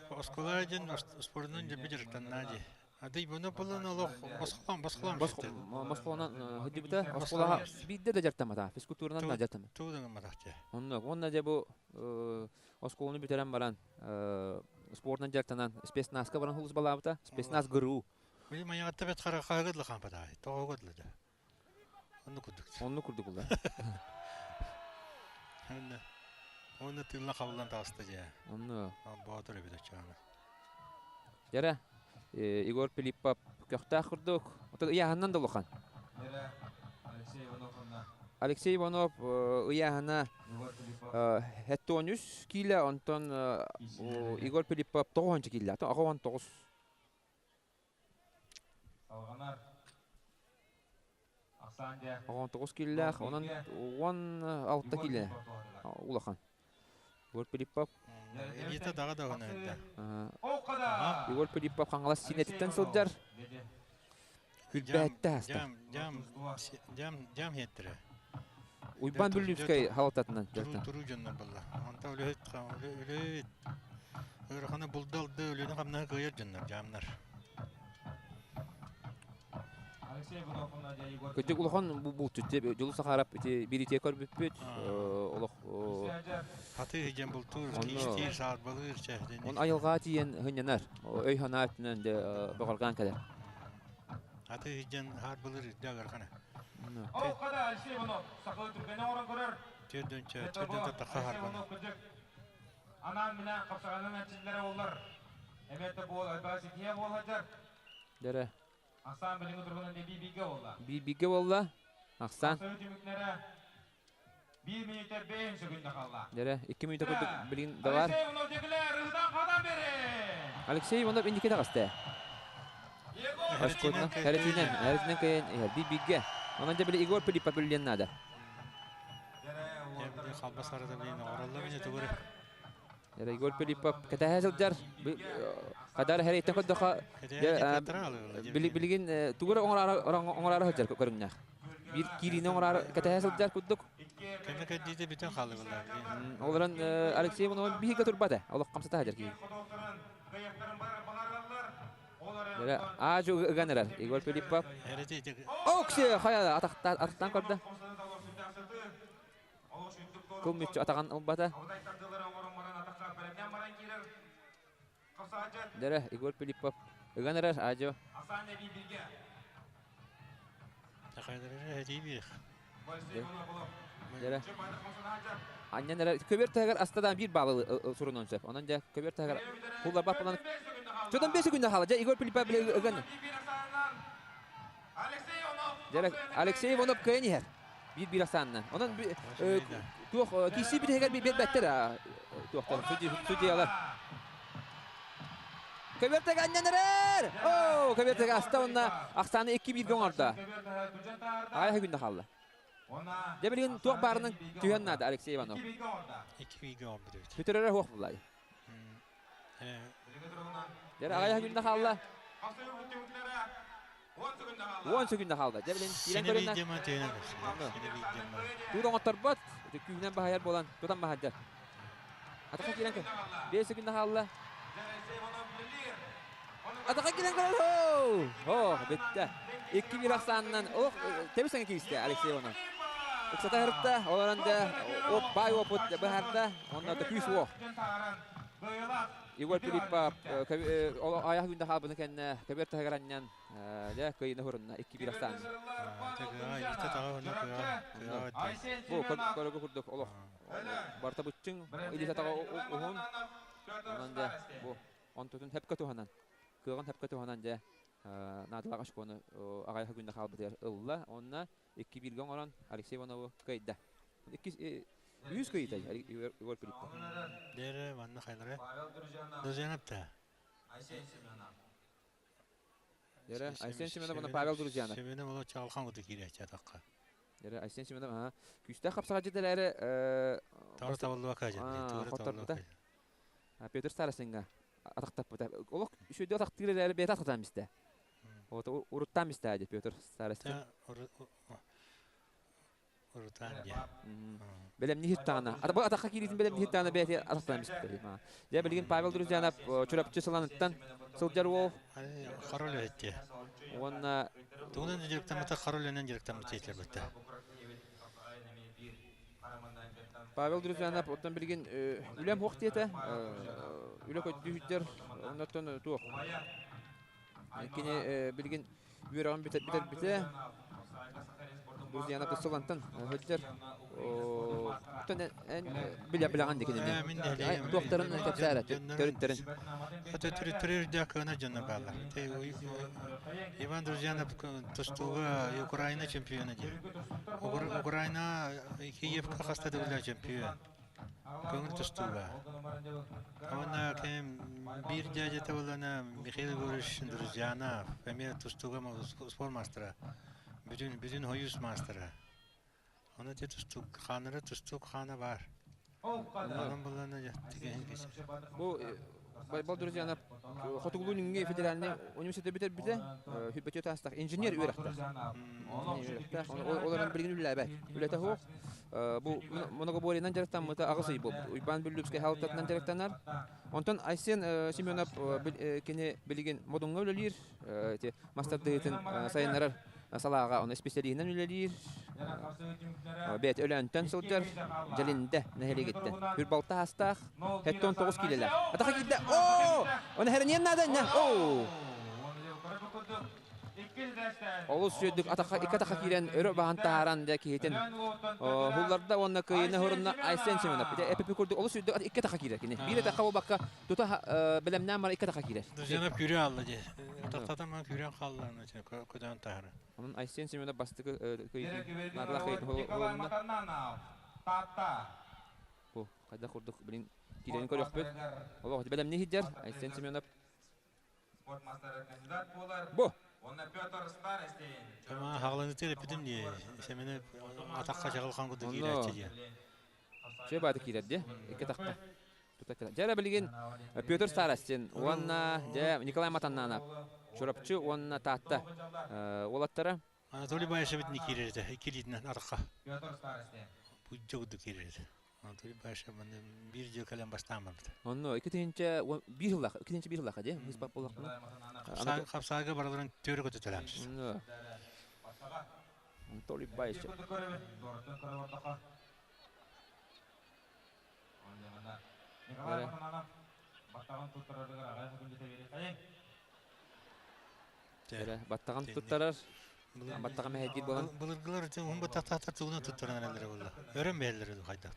Speaker 4: Оскуола дьин спордунан дьэ дьарыктаннаа дии. Ады бұны бұлын олох босхолон босхолон
Speaker 1: Босхолонан хыдыбыта оскуолаҕа биирдэ да дьарыктаммата. Физкультуранан да дьарыктаммата.
Speaker 4: Туудангамматах дьэ.
Speaker 1: Онно уонна дьэ бу оскуоланы бүтэрэн баран спортунан дьарыктанан спецназка баран хулус балаабыта. Спецназ ГРУ.
Speaker 4: Били майаҕатта бет хара хаһыгыдла хаампатаай. Тоҕоҕодла да. Онну курдук.
Speaker 1: Онну курдук булла.
Speaker 4: Онно тыылла хабыллан таҕыста дьэ.
Speaker 1: Онну.
Speaker 4: Боотур эбит оччоҕуна.
Speaker 1: Дьэрэ, Егор Филиппов көхтөөх курдук. Ыйааһынынан да улахан. Алексей Иванов ыйааһына 73 киилэ, онтон Егор Филиппов 90 киилэ, 99.
Speaker 3: Салҕанар.
Speaker 1: 19 киилэлээх, онон 16 киилэ улахан. Егор Филиппов.
Speaker 4: Элита даҕа даҕаны эрдэ.
Speaker 1: Егор Филиппов Хаҥалас сиинэтиттэн сылдьар. Күлбээтте аста.
Speaker 4: Дьам, дьам, дьам, дьам хеттэрэ.
Speaker 1: Уйбан Бүллүүскэй халататынан.
Speaker 4: Туруу дьоннор балла. Онта үлэһит, үлэһит. Ыараханы булдалды, үлэни хамнаһы кыайар дьоннор, дьаамнар.
Speaker 1: Кырдьык улахан булчут Дьулус Сахаров ити бииритиэ көрбүппүт олох
Speaker 4: Хатыы дьэн бултуур, киистиир, саарбалыыр
Speaker 1: Он айылҕа тиийэн хынньанар, өй санаа өттүнэн дэ бөҕөргөөн кэлэр.
Speaker 4: Хатыы дьэн хаарбалыыр үрдэ агархана. Төрдүнчэ, төрдүнчэ тахха харбана.
Speaker 3: Анаан минээн хапсаҕанан эрчиллэрэ оллар. Эмиэ буол элбэҕи ситиһиэ буолладар.
Speaker 1: Дэрэ.
Speaker 3: Ахсаан билиҥҥи туругунан биир бииргэ буолла.
Speaker 1: Биир бииргэ буолла. Ахсаан.
Speaker 3: Түмүктэрэ 1 мүнүүтэ 5 секунда хаалла.
Speaker 1: Дэрэ, 2 мүнүүтэ курдук билигин да бар.
Speaker 3: Алексей Иванов дегилер ыһыдан хадан бери.
Speaker 1: Алексей Иванов инники таҕыста. Оскуолунан, Хэрэтинэн, Хэрэтинэн кыайан иһэр. Биир бииргэ. Онон дьэ били Егор Филиппов үллүөн наада.
Speaker 4: Халбас арада билин оҕороллор міне тугур.
Speaker 1: Егор Филиппов кэтэһэ сылдьар. Хадар хэрэйтэн көрдөхө билигин тугура оҥораары сылдьар көрүҥнээх. Биир киириини оҥораары кэтэһэ сылдьар курдук.
Speaker 4: Кэннэ кэрдиитэ бүтэн хаалла буллар.
Speaker 1: Олорон Алексей Иванов биһигэ турбата. Олох хамсата сылдьар киһи. Аажу ыган эрэр Егор Филиппов. Окси хайа атахтан көрдө. Кыл мүччү атаҕын ылбата. Дэрэ Егор Филиппов ыган эрэр Аажу. Дэрэ. Анньан эрэр көбүөр таһыгар астадан биир баалы сурунуон сөп. Онон дьэ көбүөр таһыгар хулларбат буолан Чотон 5 секунда хаала. Дьэ Егор Филиппов били ыган. Дьэ Алексей Иванов кыайан иһэр. Биир-биир ахсаанна. Онон туох киирсии бүтэһигэр биэрбэттэр туохтар судьуйалар. Көбүөртэгэ анньан эрэр! Оо, көбүөртэгэ аста уонна ахсааны 2-1-гэ оҥордо. Аҕай күндэ хаалла. Дьэ билигин туох баарынан түһэн наада Алексей Иванов.
Speaker 4: 2-1-гэ оҥорбут эбит.
Speaker 1: Бүтэрэрэ суох буллай. Дьэ аҕай күндэ хаалла. 10 секунда хаалла. Дьэ билин киирэн көрүннэ. Туут оҥотторбот. Күүһүнэн баһайар буолан тутан баһайдар. Атаха киирэн көр. 5 секунда хаалла. Атаха киирэн көрөр. Хо! Бүттэ. 2-1 ахсаанынан ох тэбис-тэҥэ киирсте Алексей Иванов. Ыксата ырытта, олорон да баай опыт быһаарда, онно да күүс уох. Егор Филиппов айах күндэ хаалбытын кэннэ көбүөр таһыгар анньан дьэ кыайыыны хурунна 2-1 ахсаан. Бу көрөгө курдук олох барыта быччыҥ илиитэ таҕа уһун. Онон дьэ бу онтутун хөпкө туһанан кыаҕын хөпкө туһанан дьэ наадалаах очкону аҕайах күндэ хаалбытыгар ылла. Онно 2-1-гэ оҥорон Алексей Иванову кыайда. Иккис Үс кыйытай Егор Филиппов.
Speaker 4: Дere манна хайлара. Друзьянапта.
Speaker 1: Дere Айсен Семенов уонна Павел Друзьянов.
Speaker 4: Семенов оло чалхан куту киирээччи атакка.
Speaker 1: Дere Айсен Семенов аха күүстээх хапсаҕа эрэ
Speaker 4: Тавар табыллыбакка дьэ.
Speaker 1: Хотторбута. Петр Старостинга атахтаппыта. Олох үчүгэй атахтыыр эрээри бэйэтэ атахтаан бистэ. Вот уруттаан бистэ дии Петр Старостин.
Speaker 4: Урутаан дии.
Speaker 1: Бэлэмни хиттаҕына. Ата бу атахха киириитин бэлэмни хиттаҕына бэйэтэ атахтаан биспитэ. Дьэ билигин Павел Друзьянов Чурапчы сыланыттан сылдьар уол.
Speaker 4: Король этти.
Speaker 1: Уонна
Speaker 4: Тугунан дьарыктаммыта король дьарыктаммыт диэтилэр бытта.
Speaker 1: Павел Друзьянов оттон билигин үлэм хуох диэтэ. Үлэ көддүүһүддэр оннортон туох. Кини билигин үөрэҕин бүтэрбитэ. Друзьянов сылантан сылдьар. Оттон эн билэ билэҕин дии кинини. Туохтарын кэпсээрэ төрүттэрин.
Speaker 4: Төрүттэрин үрдээх кыана дьоннор бааллар. Иван Друзьянов тустууга Украина чемпиона диир. Украина Киевка хаста да чемпион. Көҥүл тустууга. Уонна ким биир дядята буоллана Михаил Егорович Друзьянов, эмиэ тустууга спорт маастара. Бүтүн бүтүн Союз маастара. Оны те тустуук хаанара тустуук хаана баар. Онон буллана тигиһин кисер.
Speaker 1: Бу Байбал Друзьянов Хотугулуу федеральный университет бүтэрбитэ, хүппөтү таастах инженер үөрэхтээх. Инженер үөрэхтээх. Олорон билигин үлэлээбэт. Үлэтэ суох. Бу многоборьенан дьарыктаммыта аҕыс ый буолбут. Уйбаан Бүллүпскэй хаалтатынан дьарыктанар. Онтон Айсен Семенов кини билигин Модуҥҥа үлэлиир, ити мастардыытын сайыннарар салааҕа оны исписэлииһинэн үлэлиир. Бэйэтэ Өлөөнтөн сылдьар, Дьэлиндэ нэһилиэгиттэн. Хүрбалта аастаах, 79 киилэлээх. Атаха киирдэ. Оо! Оны хэрэниэн наада иннэ. Оо! Олус үөрдүк атаха икки атаха киирэн өрө баһан таһааран дэ киһитин хулларда уонна кыйыны хорунна Айсен Семенов. Ити эпипи курдук олус үөрдүк икки атаха киирэр кини. Биир атаха буолбакка тута бэлэмнээн бара икки атаха киирэр.
Speaker 4: Друзьянов күрэ алла дии. Тохтотон ман күрэн хаалла көтөн таһара.
Speaker 1: Онон Айсен Семенов бастакы кыйытын наадалаах кыйытын холунна. Бу хайдах курдук билин киирэрин көрүөхпүт. Олох бэлэмни иһдэр Айсен Семенов. Бу.
Speaker 4: Тама хааланы тереппитим дии. Семенов атаққа чағылқан курдук киирээччи дии.
Speaker 1: Чө бааты киирэр дии. Икки атаққа. Дьэ билигин Петр Старостин уонна дьэ Николай Матаннанов Чурапчы уонна Таатта уолаттара.
Speaker 4: Анатолий Баишевит не киирэрдэ, иккилиитинэн атаққа. Пуджа курдук киирэрдэ. Анатолий Баишев манна биир дьыл кэлэн бастаан барбыта.
Speaker 1: Онно 2001 сыллаах, 2001 сыллаах дии, быспат буоллахпына.
Speaker 4: Хапсаага барыларын төрө көтөтөлөмсүз.
Speaker 1: Анатолий Баишев. Баттаҕын туттарар, баттаҕа мэһэйдиир буолан.
Speaker 4: Былыргылар уһун баттахтаахтар тугунан туттаран эрэллэрэ буолла. Өрөн бэйэлэрэ дуу хайдах.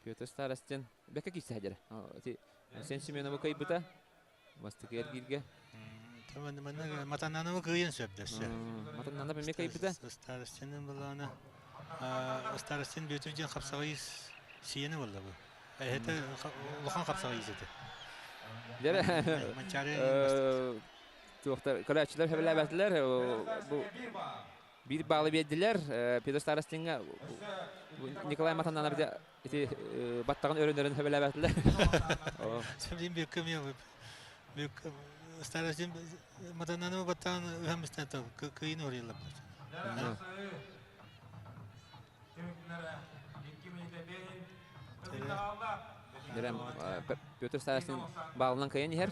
Speaker 1: Петр Старостин бэкэ киирсэ дьэрэ. Сен Семеновы кыйбыта. Бастакы эргииргэ.
Speaker 4: Матаннанова кыйын сөп дэссе.
Speaker 1: Матаннанов эмиэ кыйбыта.
Speaker 4: Старостинин буллаана. Старостин Бүөтүр диэн хапсаҕайыс сиэни буолла бу. Это улахан хапсаҕайыс этэ.
Speaker 1: Дьэрэ. Туохтар көрөөччүлэр сөбүлээбэтилэр. Бу биир баалы биэрдилэр. Петр Старостиҥҥа Николай Матаннанов ити баттаҕын өрөнөрүн сөбүлээбэтилэр.
Speaker 4: Сөбүлээн бүккүм бүк Старостин Матаннанова баттаҕын ыһаммыстан кыйын орыйыллар.
Speaker 1: Петр Старостин баалынан кыйан иһэр.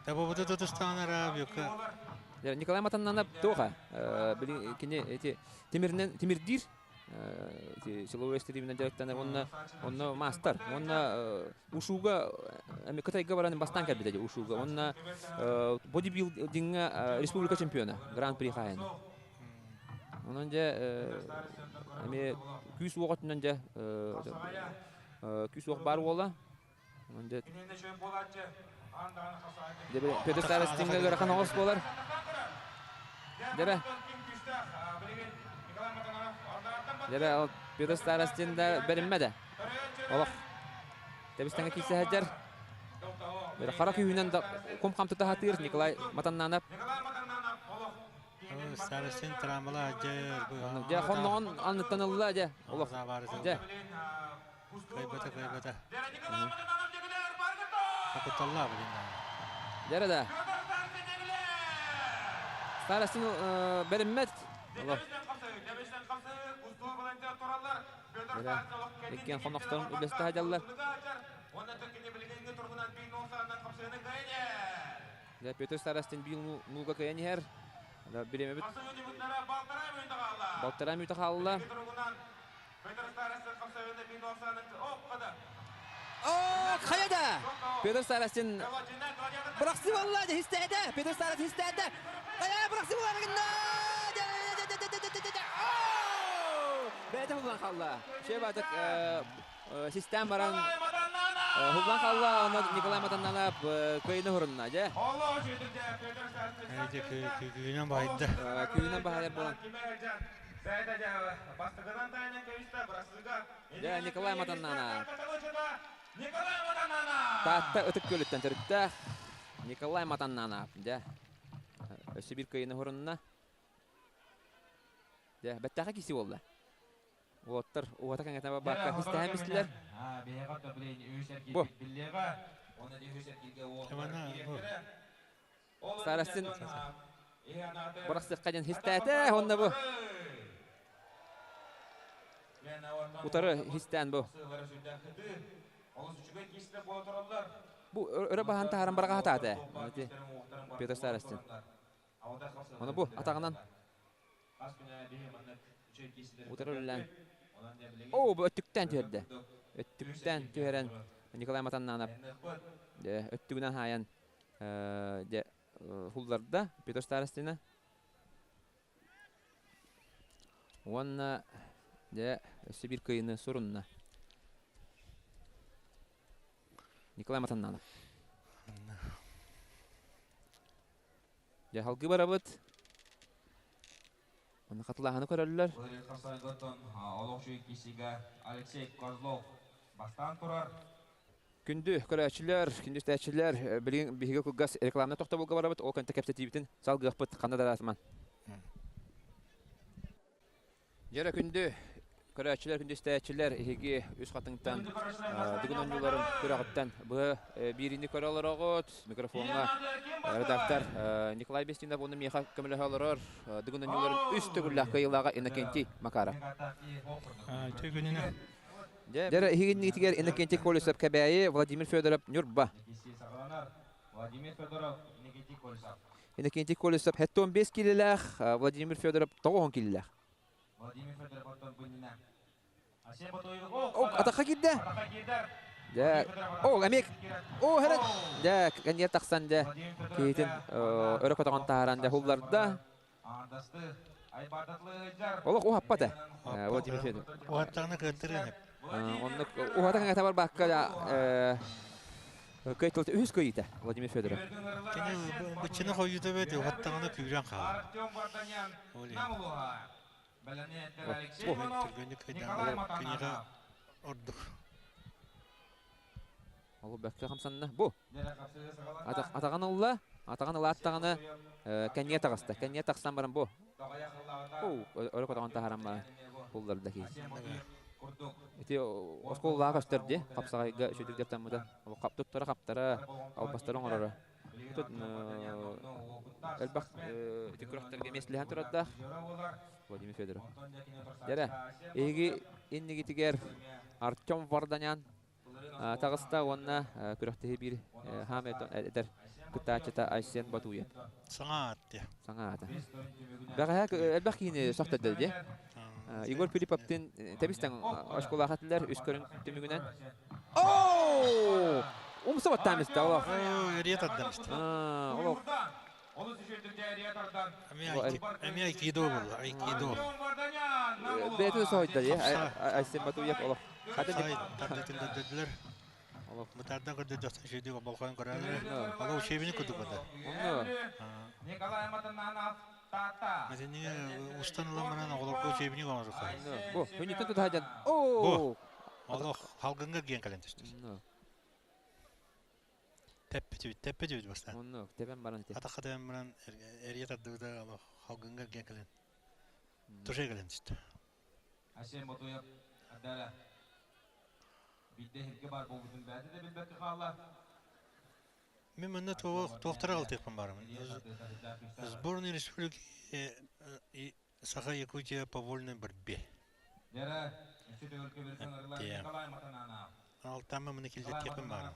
Speaker 4: Табабыта тутустаанара бүккө.
Speaker 1: Николай Матаннанов туоха кини эти тимиринен тимирдиир силовой стриминен дьарыктанар уонна онно маастар уонна ушуга эми Кытайга баран бастаан кэлбитэ ушуга уонна бодибилдиҥҥа республика чемпиона гран-при хаайана. Онон дьэ эми күүс уох өттүнэн дьэ күүс уох баар уола. Онон дьэ Петр Старостинга ыарахан оҕус буолар. Дебе. Дебе ол Петр Старостин да бериммеде. Олох. Тэбистеңе кисе хәҗәр. Бер хара күйүнен да кум хамтыта хатыр Николай Матаннанов.
Speaker 4: Старостин трамбала жер.
Speaker 1: Дьэ хонноҕун анныттан ылла дьэ. Олох. Дьэ.
Speaker 4: Кайбата кайбата. Куталла билин.
Speaker 1: Дьэрэ да. Старостин бериммет. Олох. Иккиэн хоннохторун үллэстэ сылдьаллар. Дьэ, Петр Старостин биир нууга кыайан иһэр. Бириэмэбит балтараа мүнүүтэ хаалла. О, хайа да! Петр Старостин бырахсы болла, хистээтэ! Петр Старостин хистээтэ! Хайа, бырахсы болла гынна! Бэйэтэ хуллан хаалла. Шей баатык систем баран хуллан хаалла, онно Николай Матанналап кыайыны хурунна, дьэ.
Speaker 4: Күүнэн баһайда.
Speaker 1: Күүнэн баһайар буолан. Дьэ, Николай Матаннана. Таатта ытык көлүттэн төрүттээх Николай Матаннана. Дьэ, өссө биир кыайыны хурунна. Дьэ, бэттээхэ киси буолла. Уоттар уота кэҥэтэ бакка истэһэн бистилэр. Бу. Старостин бырахсыахха диэн хистээтэ, онно бу. Утары хистээн бу. Бу өрө баһан таһааран бараҕаһатаата. Петр Старостин. Оны бу атаҕынан утары үлэлээн. Оо, бу өттүктэн түһэрдэ. Өттүктэн түһэрэн Николай Матаннанов өттүгүнэн хаайан дьэ хулларда Петр Старостина. Уонна дьэ өссө биир кыайыыны сурунна. Николай Матаннанов. Дьэ, салгыы барабыт. Онно хатылааһыны көрөллөр.
Speaker 3: Алексей Козлов бастаан турар.
Speaker 1: Күндү көрөөччүлэр, күндү истээччилэр, билигин биһиги кылгас рекламна тохтобулга барабыт, ол кэнтэ кэпсэтиибитин салгыахпыт ханна да араатыман. Дьэрэ күндү көрөөччүлэр, күндү истээччилэр, эһиги үс хатыҥтан Дыгын оонньууларын күрэҕиттэн быһа биириини көрө олороҕут. Микрофоҥҥа редактор Николай Бестинов уонна миэхэ көмөлөһө олорор Дыгын оонньууларын үс төгүллээх кыайыылааҕа Иннокентий Макаров.
Speaker 4: Үтүө күнүнэн.
Speaker 1: Дьэрэ эһигинниитигэр Иннокентий Колесов Кэбээйи, Владимир Федоров Ньурба.
Speaker 3: Владимир Федоров, Иннокентий Колесов.
Speaker 1: Иннокентий Колесов 75 киилэлээх, Владимир Федоров 90 киилэлээх.
Speaker 3: Владимир Федоров оттон быннина.
Speaker 1: О, атахха киирдэ. Дьэ, о, эмиэ, о, хэрэн, дьэ, кэнниэр тахсан, дьэ, киһитин өрө көтөҕөн таһааран, дьэ, хулларда. Олох уһаппат э, Владимир Федоров.
Speaker 4: Уһаттаҕына кыаттырыан
Speaker 1: Оннук уһата кэҥэтэ барбакка кыайтылыт үһүс кыайыыта Владимир Федоров.
Speaker 4: Кини быччыны хойута бэт уһаттаҕына күүрэн хаалар. Ол иһин. Түргэнник кыйдаан киниэхэ ордук.
Speaker 1: Ол бэккэ хамсанна. Бу. Атаҕын ылла. Атаҕын ылааттаҕына кэнниэ таҕыста. Кэнниэ тахсан баран бу. Өрө көтөҕөн таһааран баран булларда киһи. Ити оскуолалаах көстөр дии. Хапсаҕайга үчүгэй дьаптаммыта. Туттара хаптара, албастары оҥороро. Тут элбэх ити күрэхтэргэ миэстэлэһэн турардаах Владимир Федоров. Дьэрэ, эһиги иннигитигэр Артем Варданян таҕыста уонна күрэхтэһии биир хаам эдэр кыттааччыта Айсен Батуев.
Speaker 4: Саҥа аат
Speaker 1: Саҥа аата. Бэҕэһээ элбэх киһини сөхтөрдө дии. Егор Филипповтыын тэбис-тэҥ оскуолаах этилэр үс көрүҥ түмүгүнэн. Оо! Умса баттаан истэ олох.
Speaker 4: Эрийэ тардан истэ.
Speaker 1: Олох.
Speaker 4: Эмиэ айкидо буолла, айкидо.
Speaker 1: Бэйэтин соһуйда дии. Айсен Батуев олох.
Speaker 4: Тардытын көрдөрдүлэр.
Speaker 1: Олох.
Speaker 4: Бытаардан көрдө дьахтар үчүгэйдик болҕойон көрөөрү. Олох учебник курдук бата.
Speaker 1: Онно.
Speaker 3: Николай Матананов Тата.
Speaker 4: Итиннигэ устан ылан баран оҕолорго учебник оҥоруохха.
Speaker 1: Бу, хүнүттэн тутаһадьан. Оо!
Speaker 4: Олох халгыҥҥа киэн кэлэн түстү. Тэппитибит, тэппитибит бастаан.
Speaker 1: Оннук, тэбэн баран ити.
Speaker 4: Атахха тэбэн баран эрийэ тардыбыта олох халгыҥҥа киэн кэлэн. Туше кэлэн түстү.
Speaker 3: Асен Ботуев Адара Бидде хирге бар болбутун бәді де билбекке хаалла.
Speaker 4: Мен манна туохтара алтыахпын баарымын. Сборная Республики Саха Якутия по вольной борьбе. Алтаама маны киллэртиэхпин баарым.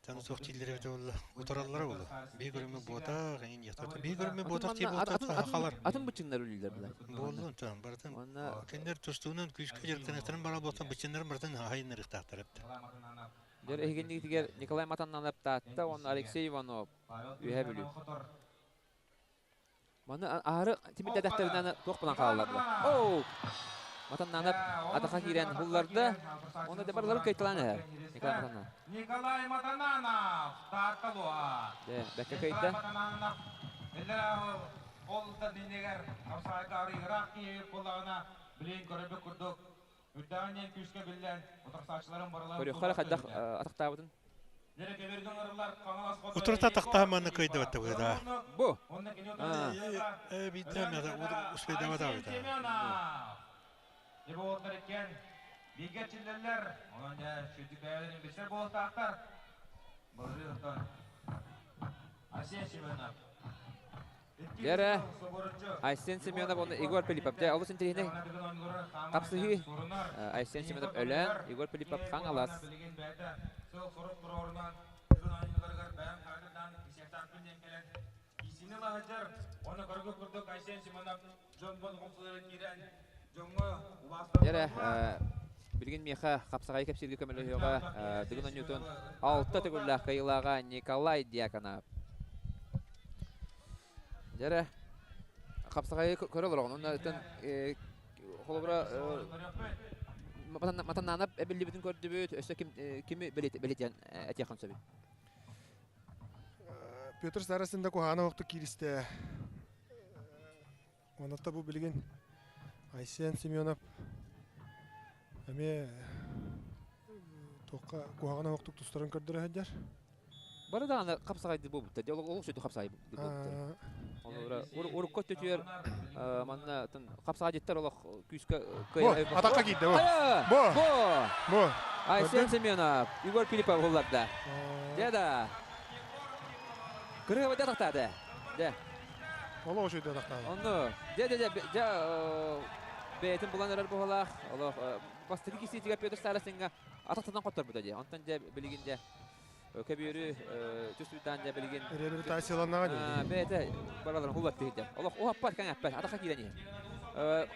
Speaker 4: Таны суох дииллэрэ эбитэ буолла. Утараллара буолуо. Биир көрүҥмүт буотах, эҥин диэхтэр. Биир көрүҥмүт буотах диир буолтах халар.
Speaker 1: Атын быччыҥнар үлэлииллэр былай.
Speaker 4: Буоллун тон барытын.
Speaker 1: Уонна
Speaker 4: Кинилэр тустуунан күүскэ дьарыктаныахтарын бара буолтан быччыннарын барытын аһайыннарыахтаахтар эбит.
Speaker 1: Дьэр эһигиннигитигэр Николай Матаннанов Таатта уонна Алексей Иванов Үөһээ Бүлүү. Маны аһары тимирдэтэхтэринэ туох булан хаалаллар була. Оу! Матаннанов атаха киирэн булларда. Оны да барыларын кыйталаан эһэр. Николай Матаннанов.
Speaker 3: Николай Матананов Таатта луа.
Speaker 1: Дэ, бэккэ кыйда.
Speaker 3: Ол да динегер Арсайга арыйыраах киһи буоллаҕына билин көрөбүт курдук үрдэҕин диэн күүскэ биллэн утарсааччыларын барыларын
Speaker 1: Көрүөххэ хайдах атахтаабытын.
Speaker 4: Утурта атахтаан манна кыайдыбатта быһыта.
Speaker 1: Бу.
Speaker 4: Биирдэ успейдабата быта.
Speaker 3: Деботтар иккен бииргэ чиллэллэр. Онон дьэ сүрдүк бэйэлэрин билсэр буолтаахтар. Былырыын Арсен Семенов.
Speaker 1: Дьэрэ Айсен Семенов уонна Егор Пилипов. Дьэ, олус интэриэһинэй хапсыһыы. Айсен Семенов өлөөн, Егор Пилипов Хаҥалас. Дьэрэ, билигин миэхэ хапсаҕайы кэпсииргэ көмөлөһүөҕэ Дыгын Онньутун алта төгүллээх кыайыылааҕа Николай Дьяконов. Дьэрэ, хапсаҕайы көрө олороҕун. Онно холобура Матаннаанап эбиллибитин көрдүбүт. Өссө ким кими бэлиэтээн этиэххин сөбүй?
Speaker 2: Петр Старостин да куһаана оһохтук кииристэ. Онон бу билигин Айсен Семенов эмиэ туохха куһаҕан оһохтук тустарын көрдөрө сылдьар.
Speaker 1: Бары даҕаны хапсаҕайдыы буолбуттар. Дьэ, олох сүдү хапсаҕай буолбуттар. Онура урукку өттүтүгэр манна хапсаҕайдыттар олох күүскэ
Speaker 2: кыайа Атакка киирдэ бу. Бу.
Speaker 1: Бу.
Speaker 2: Бу.
Speaker 1: Айсен Семенов, Егор Филиппов булларда. Дьэ да. Кырыһы дэ тахтааты. Дьэ.
Speaker 2: Олох үчүгэй тахтааты.
Speaker 1: Онну. Дьэ дьэ дьэ дьэ бэйэтин булан эрэр буолаах. Олох бастакы кисиитигэр Петр Старостиҥҥа атахтанан хотторбута дии. Онтон дьэ билигин дьэ көбүөрү түстүүтаан дьэ билигин
Speaker 2: реабилитацияланнаҕа дии.
Speaker 1: Бэйэтэ бараларын хуллатты иһитэ. Олох уһаппат кэҥэппэт атаха киирэн иһэр.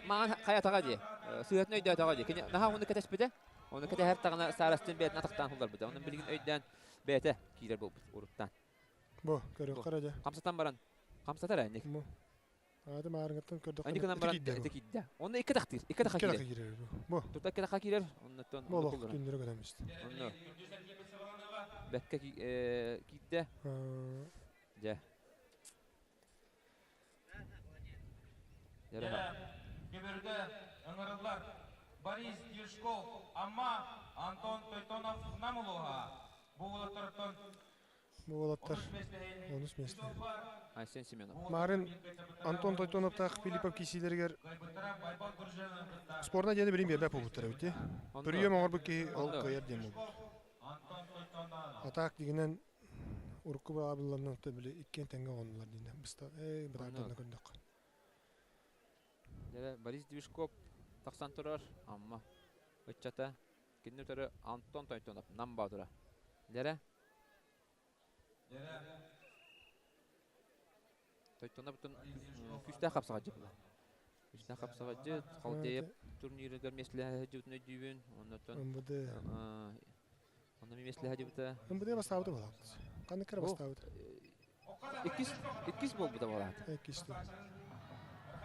Speaker 1: Маҥан хайатаҕа дии. Сыһыатын өйдөөтөҕө дии. Кини наһаа уһуннук кэтэспитэ. Ону кэтэһэр таҕына Старостин бэйэтин атахтаан хулларбыта. Онон билигин өйдөөн бэйэтэ киирэр буолбут уруттаан.
Speaker 2: Бу көрүөххэ эрэ дьэ.
Speaker 1: Хамсатан баран хамсатар ээ ник.
Speaker 2: Ааты маарыҥыттан көрдөххө
Speaker 1: Ани гынан баран ити киирдэ. Онно икки тахтыыр, икки таха киирэр.
Speaker 2: киирэр. Бу.
Speaker 1: Тута икки таха киирэр, оннуттан
Speaker 2: Бу олох түннүрү көтөн истэ.
Speaker 1: Онно. Бэккэ киирдэ. Дьэ.
Speaker 3: Көбөргө ыҥырыллар Борис Юшков, Амма, Антон Тойтонов Нам улууһа. Бу уолаттартан
Speaker 2: Бу уолаттар онус миэстэ.
Speaker 1: Айсен Семенов.
Speaker 2: Марын Антон Тойтоновтаах Филиппов киисиилэригэр спорна диэни билин биэрбэт буолбуттар эбит дии. Төрүйөм оҥорбут киһи ол кыайар диэн буолбут. Атаак дигинэн урукку баабылларынан били иккиэн тэҥҥэ оҕоннулар диинэ. Быста эй бытаарданна көрдөххө.
Speaker 1: Дьэ, Борис Движков тахсан турар Амма ыччата. Кинини утары Антон Тойтонов Нам Боотура. Дьэрэ. Тойтонов күүстээх хапсаҕайдьыт буолар. Күүстээх хапсаҕайдьыт, Халдеев турнирыгар миэстэлэһэ сылдьыбытын өйдүүбүн. Оннуттан
Speaker 2: МВД.
Speaker 1: Онно миэстэлэһэ сылдьыбыта.
Speaker 2: МВД бастаабыта буолаат. Ханнык эрэ бастаабыт.
Speaker 1: Иккис, иккис буолбута буолаат.
Speaker 2: Иккис.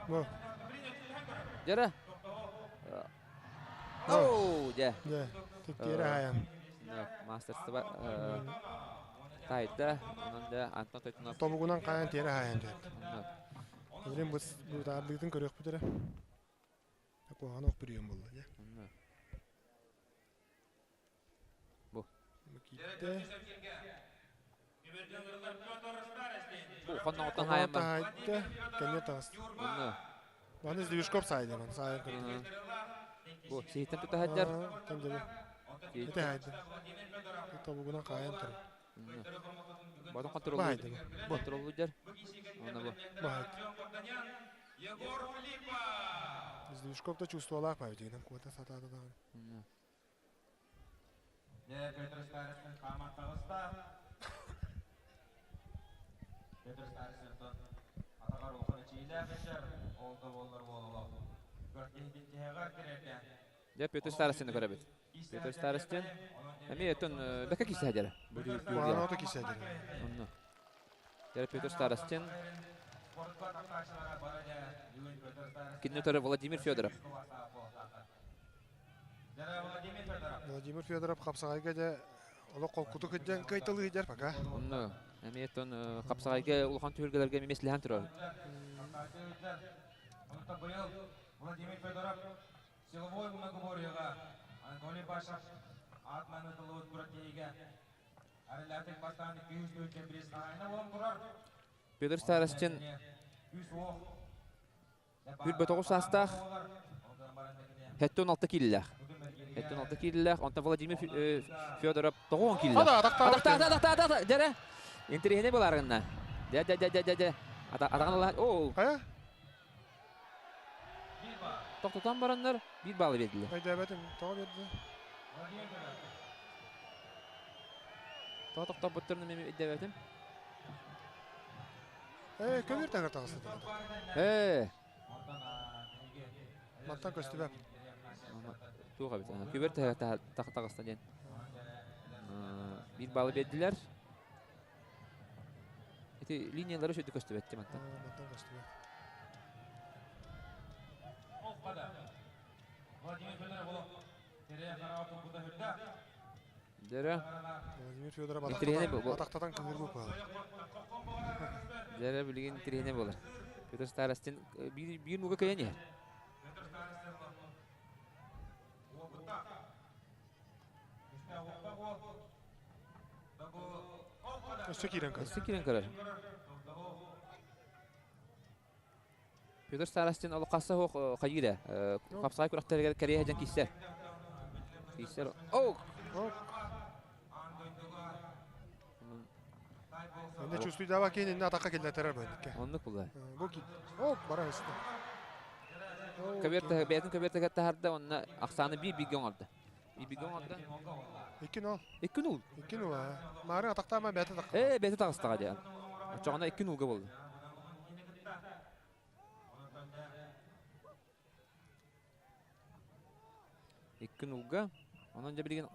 Speaker 2: Бу.
Speaker 1: Дьэрэ. Оу, дьэ.
Speaker 2: Дьэ, тиэрэ хаайан.
Speaker 1: Мастерство тайда, онон да Антон Тойтунов.
Speaker 2: Тобугунан хаайан тиэрэ хаайан түһэрдэ. Билин бу бытаардыытын көрүөхпүт эрэ. Куһаҕан ох бүрүйэн буолла дьэ.
Speaker 1: Бу.
Speaker 2: Бу киирдэ.
Speaker 1: Бу хонноҕуттан хаайан бар.
Speaker 2: Таһайда, кэннэ таҕыста.
Speaker 1: Онно.
Speaker 2: Маны Сдвижков саайда ман саайан көрдө.
Speaker 1: Бу сиһиттэн тута сылдьар.
Speaker 2: Там дьэ. Ити хаайда. Тобугунан хаайан турар.
Speaker 1: Ботон контроллуур. Контроллуур. Онно бу.
Speaker 2: Баайда. Сдвижков да чувствовалаах баайда дигинен куота сатаата даҕаны.
Speaker 3: Дьэ, Петр Старостин хааман таҕыста. Петр Старостин атаҕар улахан эчиилээх эчэр, ол да буоллар уол киһитин тиһэҕэр тириэрдэ.
Speaker 1: Дьэ, Петр Старостины көрөбүт. Петр Старостин эмиэ өтөн бэкэ кисе дьэрэ.
Speaker 2: Куһаҕан кисе дьэрэ.
Speaker 1: Онно. Дьэ, Петр Старостин Кинини өтөрө Владимир Федоров.
Speaker 2: Владимир Федоров хапсаҕайга дьэ олох холкутук сылдьан кыайталыы сылдьар пока.
Speaker 1: Онно эмиэ оттон хапсаҕайга улахан түһүлгэлэргэ эмиэ миэстэлэһэн турар.
Speaker 3: Владимир Федоров силовой многоборьеҕа Анатолий Башев аатынан ытыллыбыт күрэхтэһиигэ арылаатык бастаан 200 бириис хаһаайына буолан турар.
Speaker 1: Петр Старостин 29 саастаах, 76 киилэлээх. 76 киилэлээх, онтон Владимир Федоров 90 киилэлээх. Атахтаата, атахтаата, дьэрэ. Интэриэһинэй буолаарынна. Дьэ, дьэ, дьэ, дьэ, дьэ. Атаҕын ылла. Оо.
Speaker 2: Хайа?
Speaker 1: Тохтотон бараннар биир баллы биэрдилэр.
Speaker 2: Өйдөөбөтүм, тоҕо биэрдэ?
Speaker 1: Тоҕо тохтоппуттарын эмиэ өйдөөбөтүм.
Speaker 2: Ээ, көбүөр таҥар таҕыста.
Speaker 1: Ээ.
Speaker 2: Мантан көстүбэт.
Speaker 1: Туох эбит? Көбүөр таҕыста диэн. Биир баллы биэрдилэр. Ити линиялары сүрдү көстүбэт мантан.
Speaker 2: Мантан көстүбэт.
Speaker 1: Дөрө.
Speaker 2: Владимир Федоров
Speaker 1: Интириэһинэй
Speaker 2: атахтатан кыһыр буолар.
Speaker 1: Дөрө билигин интириэһинэй буолар. Петр Старостин биир нуга кыйан иһэр.
Speaker 2: Өссө киирэн көрөр.
Speaker 1: Өссө киирэн көрөр. Петр Старостин олоххасса суох хайыыра. Хапсаҕай күрэхтэригэр кэриэһэ дьон киирсэр. Киирсэр. Оу!
Speaker 2: Инне чувствуйдаба кин инне атакка киллэтэрэр бөникке.
Speaker 1: Оннук була.
Speaker 2: Бу ки. Оп, бара истэ.
Speaker 1: Көбүөр бэйэтин көбүөр таһарда, онно ахсааны биир бииргэ оҥордо. Биир бииргэ оҥордо.
Speaker 2: 2-0.
Speaker 1: 2-0.
Speaker 2: 2-0. Маары атактаама бэйэтэ тахха.
Speaker 1: Ээ, бэйэтэ таҕыстаҕа диэн. Оччоҕуна 2-0-га буолла. 2-0-га. Онон дьэ билигин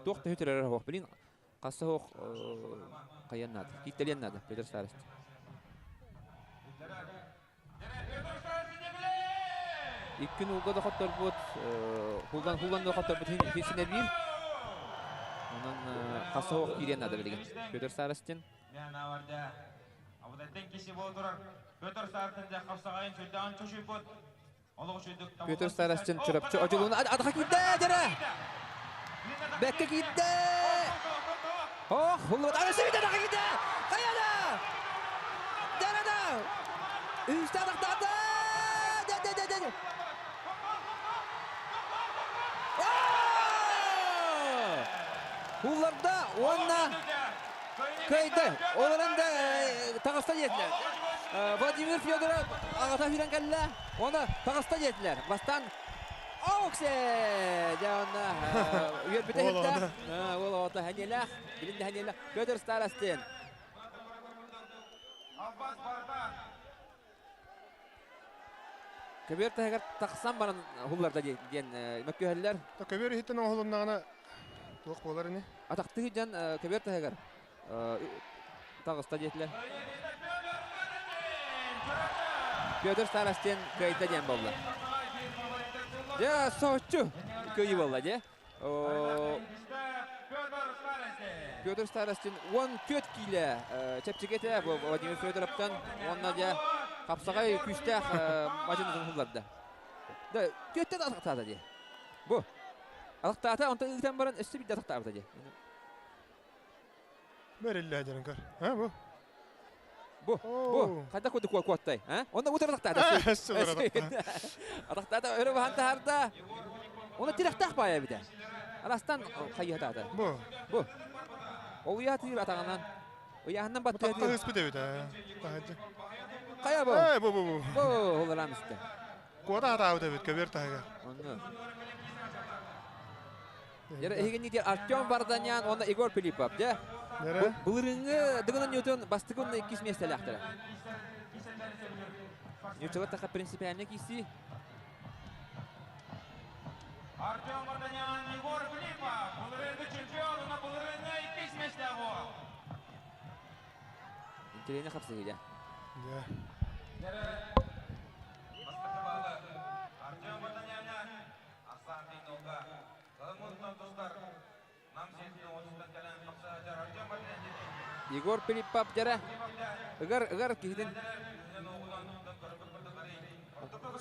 Speaker 1: туох төһө төрөр оһох билин хасса оһох хайан наада. Кииттэлиэн наада Петр Старост. 2-0-га да хотторбут, хулган хулган да хотторбут хисинэ биир. Онон хасса оһох киириэн наада билигин. Петр Старостин. Петр Старостин Чурапчы одьулуун атаха киирдэ дьэрэ! Бэккэ киирдэ! Ох, хуллубат. Аны сибит атаха киирдэ! Хайада! Дьэрэ Үстэ атахтаата! Дэ дэ дэ дэ! Хулларда уонна кыайда. Ол эрэн да таҕыста диэтилэр. Владимир Федоров аҕата сүүрэн кэллэ. Оны таҕыста диэтилэр. Бастаан Оксе! Дьэ онно үөрбүтэ иһиттэ. Уол оҕото хэньэлээх, билин да хэньэлээх. Петр Старостин. Көбүөр таһыгар тахсан баран хулларда диэн мөккүһэллэр.
Speaker 2: Көбүөр иһиттэн оҥоһулуннаҕына туох буолар ини?
Speaker 1: Атахтыы дьон көбүөр таһыгар таҕыста диэтилэр. Петр Старостин кыайда диэн буолла. Дьэ, соһуччу кыайыы буолла дьэ. Петр Старостин 14 киилэ чэпчэки этэ Владимир Федоровтан уонна дьэ хапсаҕай күүстээх мадьынытын хулларда. Да, түөттэн атахтаата дии. Бу. Атахтаата, онтон ыытан баран өссө биирдэ атахтаабыта дии.
Speaker 2: Бэриллээ дьэрин көр. А, бу.
Speaker 1: Бу, бу, хайдах курдук куоттай, а? Онно утары атахтаата. Атахтаата, өрө баһан таһаарда. Оны тирэхтээх баайа эбитэ. Арастан хайыһатаата.
Speaker 2: Бу.
Speaker 1: Бу. Ол уйаатыыр атаҕынан. Ыйааһынан баттыатыыр.
Speaker 2: Таһыспыт эбит, а. Таһыдьы.
Speaker 1: Хайа бу?
Speaker 2: Э, бу, бу, бу.
Speaker 1: Бу, олорам истэ.
Speaker 2: Куота атаабыт эбит, көбүөр таһыгар.
Speaker 1: Онно. Дьэ, эһигини диэн Артем Варданян уонна Егор Филиппов, дьэ. Былырыыҥҥы Дыгын Ньютон бастакы уонна иккис миэстэлээхтэрэ. Ньуччалар таха принципиально киирсии.
Speaker 3: Артем Варданян, Егор Филиппов, былырыыҥҥы чемпион уонна былырыыҥҥы иккис миэстээх уол.
Speaker 1: Интэриэһинэй хапсыһыы дьэ.
Speaker 2: Дьэ.
Speaker 3: Бастакы баалы Артем Варданяна Ахсаан Тейнолга
Speaker 1: Егор Филиппов дьэрэ ыгар ыгар киһитин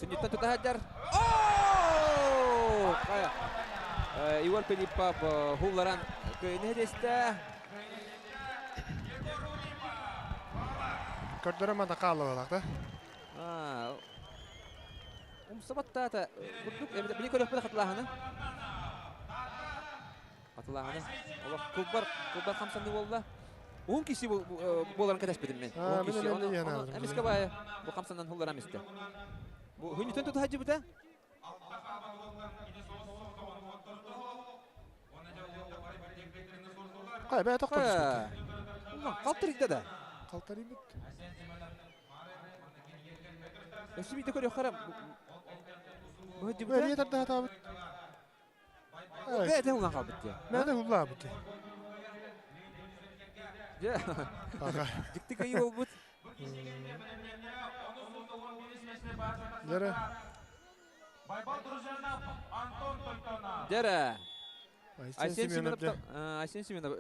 Speaker 1: сүнньүттэн тута сылдьар. Егор Филиппов хулларан кыайыны ситистэ.
Speaker 2: Көрдөрө мата хааллалах да.
Speaker 1: Умсабаттаата курдук били көрөхпүт хатылааһыны. Хатылааһыны. Олох кулбар кулбар хамсаныы буолла. Уһун киси буоларын кэтэспитим мен. Уһун киси. Оны эмискэ баайы бу хамсанан хулларам истэ. Бу хүнүтэн тута хадьыбыта.
Speaker 2: Кай бэйэ тохтор
Speaker 1: Калтырыйда да.
Speaker 2: Калтарыйбыт.
Speaker 1: Өссө биирдэ көрүөххэ
Speaker 2: Бэрийэ тардаатаабыт.
Speaker 1: Бэйэтэ улаан хаалбыт дии.
Speaker 2: Бэйэтэ улаабыт дии.
Speaker 1: Дьэ, дьикти кыайыы буолбут.
Speaker 2: Дьэрэ.
Speaker 1: Дьэрэ. Айсен Семенов Айсен Семенов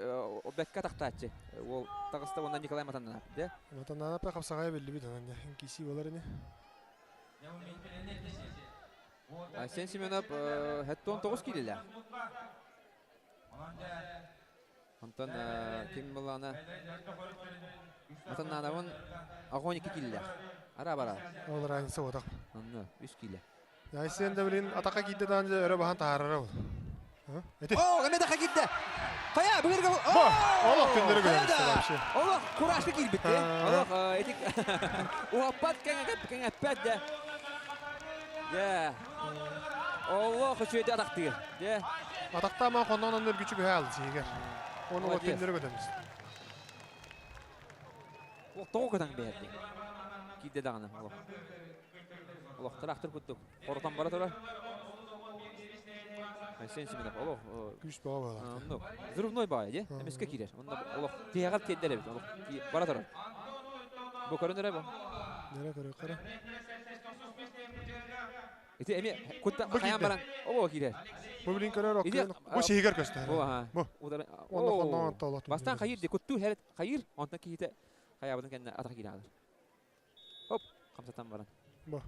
Speaker 1: бэккэ атахтааччы. Уол таҕыста уонна Николай Матаннаев. Дьэ.
Speaker 2: Матаннаев хапсаҕайа биллибит онон киисии буолар ини.
Speaker 1: Айсен Семенов 79 киилэлээх. Онтон ким буллаҕына Матаннаанабын 82 киилэлээх. Ара бара.
Speaker 2: Ол разница отах.
Speaker 1: Онно 3 киилэ.
Speaker 2: Айсен да билин атака киирдэ даҕаны өрө баһан таарара ол. Эти.
Speaker 1: О, эмэ да киирдэ. Хайа, бүгүргэ
Speaker 2: Олох күннөрү көрөбүт вообще.
Speaker 1: Олох курашка киирбит. Олох эти уһаппат кэҥэппэт да. Дьэ. Олох үчүгэйдик атахтыыр. Дьэ.
Speaker 2: Атахтааман хонноон оннур күчү быһа алды сиһигэр. Оны ол күннөрү көтөмүс.
Speaker 1: Тоҕо көтөн биэрди. Киирдэ даҕаны олох. Олохтор курдук. Хоротон бара турар. Айсен Семенов олох
Speaker 2: күүс бөҕө буолар.
Speaker 1: Оннук. Взрывной баайа дии. Эмискэ киирэр. Онно олох тиһэҕэр тиэрдэр эбит. Олох бара турар. Бу көрөн эрэ бу.
Speaker 2: Нэрэ көрө көрө.
Speaker 1: Ити эми кутта хайан баран обо киирэр.
Speaker 2: Бу билин көрөр оккуйан бу сиһигэр көстөр.
Speaker 1: Бу аха.
Speaker 2: Бу. Онно хонноон толот.
Speaker 1: Бастан хайыр ди куттуу херет хайыр онтон киһитэ хайабытын кэннэ атах киирэ Оп, хамсатан баран.
Speaker 2: Бу.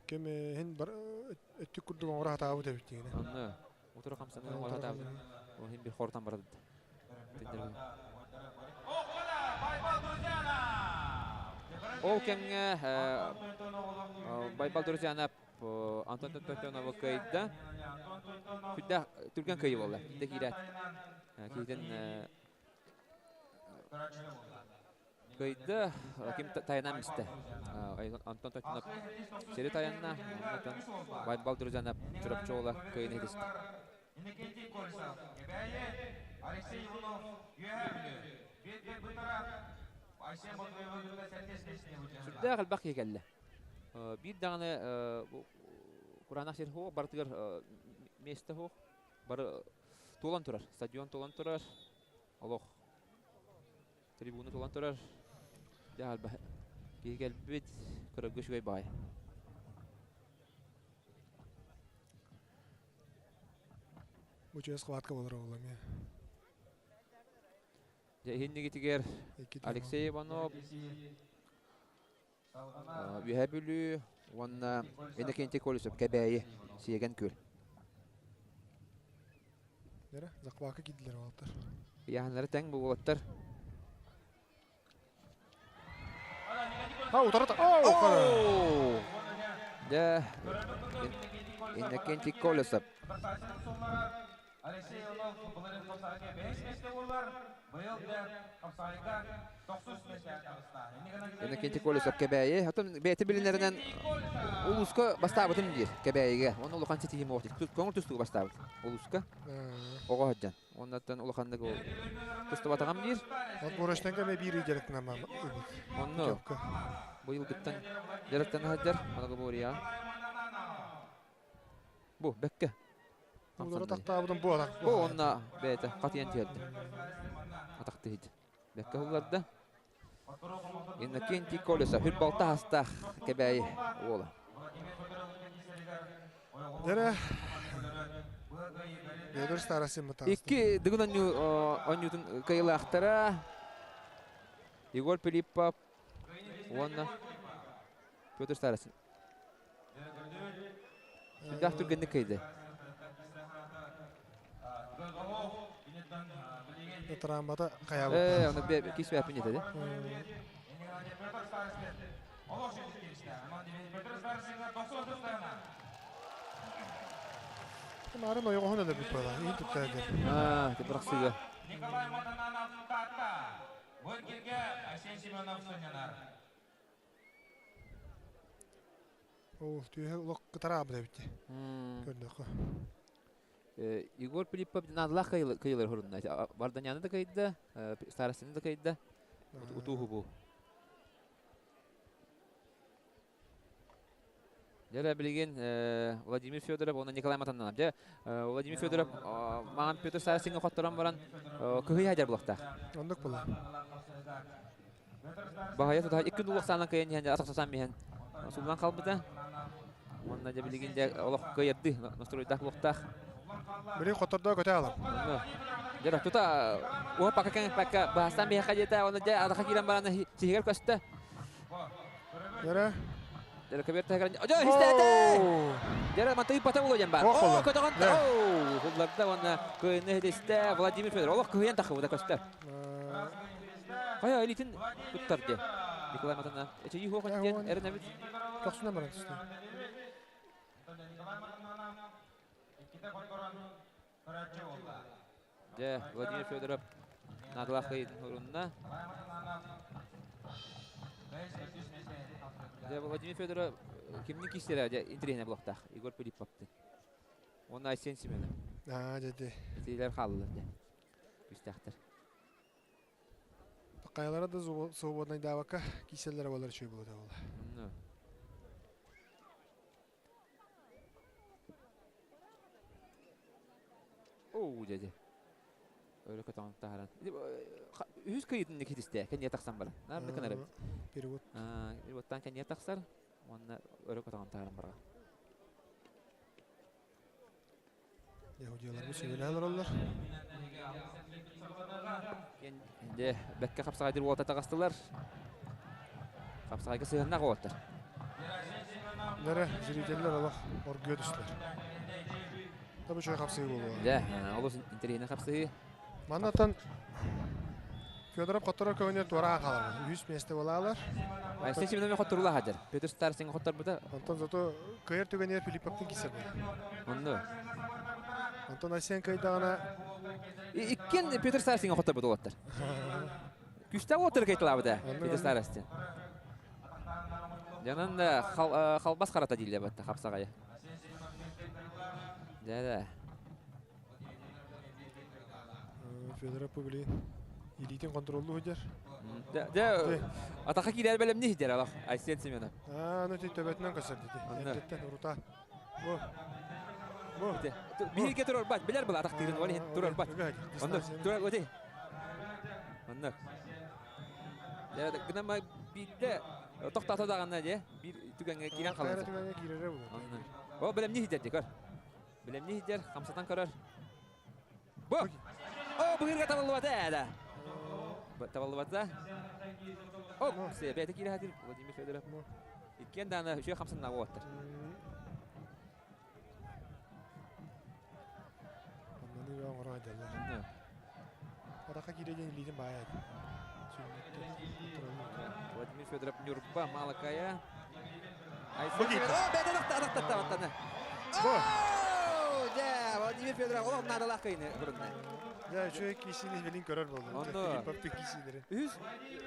Speaker 2: Кем хин бар өттүк курдук оҥоро хатаабыт эбит дигине.
Speaker 1: Онно утура хамсанан оҥоро хатаабыт. Ол хин бир хортан барады. Ол кэмҥэ Байбал Друзьянов Антон Тонтонова кыайда. Сүрдээх түргэн кыайыы буолла. Киирдэ киирээт. Киһитин Кыайда, ким тайанан истэ. Антон Тотинов сири тайанна, онтон Байбал Друзьянов Чурапчы уола кыайыны ситистэ.
Speaker 3: Иннокентий Колесов, Кэбээйи, Алексей Иванов, Үөһээ Бүлүү, Биэт Бытара, Айсен Ботуевы сэттис
Speaker 1: Сүрдээх элбэх киһи кэллэ. Биир даҕаны кураанах сир суох, барытыгар миэстэ суох. Бары туолан турар, стадион туолан турар. Олох трибуна туолан турар. Дьэ, киһи кэлбит, көрөргө үчүгэй баҕайы.
Speaker 2: Учуйа схватка болар оҕолом.
Speaker 1: Дьэ иһиннигитигэр Алексей Иванов, Үөһээ Бүлүү уонна Иннокентий Колесов Кэбээйи Сиэгэн Күөл.
Speaker 2: Нера, захватка киирдилэр уолаттар.
Speaker 1: Ыйааһыннары тэҥ буолуоттар.
Speaker 2: А, утары О!
Speaker 1: Дьэ, Иннокентий Колесов.
Speaker 3: Алексей Иванов былырыын хапсаҕайга бэһис миэстэ буолар. Быйыл да хапсаҕайга тохсус миэстэ таҕыста.
Speaker 1: Иннокентий Колесов Кэбээйи. Оттон бэйэтэ билинэринэн улууска бастаабытым диир Кэбээйигэ. Онно улахан ситиһиим суох диир. Көҥүл тустууга бастаабыт улууска. Оҕо сылдьан. Оннуттан улаханнык ол тустубатаҕым диир.
Speaker 2: Отборочтан кэмэ биир ый дьарыктанамам ылбыт.
Speaker 1: Онно быйылгыттан дьарыктана сылдьар Многоборье. Бу бэккэ.
Speaker 2: Удара тахтаабытым бу атах.
Speaker 1: Бу онно бэйэтэ хатыйан түһэрдэ. Атахтыһыт. Бэккэ hulларда. Иннокентий Колесов хүрбалта хастаах Кэбээйи уола.
Speaker 2: Дэрэ Бөдөр старосын бытаҕаста.
Speaker 1: Икки дыгын оонньуутун кыайыылаахтара Егор Филиппов уонна Петр Старостин. Сүрдээх түргэнник кыайда.
Speaker 2: Трамбата хайабыт.
Speaker 1: Э, оны кис бэпин етеді.
Speaker 2: Марын ойоҕоһун өлөрбүт буола. Иһин туттаады.
Speaker 1: Аа, тепрахсыга.
Speaker 3: Николай Матананов Татта. Бөлгерге Арсен Семенов сынянар.
Speaker 2: Ол түөһэ олох кытараабыт эбит. Көрдөххө.
Speaker 1: Егор Филиппов наадалаах кыйылар хурунна. Варданяны да кыйда, Старостины да кыйда. Утууһу бу. Дьэ билигин Владимир Федоров уонна Николай Матаннанов. Дьэ Владимир Федоров маҕан Петр Старостиҥҥа хотторон баран кыһый хаадьар булахтаах.
Speaker 2: Оннук була.
Speaker 1: Баһайа тутаһа икки дулуох саанан кыйан иһэн атах сасан иһэн суллан халбыта. Уонна дьэ билигин дьэ олох кыайарды настройтаах буолуохтаах.
Speaker 2: Билигин хоттордоо көтө алар.
Speaker 1: Дьэ тута уһа пакка кэҥ пакка баһастан биһэхэ диэтэ уонна дьэ адаха киирэн баран сиһигэр көстө.
Speaker 2: Дьэрэ.
Speaker 1: Дьэрэ көбүөр таһыгар дьэ истээтэ! Дьэрэ мантан ыппата буолуо диэн баар. Оо, көтөҕөн оо, хулларда уонна кыайыны иһитистэ Владимир Федоров. Олох кыһыйан тахыбыта көстөр. Хайа илиитин туттар диэн. Николай Матана. Эчэйии хуох диэн эрэнэбит.
Speaker 2: Тохсунан баран түстэ.
Speaker 1: Дьэ, Владимир Федоров наадалаах кыайыытын урунна. Дьэ, Владимир Федоров кимнин киирсэрэ дьэ интэриэһинэй буолуохтаах. Егор Филипповтын. Уонна Айсен Семенов.
Speaker 2: Аа, дьэ,
Speaker 1: Итилэр хааллылар дьэ. Күүстээхтэр.
Speaker 2: Хайалара да свободнайдаабакка киирсэллэрэ буолар үчүгэй буолуо буолла.
Speaker 1: Оо, дьэ, Өрө көтөҕөн таһааран. Үһүс кыйытын хитистэ, кэнниэ тахсан баран. Наардык гынар эбит.
Speaker 2: Перевод.
Speaker 1: Переводтан кэнниэ тахсар, уонна өрө көтөҕөн таһааран барар.
Speaker 2: Яһудияларбыт сөбүлээн олороллор.
Speaker 1: Дьэ, бэккэ хапсаҕайдыр уолта таҕыстылар. Хапсаҕайга сыһыаннаах уолаттар.
Speaker 2: Нэрэ, зрителлэр олох оргуйа түстүлэр. Табы үчүгэй хапсыһыы буолуо.
Speaker 1: Дьэ, олус интэриэһинэй хапсыһыы.
Speaker 2: Маннаттан Федоров хотторор көөнүөр туораан хаалар. Үһүс миэстэ буолаалар.
Speaker 1: Айсен Семенович хотторулаа хадьар. Петр Старостин хотторбута.
Speaker 2: Онтон зато кыайар түгэнигэр Филипповтын киирсэр буолла.
Speaker 1: Онно.
Speaker 2: Онтон Айсен кыайдаҕына
Speaker 1: Иккиэн Петр Старостиҥҥа хотторбут уолаттар. Күүстээх уолаттары кыайталаабыта Петр Старостин. Дьонон да халбас харата дииллэр батта хапсаҕайы. Да-да.
Speaker 2: Федоров Павлин илиитин контроллуу сылдьар.
Speaker 1: Дьэ, атаха киирэр бэлэмни сидэр алах Айсен Семенов.
Speaker 2: Аа, ну төбөтүнэн көсөр дии. Эрдэттэн урута. Бу. Бу.
Speaker 1: Биһиги турарбат, билэр была атахтыырын, ол иһин турарбат. Онно турар оти. Онно. Дьэ, гынан биирдэ тохтото даҕаны дьэ, биир түгэҥҥэ киирэн хаалар.
Speaker 2: Түгэҥҥэ киирэрэ буолуо.
Speaker 1: Онно. Ол бэлэмни сидэр дии көр. Бэлэмни сидэр, хамсатан көрөр. Бу! О, быһырга табыллыбата ээда. Табыллыбата. О, бэйэтэ киирэ хатыр Владимир Федоров. Иккиэн даана үчүгэй хамсаннаҕа уоттар.
Speaker 2: Оннуну үө оҥоро сылдьаллар. Атахха киирэ диэн илиитин баайа
Speaker 1: Владимир Федоров Ньурба Малакая. О, бэйэтэ атахтаттабаттана. Дьэ, Владимир Федоров олох наадалаах кыйыны бұрынна.
Speaker 2: Дьэ, үчүгэй киисини билин көрөр буолла.
Speaker 1: Онно.
Speaker 2: Филипповтың киисилери.
Speaker 1: Үһүс,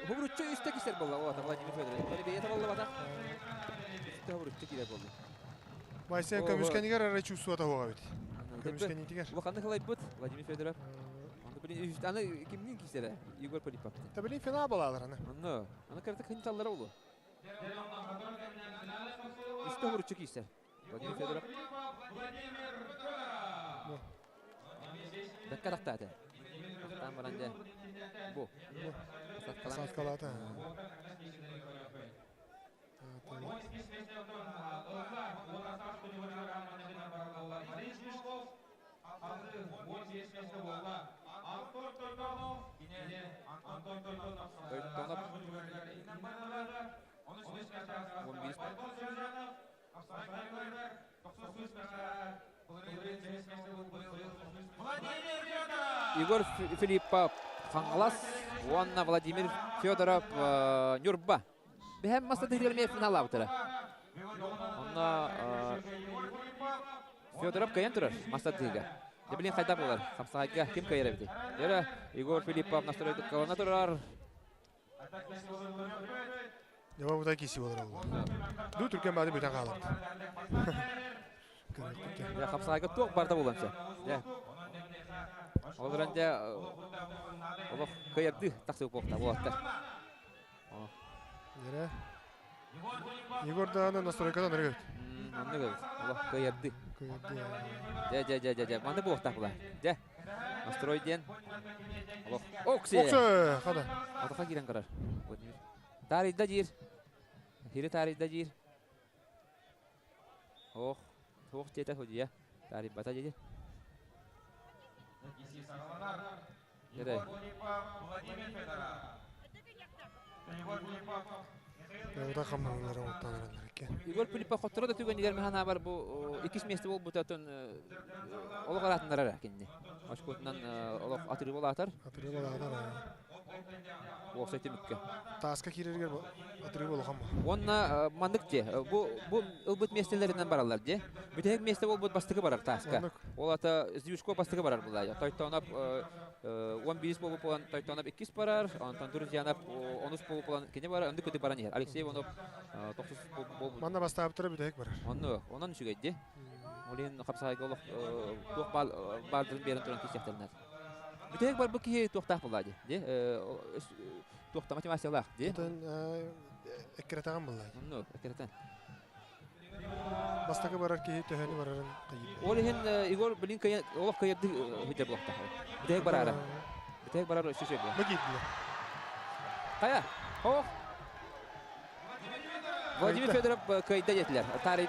Speaker 1: хубуруччу үстэ кисер буолла, вот, Владимир Федоров. Бары бэйэтэ боллубатах. Үстэ хубуруччу киирэр буолла.
Speaker 2: Майсен көмүскэнигэр эрэ чувствуота хуоҕа эбит. Көмүскэниитигэр.
Speaker 1: Улаханнык ылайбыт Владимир Федоров. Аны кимнин кисерэ? Егор Полипов.
Speaker 2: Табилин финал балалар аны.
Speaker 1: Онно. Аны кырата кынталлара улу. Үстэ хуруччу кисер. Владимир Федоров. Бэккэ тахтааты. Тахтаан баран дьэ. Бу.
Speaker 2: Посадкалаата.
Speaker 1: Тойтонов 11 Егор Филиппов Хаҥалас уонна Владимир Федоров Ньурба. Бэһэм мас тардыһыытыгар эмиэ финаллаабыттара. Онно Федоров кыайан турар мас тардыһыыга. Дьэ билин хайдах буолар? Хамсаҕайга ким кыайар эбитий? Дьэ Егор Филиппов настройкалана турар.
Speaker 2: Дьаба бута киси болар ол. Ду түркен баады бүтэн хаалар.
Speaker 1: Дьэ хамсаҕайга туох барда булан сэ. Дьэ. Ол эрэн дьэ олох кыайардыы тахсыбыт буолта буолаттар.
Speaker 2: Дьэрэ. Егор даҕаны настройкадан өрө көт.
Speaker 1: Оннук эбит. Олох кыайардыы.
Speaker 2: Кыайардыы.
Speaker 1: Дьэ, дьэ, дьэ, дьэ, дьэ. Маннык буолуохтаах була. Дьэ. Настрой диэн. Олох. Оксе!
Speaker 2: Оксе! Хада.
Speaker 1: Атаха киирэн көрөр. Владимир. Таарыйда диир. Хири таарыйда диир. Ох, туох диэтэ судьуйа. Таарыйбата диэти. Эрэ.
Speaker 2: Уда хамналары оттанаралар экен.
Speaker 1: Егор Пилиппов хотторо да түгэнигэр механабар бу иккис миэстэ буолбутатын олох араатыннарара кинини. Очкотунан олох атырыы болаатар.
Speaker 2: Атырыы болаатар.
Speaker 1: Уопсай түмүккэ.
Speaker 2: Тааска киирэригэр атырыы болохам.
Speaker 1: Уонна маннык дьэ, бу бу ылбыт миэстэлэринэн бараллар дьэ. Бүтэһик миэстэ буолбут бастакы барар тааска. Ол ата Зюшко бастакы барар булаа. Тойтоонап 11 буолбут буолан Тойтоонап иккис барар, онтон Друзьянов онус буолбут буолан кини барар, оннук көтү баран иһэр. Алексей Иванов тохсус буолбут.
Speaker 2: Манна бастаабыттара бүтэһик барар.
Speaker 1: Онну, онон үчүгэй Ол иһин хапсаҕайга олох туох баардарын биэрэн туран киирсиэхтэрин Бүтэһик барбыт киһи туохтаах буолла дии. Дии туохта мотивациялаах дии.
Speaker 2: Отон эккирэтаҕын буолла.
Speaker 1: Онну эккирэтэн.
Speaker 2: Бастакы барар киһи төһөнү барарын кыйыр.
Speaker 1: Ол иһин Егор билин кыйа олох кыйырды хүдэ буолуохтаах. Бүтэһик барара. Бүтэһик барар өссө сөп.
Speaker 2: Бу киирдилэр.
Speaker 1: Хайа? Ох. Владимир Федоров кыайда диэтилэр.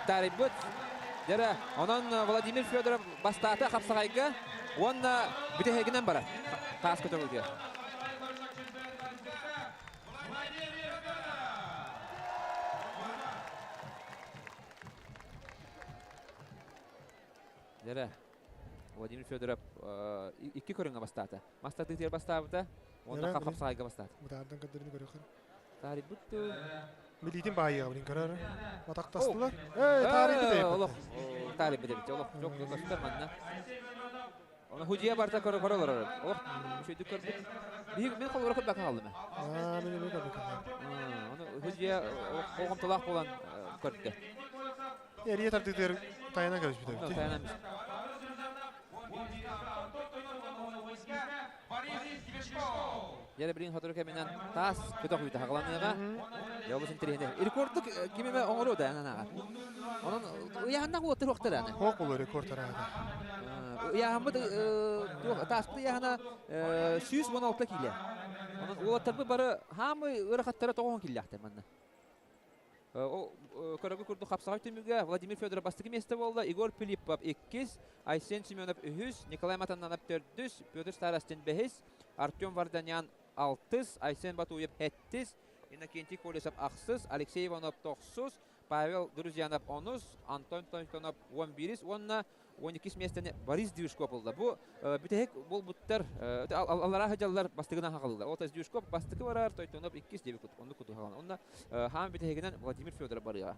Speaker 1: Таарыйбыт. Дьэрэ, онон Владимир Федоров бастаата хапсаҕайга уонна бүтэһигинэн барар. Таас көтөҕүүтүгэр. Дьэрэ, Владимир Федоров икки көрүҥҥэ бастаата. Мас тардыытыгар бастаабыта уонна хапсаҕайга бастаата.
Speaker 2: Бытаардан көрдөрүнү көрүөххэ.
Speaker 1: Таарыйбыт дуу?
Speaker 2: Билиитин баайыаҕа билин көрөр. Матахтастылар. Эй, таарыйбыт эбит.
Speaker 1: Олох таарыйбыт эбит. Олох жоқ көстөр манна. Оны худья барта көрө көрө олорор. Олох үчүгүйдүк көрбүт. Биһиги мин холборо көрбөккө хааллым.
Speaker 2: Аа, мин эмиэ көрбөккө хааллым.
Speaker 1: Оны худья болҕомтолоох буолан көрдө.
Speaker 2: Эрийэ тардыытыгар тайанан кэбиспит эбит.
Speaker 1: Тайанан Дьэ билигин сотору кэминэн таас көтөх үүтэ хаҕаланыаҕа. Дьэ олус интэриэһинэй. Рекордук ким эмэ оҥоруо да ананаҕа. Онон ыйааһыннаах уоттар уохтар аны.
Speaker 2: Хоох болор рекорд араада.
Speaker 1: Ыйааһыммыт тааспыт ыйааһына 116 киилэ. Онон уолаттарбыт бары хаамый ыарахаттара тоҕоһон киллээхтэр манна. Көрөгү курдук хапсаҕай түмүгэ Владимир Федоров бастакы миэстэ буолла, Егор Филиппов иккис, Айсен Семенов үһүс, Николай Матаннанов төрдүс, Петр Старостин бэһис, Артем Варданян алтыс, Айсен Батуев сэттис, Иннокентий Колесов ахсыс, Алексей Иванов тохсус, Павел Друзьянов онус, Антон Тонтонов 11 уонна 12 миэстэни Борис Движков ылла. Бу бүтэһик буолбуттар аллараа сылдьаллар бастыгынан хаҕыллар. Ол Движков бастакы барар, Тойтонов иккис диэбит оннук куту хаҕалан. Онно хаан бүтэһигинэн Владимир Федоров барыаҕа.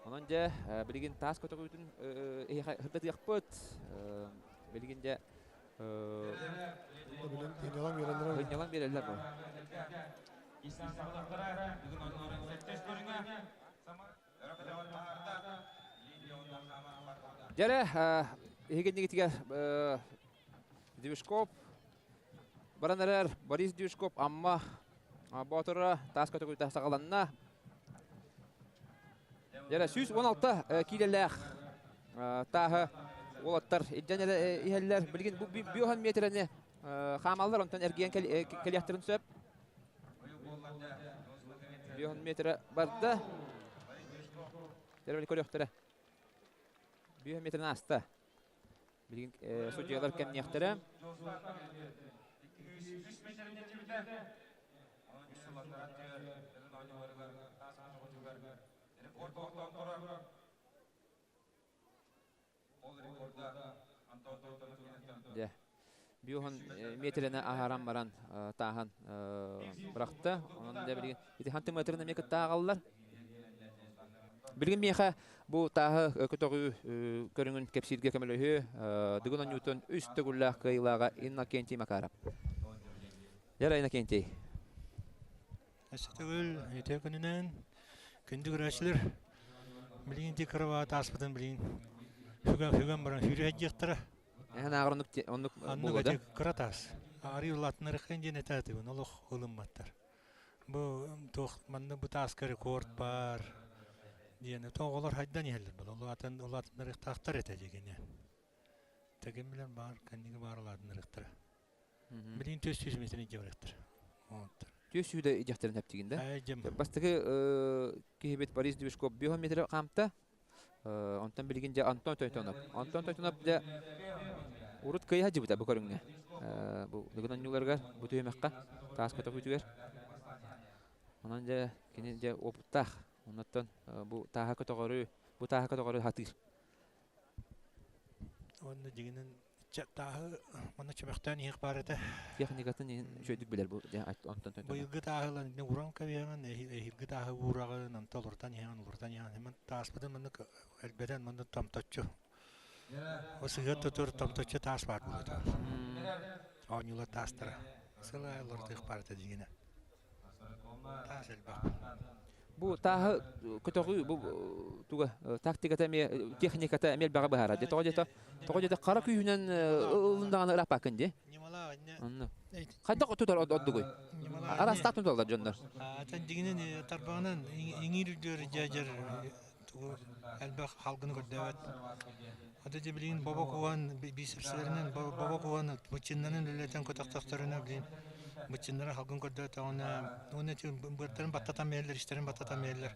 Speaker 1: Онон дьэ билигин таас көтөҕүүтүн эһиэхэ сырдатыахпыт. Билигин дьэ
Speaker 2: Ынньалаҥ биэрэллэр.
Speaker 1: Ынньалаҥ биэрэллэр бу. Дьэрэ, иһигиннигитигэр Движков баран эрэр Борис Движков Амма Боотура таас көтөгүтэ саҕаланна. Дьэрэ 116 киилэлээх тааһы уолаттар илдьэн иһэллэр. Билигин бу 5 метрэни хаамаллар, онтон эргийэн кэлиэхтэрин сөп. 5 метрэ барда. Дьэрэ көрүөхтэрэ. 5 метрин ааста. Билигин судьуйалар кэмниэхтэрэ. Дьэ, биоһун метрини аһаран баран тааһан бырахта. Онон дьэ билигин ити хантык метрин эмиэ кытта ааҕаллар. Билигин миэхэ бу тааһы көтөҕүү көрүҥүн кэпсииргэ көмөлөһүө Дыгын оонньуутун үс төгүллээх кыайыылааҕа Иннокентий Макаров. Дьэ, Иннокентий.
Speaker 4: Өссө төгүл үтүө күнүнэн күндү көрөөччүлэр билигин ити кырабаат ааспытын билигин сүгэн сүгэн баран сүүрэ сылдьыахтара.
Speaker 1: Эһэн ааҕар оннук оннук
Speaker 4: Оннук
Speaker 1: буолуо да?
Speaker 4: ити кыра таас. Арыы улаатыннарыаххын диэн этэ олох ылымматтар. Бу туох манна бу тааска рекорд баар диэн то оҕолор хайдан иһэллэр буолла. Улаатан улаатыннарыахтаахтар этэ дигине. Тэгин билэн баар кэнниги баар улаатыннарыахтара. Билигин түөс сүүс метрин илдьэ барыахтара.
Speaker 1: Түөс сүүдэ идиэхтэрин хэптигин да? Бастакы киһибит Борис Движков 5 метр хаамта. Онтон билигин дьэ Антон Тойтонов. Антон Тойтонов дьэ урут кыайа дьыбыта бу көрүҥҥэ. Бу Дыгын оонньууларыгар бу түһүмэххэ таас көтөҕүүтүгэр. Онон дьэ кини дьэ опыттаах. Оннуттан бу тааһа көтөҕөрү, бу тааһа көтөҕөрү сатыыр.
Speaker 4: Уонна дьиҥинэн тааһы манна чөмөхтөөн иһиэх баар этэ.
Speaker 1: Техникатын иһин үчүгэйдик билэр бу онтон
Speaker 4: Быйылгы тааһылан уран кэбиһэҕин, эһиилги тааһы уураҕын, онто олорутан иһэҕин, олорутан иһэҕин. Ман тааспытын маннык элбэтэн манна томточчу. О сыһыат тутур томточчу таас баар буолуо. Оонньуулар таастара. Сыл аайы олорутуох баар этэ дьиҥинэ. Таас элбэх.
Speaker 1: Бу тааһы көтөҕүү бу туга тактиката эмиэ техниката эмиэ элбэҕи быһаарар. Дьэ тоҕо дьэ тоҕо дьэ хара күүһүнэн ылындаҕына ырааппаккын дии. Онно. Хайдах тутар ордугуй? Араастаах туталлар дьоннор.
Speaker 4: Атын дьиҥинэн тарбаҕынан иҥиир үрдүөр дьэ тугу элбэх халгыны көрдөөбөт. Ата дьэ билигин бобо куһан бицепсэлэринэн бобо куһан быччыннарын үлэлэтэн көтөхтөхтөрүнэ билигин быччыннара халгын көрдөөтөҕүнэ уонна ити быартарын баттатан биэрэллэр истэрин баттатан биэрэллэр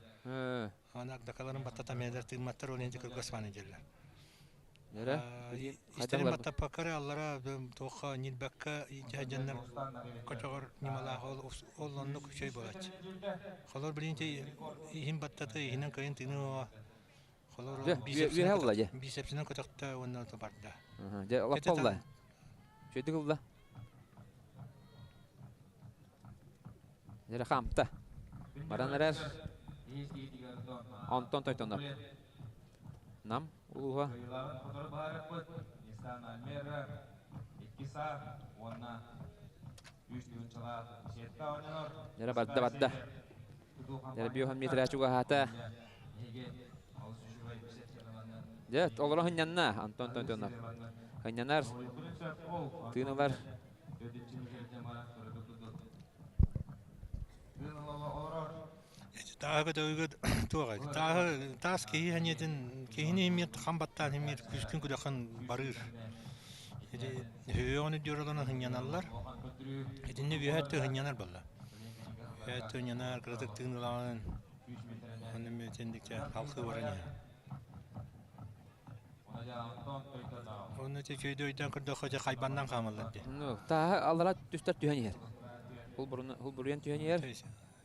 Speaker 4: аны агдакаларын баттатан биэрэллэр тыымматтар ол иһин кыргас мааны диэллэр истэрин баттаппакка эрэ аллара туохха ньилбэккэ дьаннар көтөҕөр ньымалаах ол оннук үчүгэй буолааччы холор билигин иһин баттата иһинэн кыайан тыыныы
Speaker 1: Дьэ, үөһэ ылла дьэ.
Speaker 4: Бицепсинэн көтөхтө уонна барда.
Speaker 1: Дьэ, лаппа ылла. Үчүгэйдик ылла. Дьэ, хаамта. Баран эрэр. Онтон тойтонор. Нам улууһа. Дьэ, барда, барда. Дьэ, биохан метрэ чугаһаата. Дьэ, олоро хынньанна Антон Антонов. Хынньанар, тыын ылар.
Speaker 4: Тааһы көтөҕүгө туох тааһы таас киһи сэниэтин киһини имиэт хам баттаан имиэт күскүн күдэххин барыыр. Ити үһүөҕүн үрдүөр олорон сынньаналлар. Итиннэ үөһэ өттө сынньанар буолла. Үөһэ өттө сынньанар, кыратык тыын ылаҕын. Онно эмиэ итинник халкы баран иһэр. Онно ити үчүгэйдик өйдөөн көрдөххө дьэ хайбаннан хаамаллар дии.
Speaker 1: Ну, тааһы аллара түстэр түһэн иһэр. Хулбуруйан түһэн иһэр.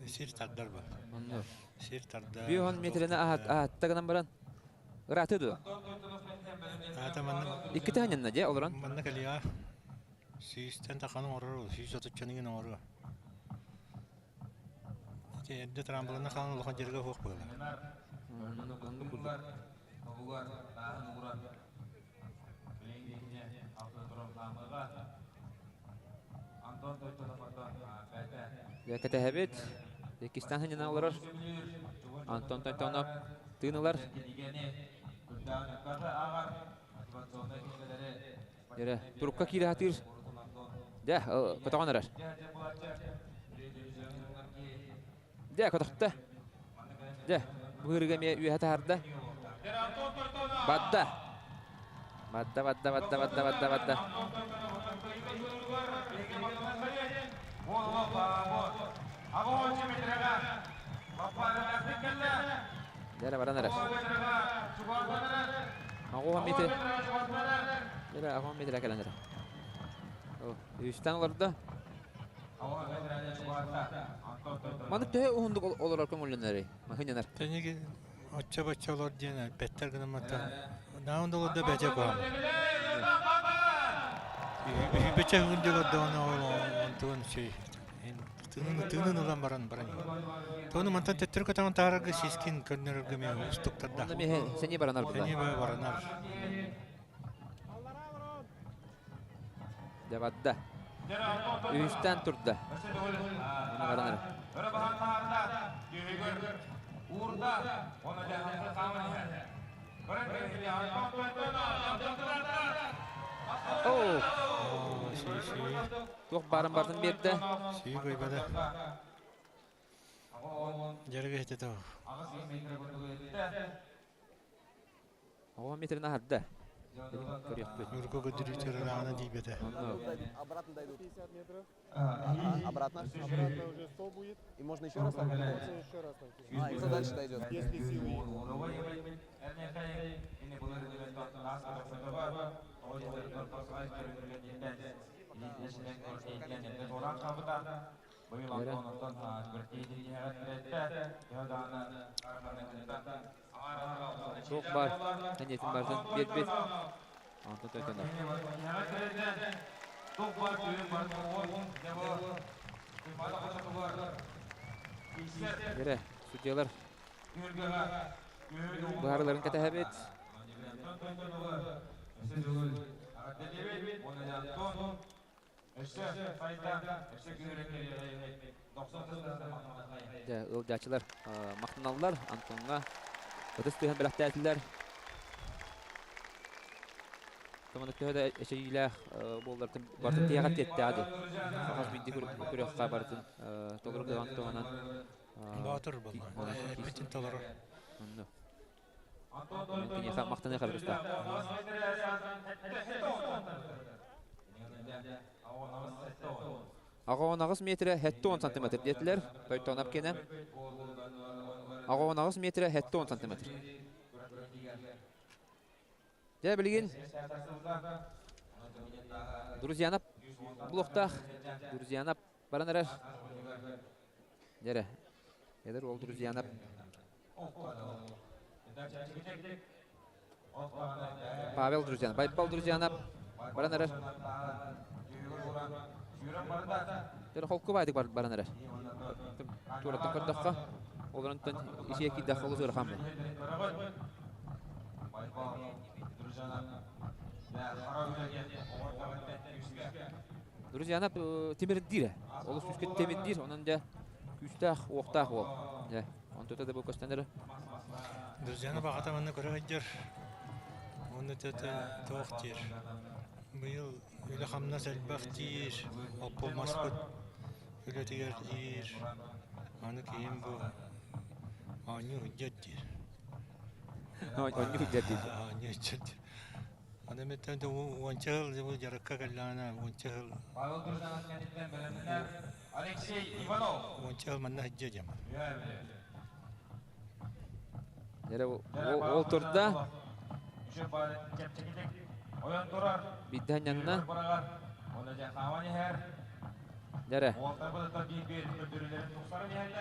Speaker 4: Сир тардар бу.
Speaker 1: Онно.
Speaker 4: Сир тардар.
Speaker 1: 50 метрени аһатта гынан баран ырааты дуо?
Speaker 4: Аата манна
Speaker 1: Икки таһынньанна дьэ олорон.
Speaker 4: Манна кэлиэҕэ. Сүүстэн таханы оҥорор, 130 гин оҥоруо. Ити эрдэ трамплина хаалан улахан дьарыга суох буолар.
Speaker 1: Оннук курдук. Дьэ кэтэһэбит. Иккистээн сынньана олорор. Антон Тонтонов тыын ылар. Дьэ, турукка киирэ сатыыр. Дьэ, көтөҕөн эрэр. Дьэ, көтөхтө. Дьэ, быһыырыга эмиэ үөһэ таһаарда. Бадда. Бадда, бадда, бадда, бадда, бадда, бадда. Дьэ, баран эрэр. Аҕуһа метр. Дьэ, аҕуһа метр кэлэн эрэр. Үстэн олордо. Маны төһө уһундук олорор көҥүллэнэрий? Маһынньанар.
Speaker 4: Тэниги оччо-бачча олор диэн бэттэр гынамматтан. Наун да олордо бэчэ куһам. Үһүбэчэ үһүн олордо оны онтугун үчүй. Тыынын тыынын ылан баран баран. Тону мантан төттөрү көтөҕөн таһаарарга сискин көрнөрөргө мен уустуктардаах.
Speaker 1: Онно миһэ сэни баранар була.
Speaker 4: Сэни баранар.
Speaker 1: Дьэ барда. Үһүстээн турда. Онно баран эрэ. Оо! Туох баарын барытын биэрдэ.
Speaker 4: Сии койбода. Дьарыга иһитэ тоҕо.
Speaker 1: Оҕо метрин аһарда. Көрүөхпүт.
Speaker 4: Нурга көдүрүүтүр ыраана диибэтэ.
Speaker 5: Обратно дойдут.
Speaker 2: 50 метров.
Speaker 5: Обратно.
Speaker 2: Обратно уже 100 будет.
Speaker 5: И можно еще раз так?
Speaker 2: Можно еще раз там.
Speaker 5: А, и кто дальше дойдет?
Speaker 2: Если силы есть.
Speaker 1: Суох бар. Әниетин бартын биэрбит. Онтон тойтонор. Дьэрэ, судьялар быһаарыларын кэтэһэбит. Дьэ, ыалдьааччылар махтаналлар Антоҥҥа. Ытыс түһэн бэлэхтээтилэр. Томаны төһө да эчэйиилээх буоллартын барытын тиһэҕэр тиэттэҕэ дии. Хас биирдии күрэххэ барытын толору кыаҕын туһанан
Speaker 4: Боотур буолла. Эппитин толору.
Speaker 1: Онно. Киниэхэ махтаныах аргыстаах. 68 метрэ 70 сантиметр диэтилэр. Тойтоонап киэнэ. 68 метрэ 70 сантиметр. Дьэ билигин Друзьянап булуохтаах. Друзьянап баран эрэр. Дьэрэ. Эдэр уол Друзьянап. Павел Друзьянов. Байбал Друзьянов баран эрэр. Дьэрэ холку баайдык баран эрэр. Туораттан көрдөххө, олоронтон исиэ киирдэххэ олус ыарахан буолар. Друзьянов тимирдиир. Олус күүскэ тимирдиир. Онон дьэ күүстээх, уохтаах уол. Дьэ, онтута да бу көстөн эрэ.
Speaker 4: Друзьянов аҕата манна көрө сылдьар. Уонна туох диир. Быйыл үлэ-хамнас элбэх диир. Оппулмаспыт үлэтигэр диир. Аны киһим бу оонньуу сылдьар диир.
Speaker 1: Оонньуу сылдьар диир.
Speaker 4: Оонньуу сылдьар диир. Аны миттэн уонча сыл бу дьарыкка кэллэҕинэ уонча сыл
Speaker 3: Алексей Иванов.
Speaker 4: Уонча сыл манна сылдьыа диэм.
Speaker 1: Эрэ ол турда. Биирдэ анньанна. Дэрэ.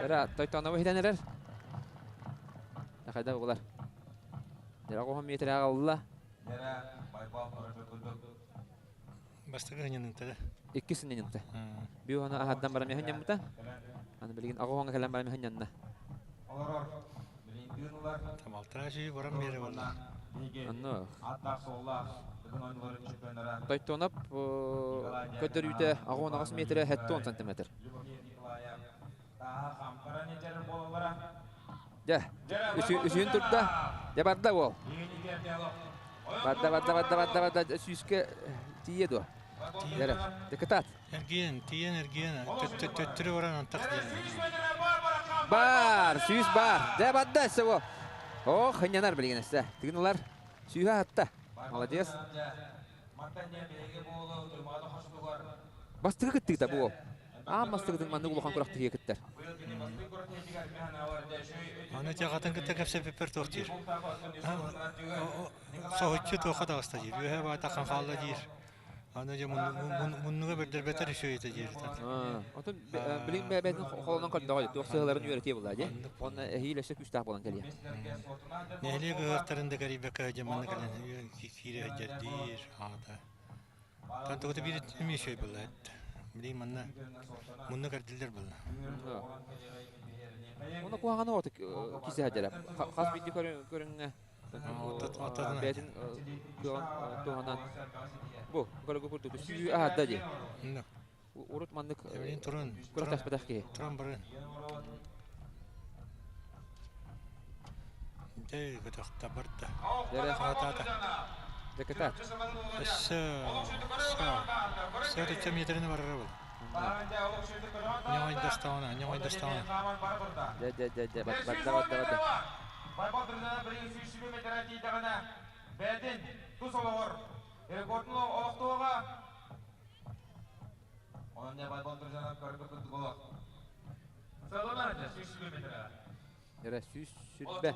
Speaker 1: Дэрэ, Тойтонову хитэн эрэр. Хайда буолар. Дэрэ оҕоһун метр аҕалла.
Speaker 4: Бастакы хынньанынта да.
Speaker 1: Иккис хынньанынта. Бү оны аһардан баран хынньаммыта. Аны билигин аҕоһоҥҥо кэлэн баран хынньанна.
Speaker 4: Тамалтара сүйү баран биэрэ буолла.
Speaker 1: Онно Тойтонов көрдөрүүтэ 68 метрэ 70 сантиметр. Дьэ, үсүһүн турда. Дьэ барда уол. Барда, барда, барда, барда, барда. Сүүскэ тиийэ дуо? Дьэрэ, декытаат.
Speaker 4: Эргиэн, тиийэн эргиэн, төттөрү баран антах диэн.
Speaker 1: Бар, сүүс бар. Дьэ барда өссө уол. Ох, хынньанар билигин өссө. Тыгын ылар. Сүүһэ атта. Молодец. Бастакы кыттыыта бу уол. Аан бастакытын маннык улахан күрэхтэһиигэ кыттар.
Speaker 4: Аны дьаҕатын кытта кэпсэппиппэр туох диир. Соһуччу туохха таҕыста диир. Үөһэ баатаххан хаалла диир. Аны дьэ муннуга бэрдэрбэтэр үчүгэй диир.
Speaker 1: Отон билин бэйэтин холонон көрдөҕө туох сыһаларын үөрэтиэ буолла дии. Онно эһиил өссө күүстээх буолан кэлиэ.
Speaker 4: Нэһилиэк ыһыахтарын да кэрийбэккэ дьэ манна кэлэн киирэ сылдьар диир аата. Тантыгыта биир эмиэ үчүгэй буолла Билигин манна муннук эрдиллэр буолла.
Speaker 1: Оны куһаҕаны оту кисе сылдьара. Хас биирдии көрүҥҥэ бэйэтин кыаҕын туһанан бу көрөгө курдук сүү аһарда дии. Урут маннык күрэхтэспэтэх киһи.
Speaker 4: Туран бары. Дэй көтөхтө барда. Хаатаата.
Speaker 1: Декатат.
Speaker 4: Өссө сө метрини барара был. Ньоҥойдостаҕына, ньоҥойдостаҕына.
Speaker 1: Дэ дэ дэ дэ барда барда барда.
Speaker 3: Бэдин тус олоҕор рекордун олохтуоҕа Онон дьэ Байбал Друзьянов көрбүт курдук олох. Сылынар дьэ 120 метрэ.
Speaker 1: Эрэ 120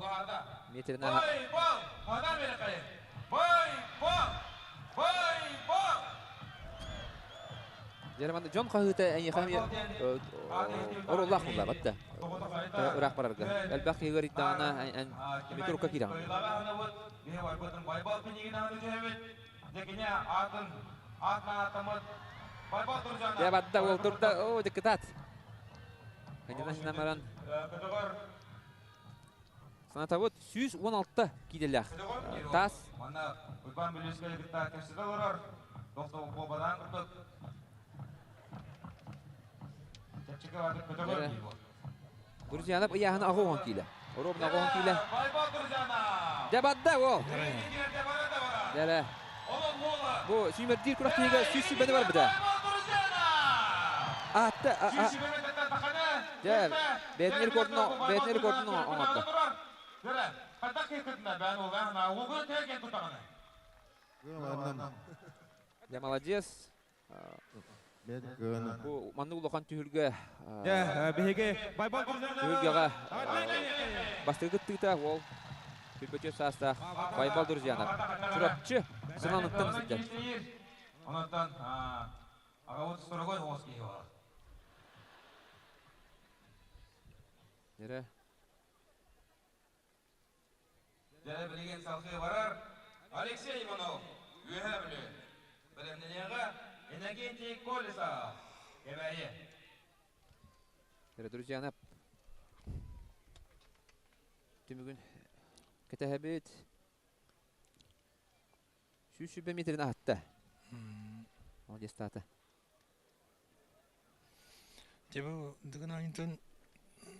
Speaker 1: метрин
Speaker 3: Байбал! Ханан берекайын! Байбал! Байбал!
Speaker 1: Дьэ манна дьон хаһыыта эйиэхэ эмиэ оруоллаах буолла батта. Ыраах барарга. Элбэх киһи ыарыйдаҕына эн эмиэ турукка киирэҕин.
Speaker 3: Байбал пинигин аһын үтүөбүт. Дьэ аатын аатаммыт Байбал Туржанов.
Speaker 1: Дьэ барда уол турда. Оо, дьэ кытаат. Ханньана баран. Санатабыт 116 киилэлээх таас.
Speaker 3: Манна Уйбаан Бүлүүскэй кытта кэпсэтэ олорор. Доктор Буобадаан курдук. Чэпчэки баатыр көтөҕөр дии бу.
Speaker 1: Друзьянов ыйааһына 80 киилэ. Оруобуна 80 киилэ.
Speaker 3: Байбал Друзьянов!
Speaker 1: Дьэ барда уол. Дьэ Бу сүүмэрдиир күрэхтэһиигэ 100 сүбэни барбыта. Аатта Дьэ, бэйэтин рекордун бэйэтин рекордун оҥордо. Дьэ, молодец. Бу маннык улахан түһүлгэ түһүлгэҕэ бастакы кыттыыта уол 24 саастаах Байбал Друзьянов Чурапчы Сынаныттан сылдьар.
Speaker 3: Онтон аҕабыт сорогой оҕус киһи бар.
Speaker 1: Дэрэ.
Speaker 3: Дьэ билигин салгыы барар Алексей Иванов Үөһээ Бүлүү бэлэмнэниэҕэ Иннокентий Колесов Кэбээйи.
Speaker 1: Дэрэ, друзья, түмүгүн кэтэһэбит. 120 метрин аһатта. Молодец таата.
Speaker 4: Дьэ бу Дыгын оонньуутун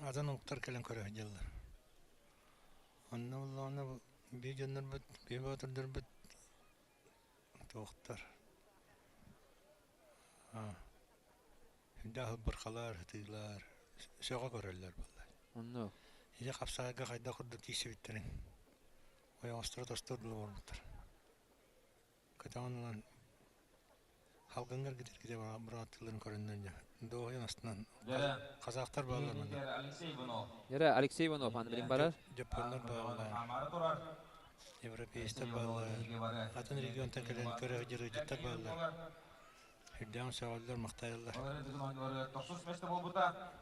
Speaker 4: атын омуктар кэлэн көрө сылдьаллар. Онно буоллаҕына биир дьоннорбут, биир боотурдарбыт туохтар сүрдээх ылбырхалар, сытыылар, сөҕө көрөллөр буолла.
Speaker 1: Онно.
Speaker 4: Ити хапсаайга хайдах курдук тиийсибиттэрин ойоҕосторо тостор дылы буолбуттар. Көтөҕөн ылан. Халгыҥҥа эргитэргитэ бырааттыыларын көрөннөр дьэ дуоһуйан астынан казахтар бааллар манна.
Speaker 1: Дьэрэ Алексей Иванов аны билин барар.
Speaker 4: Дьоппуоннар бааллар. Европеецтар бааллар. Атын регионтан кэлэн көрө сылдьар бааллар. Үрдээн сөҕөллөр, махтайаллар.
Speaker 3: Тохсус место буолбута.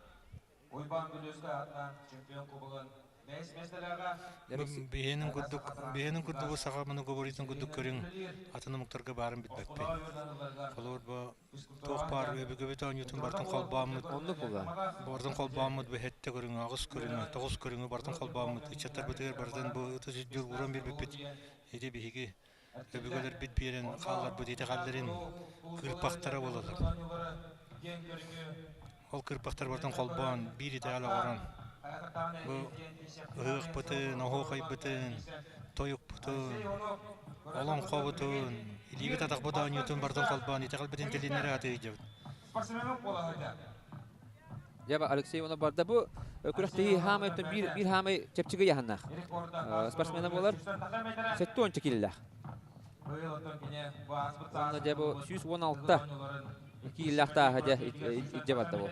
Speaker 3: Уйбаан Бүлүүскэ аатынан чемпион кубогын бэһис миэстэлээҕэ.
Speaker 4: Биһиэнин курдук, биһиэнин курдугу саха моноговоритын курдук көрүҥ атын омуктарга баарын билбэппин. Холобур, бу туох баар өбүгэбит оонньуутун барытын холбооммут,
Speaker 1: Оннук буолла.
Speaker 4: барытын холбооммут бу сэттэ көрүҥү, аҕыс көрүҥү, тоҕус көрүҥү барытын холбооммут ыччаттарбытыгар барытын бу ытыс дьулууран биэрбиппит. Ити биһиги өбүгэлэрбит биэрэн хаалларбыт итэҕэллэрин кыырпахтара буолаллар. Ол кыырпахтар барытын холбоон, биир итэҕэл оҥорон, бу ыһыахпытын, оһуохайбытын, тойукпутун, олоҥхобутун, илиибит-атахпыт оонньуутун барытын холбоон итэҕэлбитин тилиннэрэ сатыы
Speaker 1: Дьэ, Алексей Иванов барда. Бу күрэхтэһии хаамай биир, биир хаамай чэпчэки ыйааһыннаах спортсмена буолар. 70 киилэлээх. Уонна дьэ бу 116 киилэлээх тааһа дьэ илдьэ барда бу.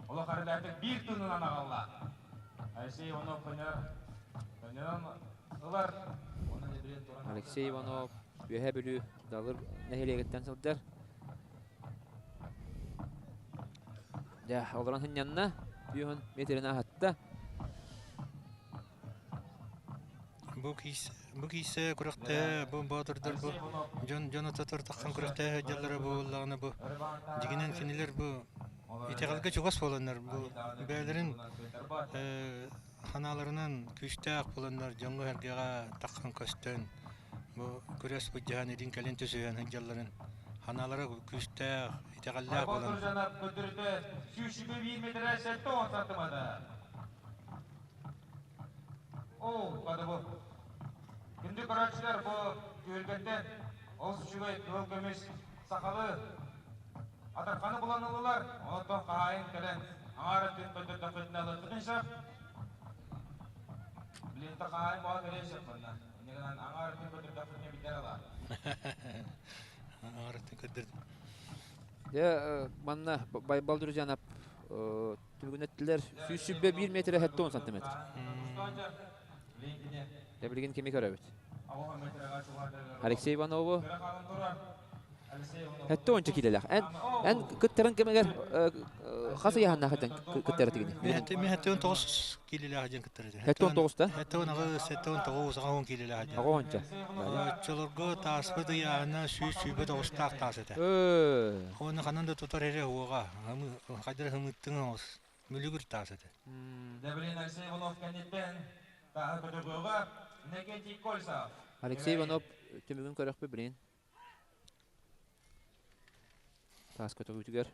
Speaker 3: Олох арыдаатык биир тыынынан аҕалла. Алексей Иванов ылар.
Speaker 1: Алексей Иванов Үөһээ Бүлүү Далыр нэһилиэгиттэн сылдьар. Дьэ, олорон сынньанна, түөһүн метрин аһатта.
Speaker 4: Бу киис бу киисэ күрэхтэһэ бу боотурдар бу дьон дьон ототор таххан күрэхтэһэ сылдьаллара буоллаҕына бу дьигинэн кинилэр бу итэҕэлгэ чугас буоланнар бу бэйэлэрин санааларынан күүстээх буоланнар дьоҥҥо-сэргэҕэ таххан көстөн бу күрэс былдьаһан илин-кэлин түсүһэн сылдьалларын санаалара күүстээх, итэҕэллээх буолан
Speaker 3: Күндү көрөөччүлэр, бу түһүлгэттэн олус үчүгэй кыһыл көмүс сахалыы атарханы булан ыллылар. Онтон хаһаайын кэлэн аҥаар өттүн көрдөрдөхпүтүнэ ылыахпытын сөп. Билиҥҥитэ хаһаайын буола кэлиэн сөп манна. Инньэ гынан аҥаар өттүн көрдөрдөхпүтүнэ билэр ылар.
Speaker 4: Аҥаар өттүн көрдөрдүм.
Speaker 1: Дьэ, манна Байбал Друзьянов түмүгүн эттилэр. 121 метр 70 сантиметр. Дьэ, билигин кими көрөбүт? Алексей Иванову. Хэтте онча киилэлээх. Эн эн кыттарын кэмигэр хас ыйаһаннаах этэн кыттар этигини?
Speaker 4: Мен 79 киилэлээх диэн кыттар этим.
Speaker 1: 79 да?
Speaker 4: 78, 79, 80 киилэлээх диэн.
Speaker 1: Аҕа онча.
Speaker 4: Оччолорго тааспыт ыйааһына 129-таах таас этэ. Уонна ханан да тутар эрэ уоҕа, хайдах ымыттыҥ оҕус. Мүлүгүр таас этэ.
Speaker 3: Дебрин Алексей Иванов кэнниттэн тааһы көтөҕүөҕэ Иннокентий Кольцев.
Speaker 1: Алексей Иванов түмүгүн көрөхпүт билин. Таас көтөҕүүтүгэр.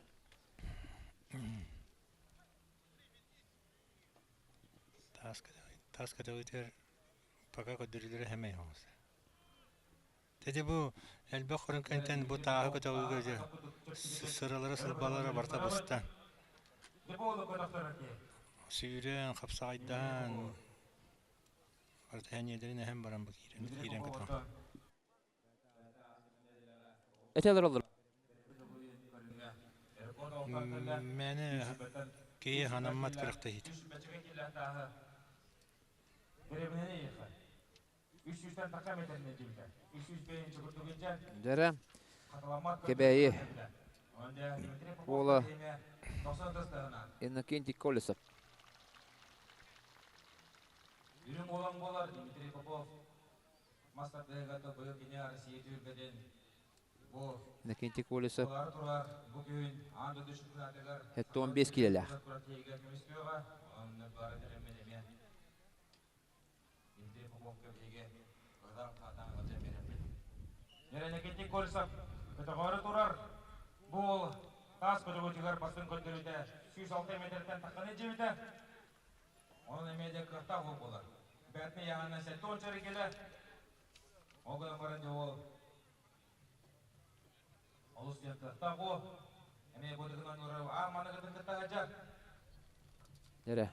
Speaker 4: Таас көтөҕүүтүгэр пока көрдөрүүлэрэ хэмэй оҕус. Тети бу элбэх хөрүҥкэнтэн бу тааһы көтөҕүүгэ дьэ сыралара сылбалара барыта быстан. Сүүрэн, хапсаҕайдаан барыта сэниэлэрин эһэн баран бу киирэн киирэн көтөҕөн.
Speaker 1: Этэлэр олор.
Speaker 4: Мээнэ киһи ханаммат күрэхтэһиитэ.
Speaker 1: Дьэрэ Кэбээйи уола Иннокентий Колесов.
Speaker 3: Үрүҥ уолан буолар Дмитрий Попов мас тардыһыыга быйыл кини Россия түһүлгэтин бу
Speaker 1: Иннокентий Колесов
Speaker 3: буолаары турар бу күн аан дойду чемпионатыгар
Speaker 1: 75 киилэлээх.
Speaker 3: көмүскүөҕэ онно бары тэрэммин эмиэ Дмитрий Поповка биһиги ыһыдан хаатаан ыалдьан биэрэппит. Неренекетик Колесов көтөҕөөрү турар бу уол таас көтөҕүүтүгэр бастыҥ көрдөрүүтэ 106 метртэн тахханы дьиэбитэ. Онон эмиэ де кыахтаах уол буолар. Бэртин яһанна 70 чарыкеле. Ол гынан баран дьэ уол олус диэн кыахтаах уол. Эмиэ бу дыгынан урар аа маныгытын кытта сылдьар.
Speaker 1: Эрэ.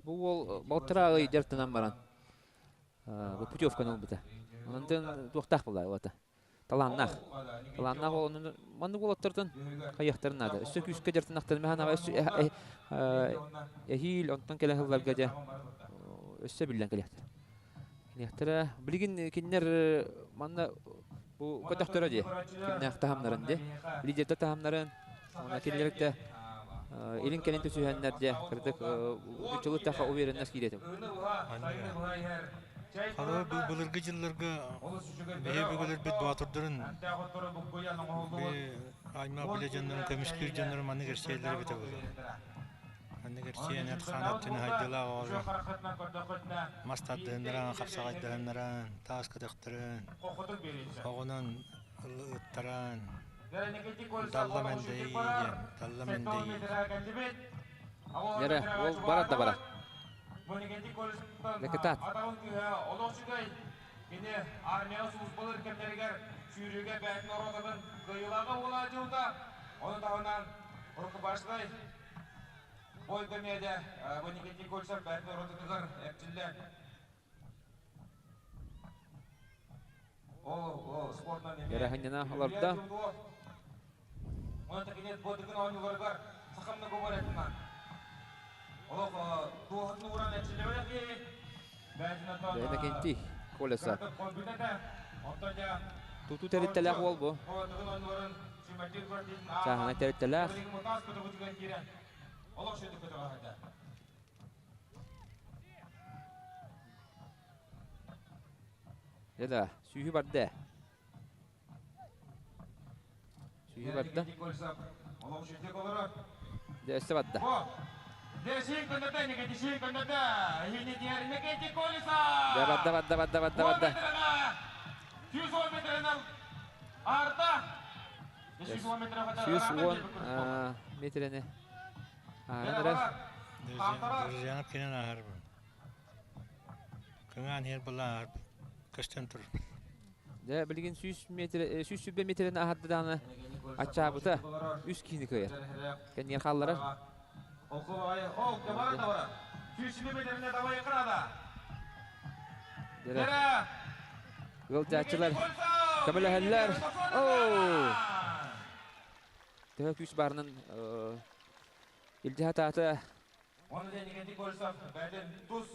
Speaker 1: Бу уол балтараа ый дьарыктанан баран бу путевканы ылбыта. Онон туохтаах буолла уота. Талааннаах. Талааннаах ол маннык уолаттартан хайыахтарын наада. Өссө күүскэ дьартанахтарын мэханаҕа өссө эһиил онтон кэлэн сылларга дьэ өссө биллэн кэлиэхтэр. Кэлиэхтэрэ. Билигин кинилэр манна бу көтөхтөрө дии. Кимнээх таһымнарын дии. Лидердэр таһымнарын уонна кинилэргэ илин кэлин түсүһэннэр дьэ кырдык учулуттаха уверенность киирэтим.
Speaker 4: Хара былыргы дьылларга биһи бүгүлэрбит боотурдарын аймах билэ дьоннорун көмүскүүр дьоннорун маннык эрсиэллэрэ эбитэ буолуо. Маннык эрсиэн эт хаан өттүн хайдылаах оҕолор мас тардыһыннаран, хапсаҕайдаһыннаран, таас көтөхтөрөн, оҕунан ыттаран, Далла мэндэйии диэн, далла мэндэйии.
Speaker 1: Эрэ, ол барар да барар. Декатат.
Speaker 3: Кини армияҕа сулууспалыыр кэмнэригэр сүүрүүгэ бэйэтин ротатын кыайыылааҕа буолааччыта. Ону таһынан рукопашнай бойго медэ Никитин Кольцев бэйэтин ротатыгар эрчиллэн ол спортынан эмиэ
Speaker 1: Эрэхинньана олордо.
Speaker 3: Онон кини бодыгын оонньууларыгар сахамны говоретынан олох туоһатын ууран эрчиллибэтэх киһи
Speaker 1: Иннокентий Колесов. Тутуу тэрилтэлээх уол бу. Чааһынай тэрилтэлээх. Да, сүүһү барда. Сүүһү барда. Дьэ, өссө барда. Дьэ, барда, барда, барда, барда, барда. 110 метрени ааран эрэр.
Speaker 4: Друзьянов кэлэн ааһарбын. Кыҥаан иһэр былаан көстөн турар.
Speaker 1: Дьэ, билигин 100 метр, 120 метрин аһарда даҕаны аччаабыта үс киһини кыайар. Кэннигэр хаалларар. Дьэ, ыалдьааччылар көмөлөһөллөр. Оо! Төһө күүс баарынан илдьэ сатаата.
Speaker 3: Оны Никитин Кольцов бэйэтин тус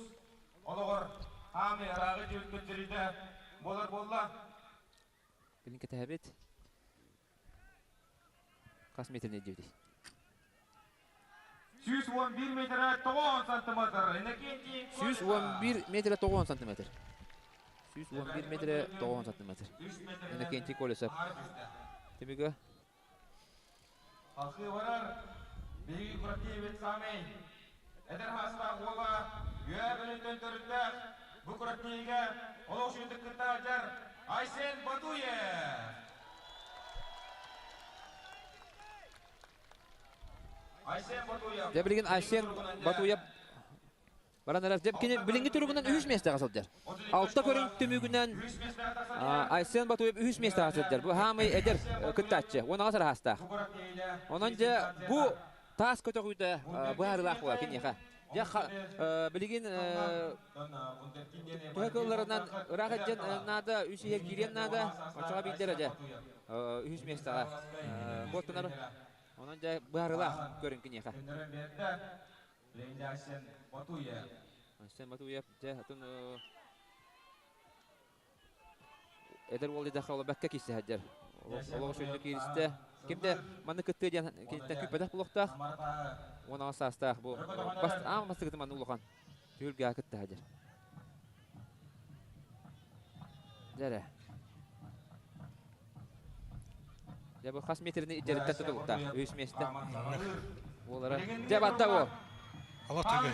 Speaker 3: олоҕор хаамыы ырааҕы дьүрүтэ буолар буолла.
Speaker 1: Билин кэтэһэбит. Хас метрне диэбитий?
Speaker 3: 111 метр 90 сантиметр. Иннокентий
Speaker 1: 111 метр 90 сантиметр. 111 метр 90 сантиметр. Иннокентий Колесов. Түмүгө
Speaker 3: Халқы барар, биһиги курактиибит саамай эдэр хаастаах уола үөһээ Бүлүүттэн төрүттээх бу курактиигэ олох үчүгэйдик кытта сылдьар Айсен Батуев. Айсен Батуев.
Speaker 1: Дьэ билигин Айсен Батуев Баран эрэр. Дьэ кини билиҥҥи туругунан үһүс миэстэҕэ сылдьар. Алта көрүҥ түмүгүнэн Айсен Батуев үһүс миэстэҕэ сылдьар. Бу хаамай эдэр кыттааччы. 18 араастаах. Онон дьэ бу таас көтөҕүүтэ быһаарыылаах буолар киниэхэ. Дьэ билигин төһө кылларынан ыраах илдьэн наада, үс иһэ киириэн наада. Оччоҕо биирдэрэ дьэ үһүс миэстэҕэ куоттанар. Онон дьэ быһаарыылаах көрүҥ киниэхэ.
Speaker 3: Айсен Батуев.
Speaker 1: Айсен Батуев дьэ атын эдэр уол диэтэххэ олобэккэ киирсэ сылдьар. Олох үчүгэйдик кииристэ. Ким да маннык кыттыа диэн киниттэн күүппэтэх буолуохтаах. 16 саастаах бу бас аан бастакытын маннык улахан түһүлгэҕэ кытта сылдьар. Дьэ эрэ. Дьэ бу хас метрини идьэриттэн тутулуктаах. Үс миэстэ. Буолара. Дьэ батта уол.
Speaker 4: Олох түргэн.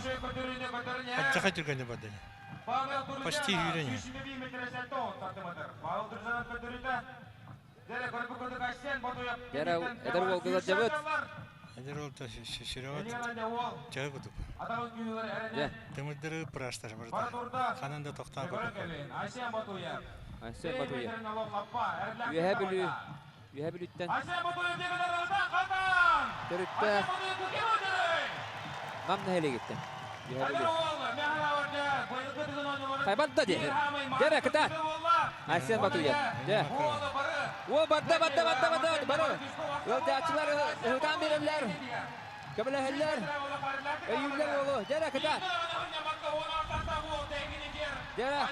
Speaker 4: Аччахай түргэнэ барды. Почти сүүрэн.
Speaker 1: Дьэ эдэр уол кылардьабыт.
Speaker 4: Эдэр уол Серега чаһы кутук.
Speaker 1: Дьэ.
Speaker 4: Тымырдары пыраастар барыта. Ханан да тохтоон көрбөккө.
Speaker 1: Айсен Батуев. Үөһээ Бүлүү Үөһээ Бүлүүттэн төрүттээх Нам нэһилиэгиттэн Үөһээ Бүлүү. Хайбат да диэн. Дьэрэ кытаат. Айсен Батуев. Дьэ. О, барда, барда, барда, барда, бары. Ыалдьааччылар ыһытаан биэрэллэр. Көмөлөһөллөр. Өйүүллэр уолу. Дьэ, кытаат. Дьэ,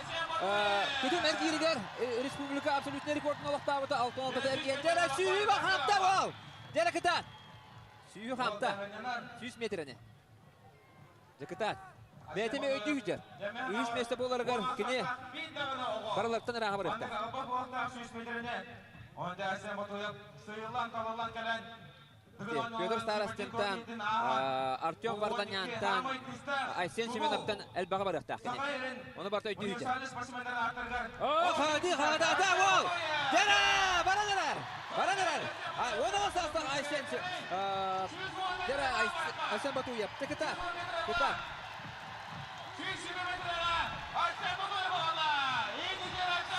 Speaker 1: күтүм эргииригэр республика абсолютнай рекордун олохтообута 66 эргиэн. Дьэ, сүүһү хаамта уол. Дьэ, кытаат. Сүүһү хаамта. 100 метрени. Дьэ, кытаат. Бэйэтэ эмиэ өйдүү сылдьар. Үһүс миэстэ буоларыгар кини барыларыттан ырааҕа барыахтаах. Петр Старостинтан, Артем Варданянтан, Айсен Семеновтан элбэҕи барыахтаах кини. Ону барыта өйдүү сылдьар. О, хади, хадата, уол! Дьэрэ! Баран эрэр! Баран эрэр! Уон саастаах Айсен Дьэрэ Айсен Батуев. Кыта! Кыта!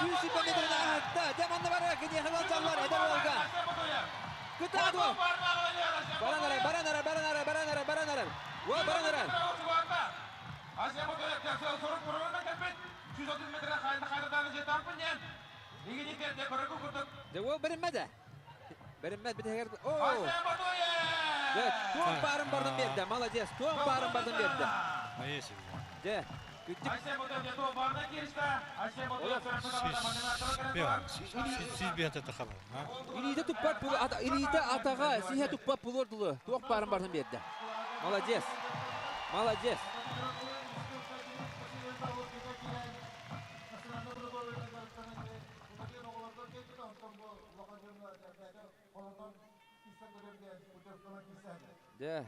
Speaker 1: 120 метрин аһатта. Дьэ манна барар киниэхэ уолдьаллар эдэр уолга. Кытаат уол! Баран эрэр, баран эрэр, баран эрэр, баран эрэр, баран эрэр. Уол баран эрэр. Дьэ уол бэриммэт Бэриммэт бүтэһигэр оо! Дьэ, туох баарын бардын биэрдэ, молодец, туох баарын бардын биэрдэ. Дьэ, күттүк. Илиитэ туппат илиитэ атаҕа сиһэ туппат пулуор дылы туох баарын бардын биэрдэ. Молодец. Молодец. Дьэ.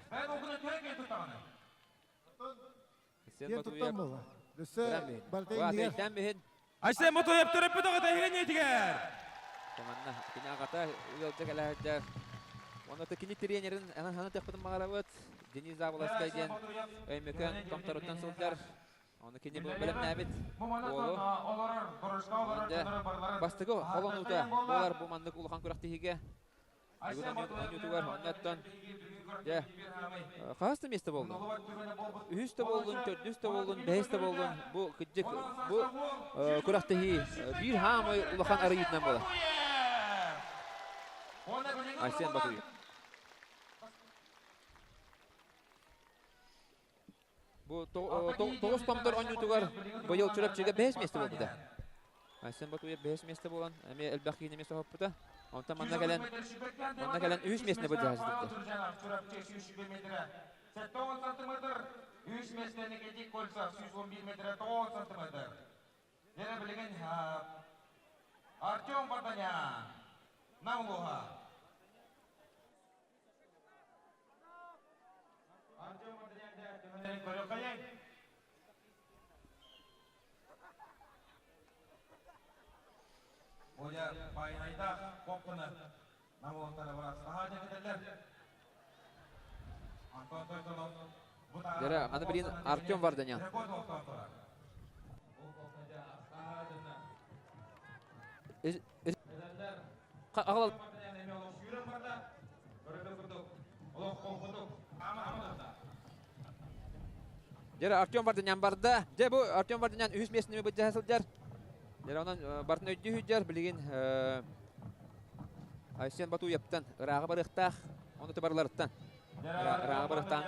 Speaker 1: Сен Батуев. Өссө биһин.
Speaker 3: Айсен Батуев төрөппүт аҕата иһин этигэр.
Speaker 1: Манна кини аҕата ыалдьа кэлээһирдэр. Онно кини тренерин хана тахпытын баҕарабыт. Денис Заболоцкай диэн Өймөкөөн томторуттан сылдьар. Ону кини бэлэмнээбит уолу. Бастакы холонуута буолар бу маннык улахан күрэхтэһиигэ. Бүгүн оонньуутугар оннуттан дьэ хаһыс да миэстэ буоллун? Үһүс да буоллун, төрдүс да буоллун, бэһис да буоллун бу кырдьык бу күрэхтэһии биир хаамай улахан арыйыытынан буолар. Айсен Батуев. Бу тоҕус томтор оонньуутугар быйыл Чурапчыга бэһис миэстэ буолбута. Айсен Батуев бэһис миэстэ буолан эмиэ элбэх киһини эмиэ соһуппута. Онтон манна кэлэн манна кэлэн үһүс миэстэни былдьаһа сытыттар.
Speaker 3: Үс миэстэни Кедик Кольцов 111 метр 9 сантиметр. Дьэ билигин Артем Варданян Нам улууһа.
Speaker 1: Дьэ, аны билигин Артем Варданян. Аҕал Дьэ, Артем Варданян барда. Дьэ, бу Артем Варданян үһүс миэстэни былдьаһа сылдьар. Дьэ, онон бартын өйдүү сылдьар. Билигин Айсен Батуевтан ырааҕа барыахтаах. Ону барыларыттан ырааҕа барыахтаах.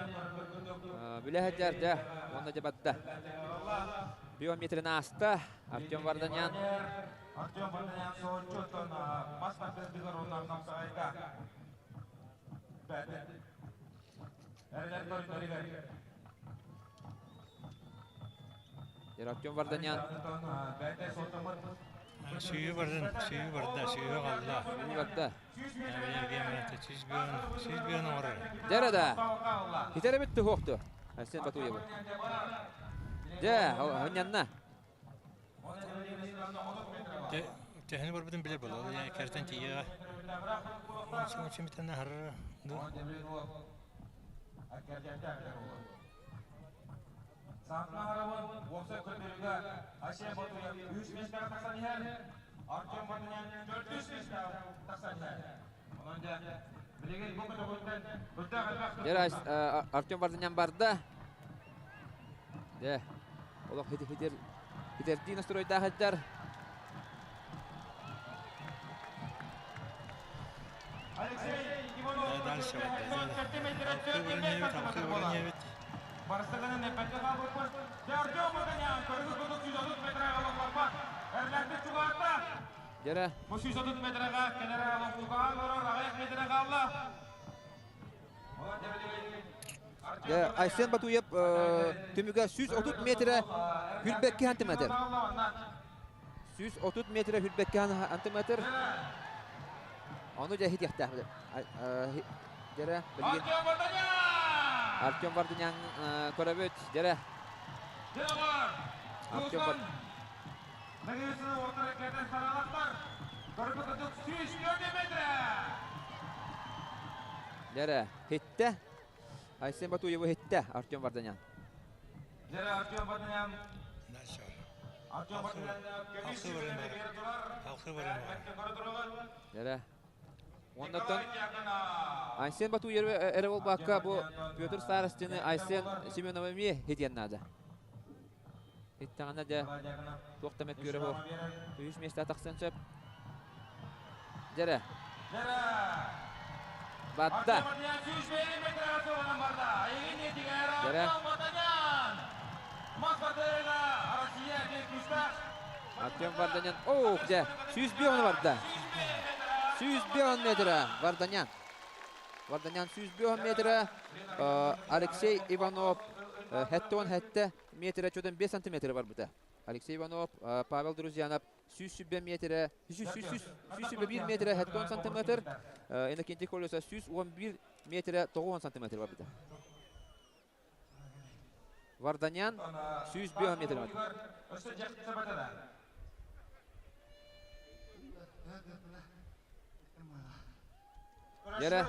Speaker 1: Билэ сылдьар, дьэ, уонна дьэ барда. Биометрин ааста. Артем Варданян.
Speaker 3: Артем Варданян соһуччуттан мас тардыгар уонна хамсаҕайга
Speaker 1: Артем Варданян.
Speaker 4: Сүүһү бардын, сүүһү барда, сүүһү қалла.
Speaker 1: Сүүһү барда.
Speaker 4: Сүүс биэн оҥорор.
Speaker 1: Дьэ да. Хитере битти хуохту. Айсен Батуевы. Дьэ, хонньанна.
Speaker 4: Төһөнү барбытын билэр буолуо. Кэртэн тиийэҕэ. Симитэн аһарар.
Speaker 1: Дьэ, Артем Варданян барда. Дьэ, олох хитер хитердии настройдаах сылдьар.
Speaker 4: Дальше Талкы баран талкы баран
Speaker 1: Дьэрэ. Дьэ, Айсен Батуев түмүгэ 130 метрэ хүрбэкки сантиметр. 130 метрэ хүрбэкки сантиметр. Ону дьэ хитиэхтээх. Дьэрэ, билигин Артем Варданян көрөбүт. Дьэрэ. Артем Варданян. Дьэрэ, хиттэ. Айсен Батуевы хиттэ Артем Варданян. Дьэрэ. Оннуттан Айсен Батуев эрэ буолбакка бу Петр Старостины Айсен Семенова эмиэ хитиэн наада. Иттэҕинэ дьэ туох да мөккүөрэ суох. Үһүс миэстэ тахсан сөп. Дьэрэ. Батта. Дьэрэ. Артем Варданян. Ох, дьэ, 101 барда. 101 метра Варданян. Варданян 101 метра. Алексей Иванов хэттон хэтте метрэ чөтөн 5 сантиметры барбыта. Алексей Иванов, Павел Друзьянов 100 метрэ, 101 метрэ 70 сантиметр, Иннокентий Колесов 111 метрэ 90 сантиметр барбыта. Варданян 105 метр барбыта. Дьэрэ.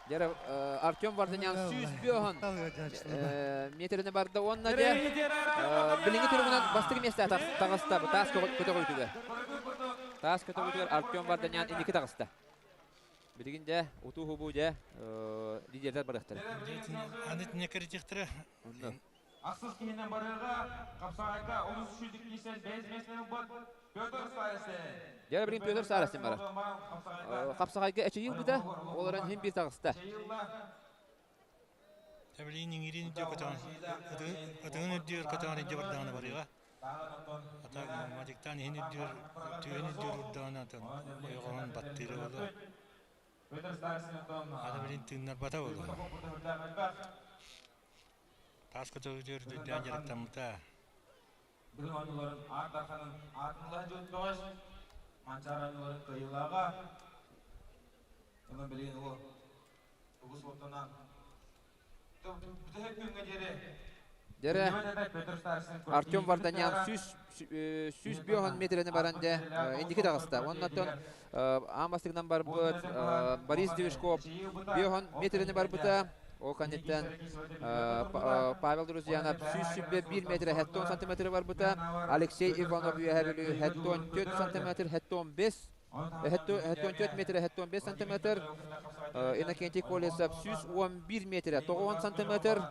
Speaker 1: Дьэрэ Артем Варданян 105 метрини барда уонна дьэ билиҥҥи туругунан бастакы миэстэ таҕыста таас көтөҕүүтүгэр. Таас көтөҕүүтүгэр Артем Варданян инники таҕыста. Билигин дьэ утуу-хубуу дьэ лидердэр барыахтара.
Speaker 4: Аны некэритиэхтэрэ.
Speaker 3: Ахсыс киһинэн барыаҕа хапсаҕайга олус үчүгэй киирсэн бэйэс миэстэни ылбыт Петр Старостин.
Speaker 1: Дьэ билигин Петр Старостин барар. Хапсаҕайга эчэйии ылбыта, ол эрэн иһин биир таҕыста.
Speaker 4: Билигин иҥиирин үрдүө көтөҕөн, ытыгын үрдүгэр көтөҕөн илдьэ бардаҕына барыаҕа. Ата мадьыктаан иһин үрдүгэр, түөһүн үрдүгэр урдаҕына ойоҕоһун баттыыра буолуо. Аны билигин тыыннарбата буолуо. Таас көтөҕүтүгэр үрдээн дьарыктаммыта.
Speaker 3: Бүгүн оонньууларын Аар Дарханын аатын дьон бөҕөс, Манчаары оонньууларын кыайыылааҕа. Онон билигин ол тугу суоттанан бүтэһик күҥҥэ диэри
Speaker 1: Дьэрэ Артем Варданян 105 метрени баран дьэ инники таҕыста. Оннотон аан бастакынан барбыт Борис Движков 5 метрени барбыта. Ол кэнниттэн Павел Друзьянов 121 метр 70 сантиметры барбыта. Алексей Иванов Үөһээ Бүлүү 74 сантиметр 75 74 метр 75 сантиметр. Иннокентий Колесов 111 метр 90 сантиметр.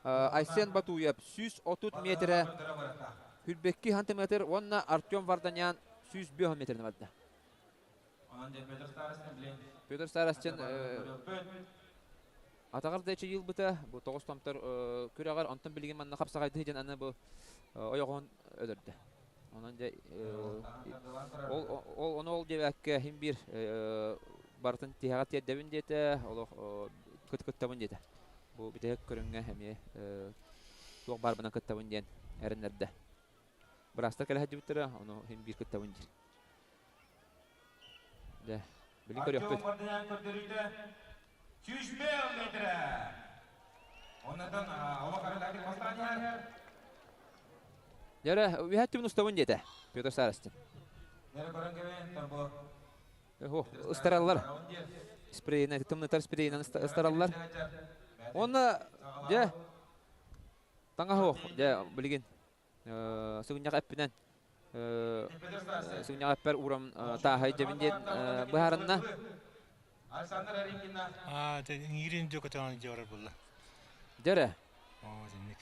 Speaker 1: Айсен Батуев 130 метр 42 сантиметр уонна Артем Варданян 105 метрini барда. Петр Старостин атаҕар да эчэйиилбыта бу тоҕус томтор күрэҕэр онтон билигин манна хапсаҕайдыы диэн аны бу ойоҕоһун өлөрдө. Онон дьэ ол ол ону ол диэбэккэ иһин биир барытын тиһэҕэ тиэрдэбин диэтэ, олох кыт кыттабын диэтэ. Бу бүтэһик көрүҥҥэ эмиэ туох баарбынан кыттабын диэн эрэннэрдэ. Быраастар кэлэ сылдьыбыттара, ону иһин биир кыттабын диир. Дьэ, билин көрүөхпүт.
Speaker 3: Көрдөрүүтэ 105 метрэ. Оннотон олох арылаатык бастаан иһэр.
Speaker 1: Дьэрэ, үһэ түмүн устабын диэтэ Петр Старостин.
Speaker 3: Дьэрэ көрөн кэбин, торбо.
Speaker 1: Ыстараллар. Спрейинэн, тымнытар спрейинэн ыстараллар. Уонна, дьэ, таҥаһ ох, дьэ, билигин сыгынньах эппинэн сыгынньах эппэр уурам тааһай дьэбин диэн быһаарынна.
Speaker 4: Аа, иҥиирин дьэ көтөҕөн илдьэ барар буолла.
Speaker 1: Дьэрэ.
Speaker 4: Оо, итинник.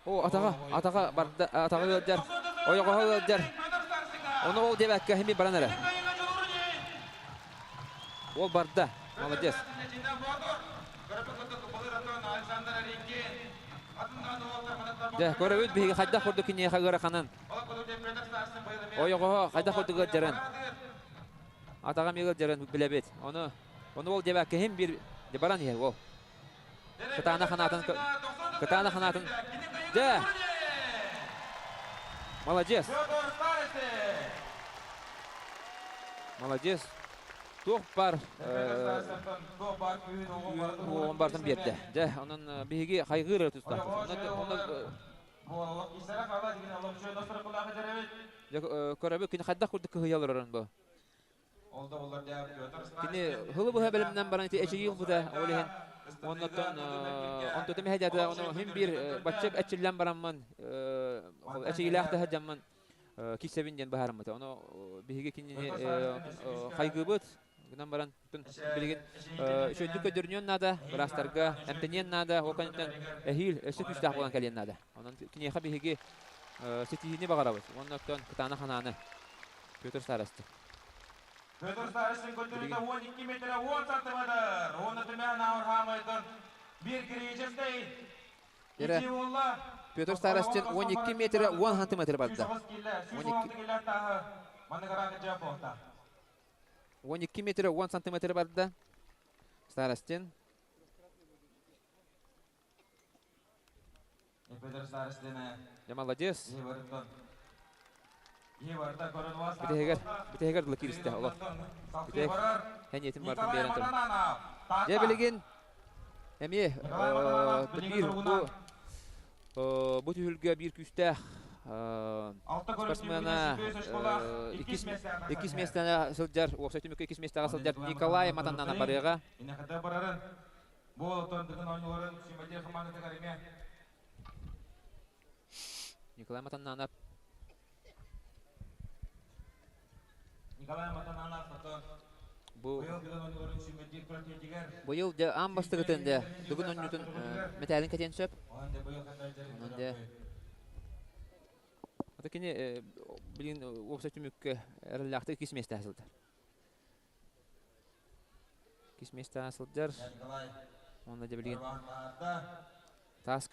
Speaker 1: О, атаҕа, атаҕа барда, атаҕа ыалдьар. Ойоҕоһо ыалдьар. Оны ол диэбэккэ хими баран эрэ. Ол барда. Молодец. Дьэ, көрөбүт биһиги хайдах курдук киниэхэ ыараханын. Ойоҕоһо хайдах курдук ыалдьарын. Атаҕа эмиэ ыалдьарын билэбит. Ону, ону ол диэбэккэ иһин биир баран иһэр ол. Кытаанах ханаатын кытаанах ханаатын дьэ молодец молодец туох бар уоҕун бартын биэрдэ дьэ онон биһиги хайгыыр эрэ тустаахпыт онно дьэ көрөбүт кини хайдах курдук кыһыйа олорорун бу Кини һылы быһа бэлэмнэн баран ити эчэйии ылбыта, ол иһин оннуттан онтута мэһэйдээтэ, ону иһин биир бачча эчиллэн бараммын эчэйиилээх да сылдьаммын киирсэбин диэн быһаарыммыта. Ону биһиги кинини хайгыыбыт, гынан баран билигин үчүгэйдик көрдөрүнүөн наада, быраастарга эмтэниэн наада, ол кэнниттэн эһиил өссө күүстээх буолан кэлиэн наада. Онон киниэхэ биһиги ситиһиини баҕарабыт уонна оттон кытаанах санааны Петр Старостин.
Speaker 3: Петр Старостин көрдөрүүтэ 12 метрэ 10 сантиметр. Уонна түмээн Аурхамайтон биир греческий
Speaker 1: Эрэ Петр Старостин 12 метрэ 10 сантиметр барда. 12 метрэ 10 сантиметр барда. Старостин. Дьэ молодец. Бүтэһигэр, бүтэһигэр дылы кииристэ олох. Бүтэһик эниэтин бартын биэрэн турар. Дьэ билигин эмиэ биир бу бу түһүлгэ биир күүстээх спортсмена иккис иккис миэстэни сылдьар, уопсай түмүккэ иккис миэстэҕэ сылдьар Николай Матаннана барыаҕа.
Speaker 3: Бу олохтон Дыгын оонньууларын символия хамаандатыгар эмиэ
Speaker 1: Николай Матаннанов
Speaker 3: Николай Матаннанов оттон
Speaker 1: бу
Speaker 3: быйыл Дыгын оонньууларын сүүмэрдиир күрэхтэһиитигэр
Speaker 1: быйыл дьэ аан бастакытын дьэ Дыгын оонньуутун мэтээлин кэтиэн сөп.
Speaker 3: Онон дьэ быйыл
Speaker 1: Онон дьэ Ата кини билигин уопсай түмүккэ эрэллээхтик иккис миэстэҕэ сылдьар. Иккис миэстэҕэ сылдьар. Уонна дьэ билигин таас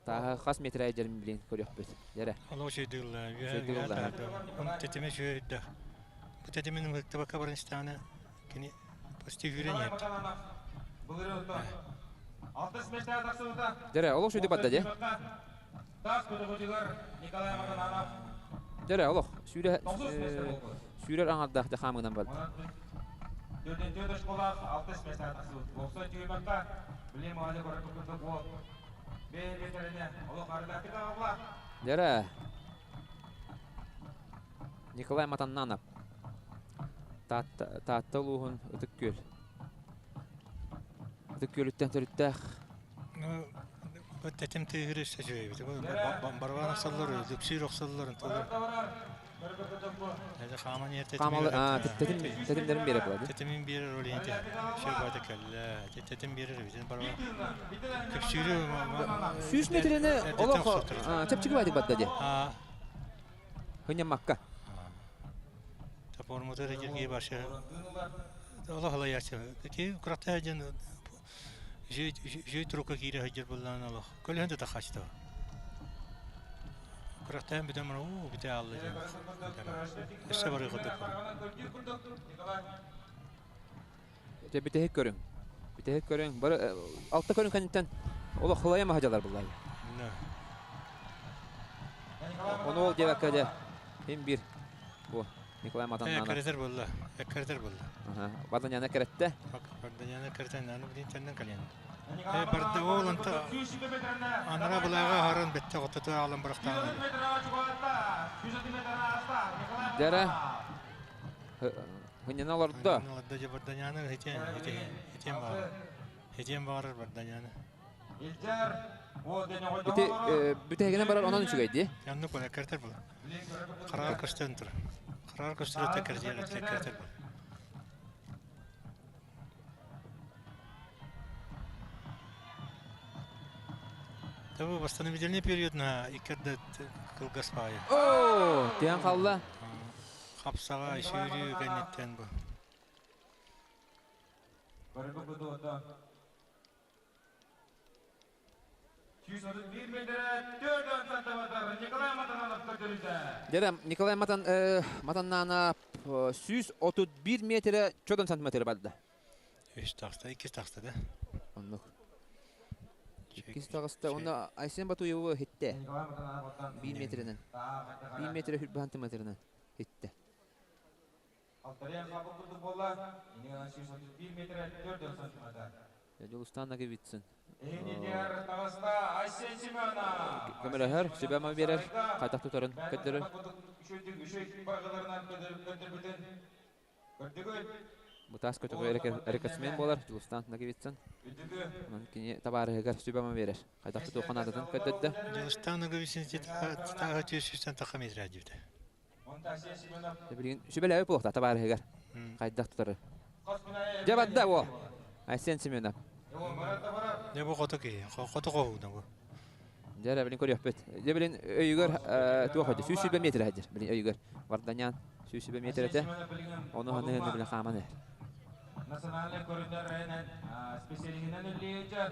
Speaker 1: тааһы хас метрэ дьэрин билигин көрүөхпүт. Дьэрэ.
Speaker 4: Олох үчүгэйдик
Speaker 1: Үчүгэйдик
Speaker 4: Тэтимэ үчүгэйдэх. Бу тэтимин ыһыктыбакка баран истэҕинэ кини почти үүрэн иһэр.
Speaker 1: Дьэрэ, олох үчүгэйдик барда дьэ. Дьэрэ, олох сүүрэ сүүрэр аҥардаах дьэ хаамыынан барда. Дьэрэ, Николай Матаннанов, Таатта, Таатта улууһун Ытык Күөл. Ытык Күөлүттэн төрүттээх
Speaker 4: Ну, тэтим тыыһыр өссө үчүгэй Барабан охсоллор, лүксүүр охсоллор, онтулар. Эдэ хааман иһэр
Speaker 1: Хаамалы тэтим тэтимдэрин биэрэр буолар.
Speaker 4: Тэтимин биэрэр ол иһин все баата кэллэ. Тэтим биэрэр эбитин барабан. Күпсүүрү
Speaker 1: 100 метрини олох чэпчэки баайдык барда дии. Хынньаммакка.
Speaker 4: Топор мотор эдирги башы. Олох алаячы. Ки куракта дьон Үчүгэй турукка киирэ сылдьар буоллаҕына олох көлөһүн да тахааччыта. Күрэхтэһэн бүтэн баран уу бүтэ аалла диэн өссө барыы курдук.
Speaker 1: Дьэ бүтэһик көрүҥ. Бүтэһик көрүҥ. Бары алта көрүҥ кэнниттэн олох хылайа маһадьалар буллар. Ону ол диэбэккэ дьэ син биир бу Николай Матаннанов.
Speaker 4: Эккирэтэр буолла. Эккирэтэр буолла.
Speaker 1: Барданяна кэрэттэ.
Speaker 4: Барданяна кэрэтэн аны билин тэннэн кэлиэн. Э барда ол анта анара былааҕа аһаран бэтте оттото аалан бырахтаан.
Speaker 1: Дьэрэ хынньана олордо.
Speaker 4: Олордо дьэ Барданяны хитиэн хитиэн баҕарар. Хитиэн баҕарар Барданяны.
Speaker 1: Ити бүтэһигинэн барар онон үчүгэй дии.
Speaker 4: Янны була кэртер була. Хараҕар көстөн турар. Хараҕар көстөр кэрдиэр кэртер була. Табы восстановительный период на иккерде кылгас баайы.
Speaker 1: Оо, тиһэн хаалла.
Speaker 4: Хапсаҕа сүүрүү кэнниттэн бу.
Speaker 1: Дьэ, Николай Матан Матаннаана 131 метрэ чодон сантиметр барда.
Speaker 4: Үс тахса, иккис тахса да.
Speaker 1: Оннук. Иккис таҕыста. Онно Айсен Батуеву хитте. 1 метринен. 1 метр 40 сантиметрынан хитте.
Speaker 3: Алтарыйан хаалбыт курдук буолла. Иннигинэн 131 метрэ 4 сантиметр.
Speaker 1: Дьулустан Наговицын.
Speaker 3: Иһин таҕыста Айсен Семенов.
Speaker 1: Көмөлөһөр, сүбэ-ама биэрэр, хайдах тутарын көрдөрөр.
Speaker 3: Үчүгэй үчүгэй барҕаларынан көрдөрбүтүн көрдүгүт.
Speaker 1: Бутаас көтөҕө рекордсмен буолар Дьулустан Наговицын. Онон кини табаарыһыгар сүбэ-ама биэрэр. Хайдах тутуохха наадатын көрдөрдө.
Speaker 4: Дьулустан Наговицын тааһы 400 таха метр диэбитэ.
Speaker 1: Билигин сүбэлээбит буолуохта табаарыһыгар. Хайдах тутары. Дьэ барда уол. Айсен Семенов.
Speaker 4: Дьэ бу хоту киһи, хоту хоһууна бу.
Speaker 1: Дьэ эрэ билин көрүөхпүт. Дьэ билин өйүгэр туох өйдө 120 метр сылдьар. Билин өйүгэр Варданян 120 метр этэ. Ону ханыһын билин хааман эр.
Speaker 3: Национальный көрүннэр специалиһинэн үллиэчэ.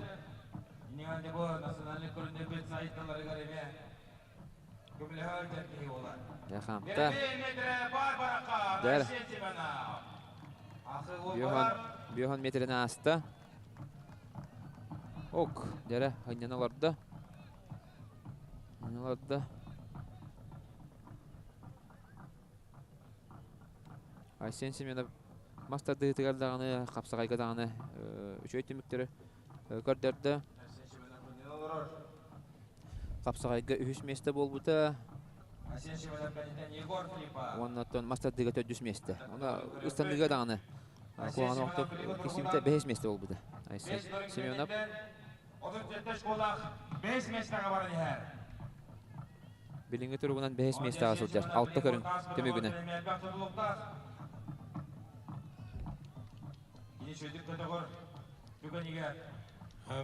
Speaker 3: Иннигэн бу национальный көрүннэрбит сайталарыгар эмиэ
Speaker 1: Хаамта. Дэр. Биохан, Биохан метрин ааста. Ок, дэрэ, хынньана олордо. Хынньана олордо. Айсен Семенов мас тардыытыгар даҕаны, хапсаҕайга даҕаны үчүгэй түмүктэри көрдөрдө. Хапсаҕайга үһүс миэстэ буолбута. Уонна оттон мас тардыыга төрдүс миэстэ. Уонна ыстаныыга даҕаны куһаҕан охтук кистибитэ бэһис миэстэ буолбута. Айсен Семенов. Билиҥҥи туругунан бэһис миэстэҕэ сылдьар. Алта көрүҥ түмүгүнэн.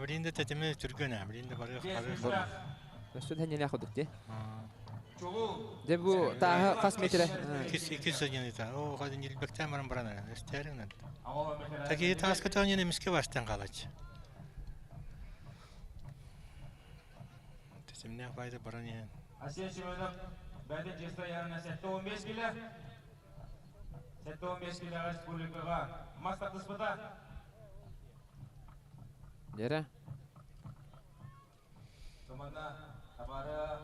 Speaker 4: Билин да тэтими түргэн ээ, билин да барыах барыах.
Speaker 1: Өссө да нелях курдук дии. Дьэ бу тааһы хас метрэ?
Speaker 4: Иккис иккис сынньаныта. Оо, хадын ньилбэктээн баран баран эстээрин. Такие тааска тааньан эмискэ бастан хаалач. Тэтимнээх байда баран иһэн.
Speaker 3: Асия Семенов бәді жеста ярына 75 киле. 75 киле республикаға мас тартыспыта.
Speaker 1: Дьэрэ.
Speaker 3: Туманна табары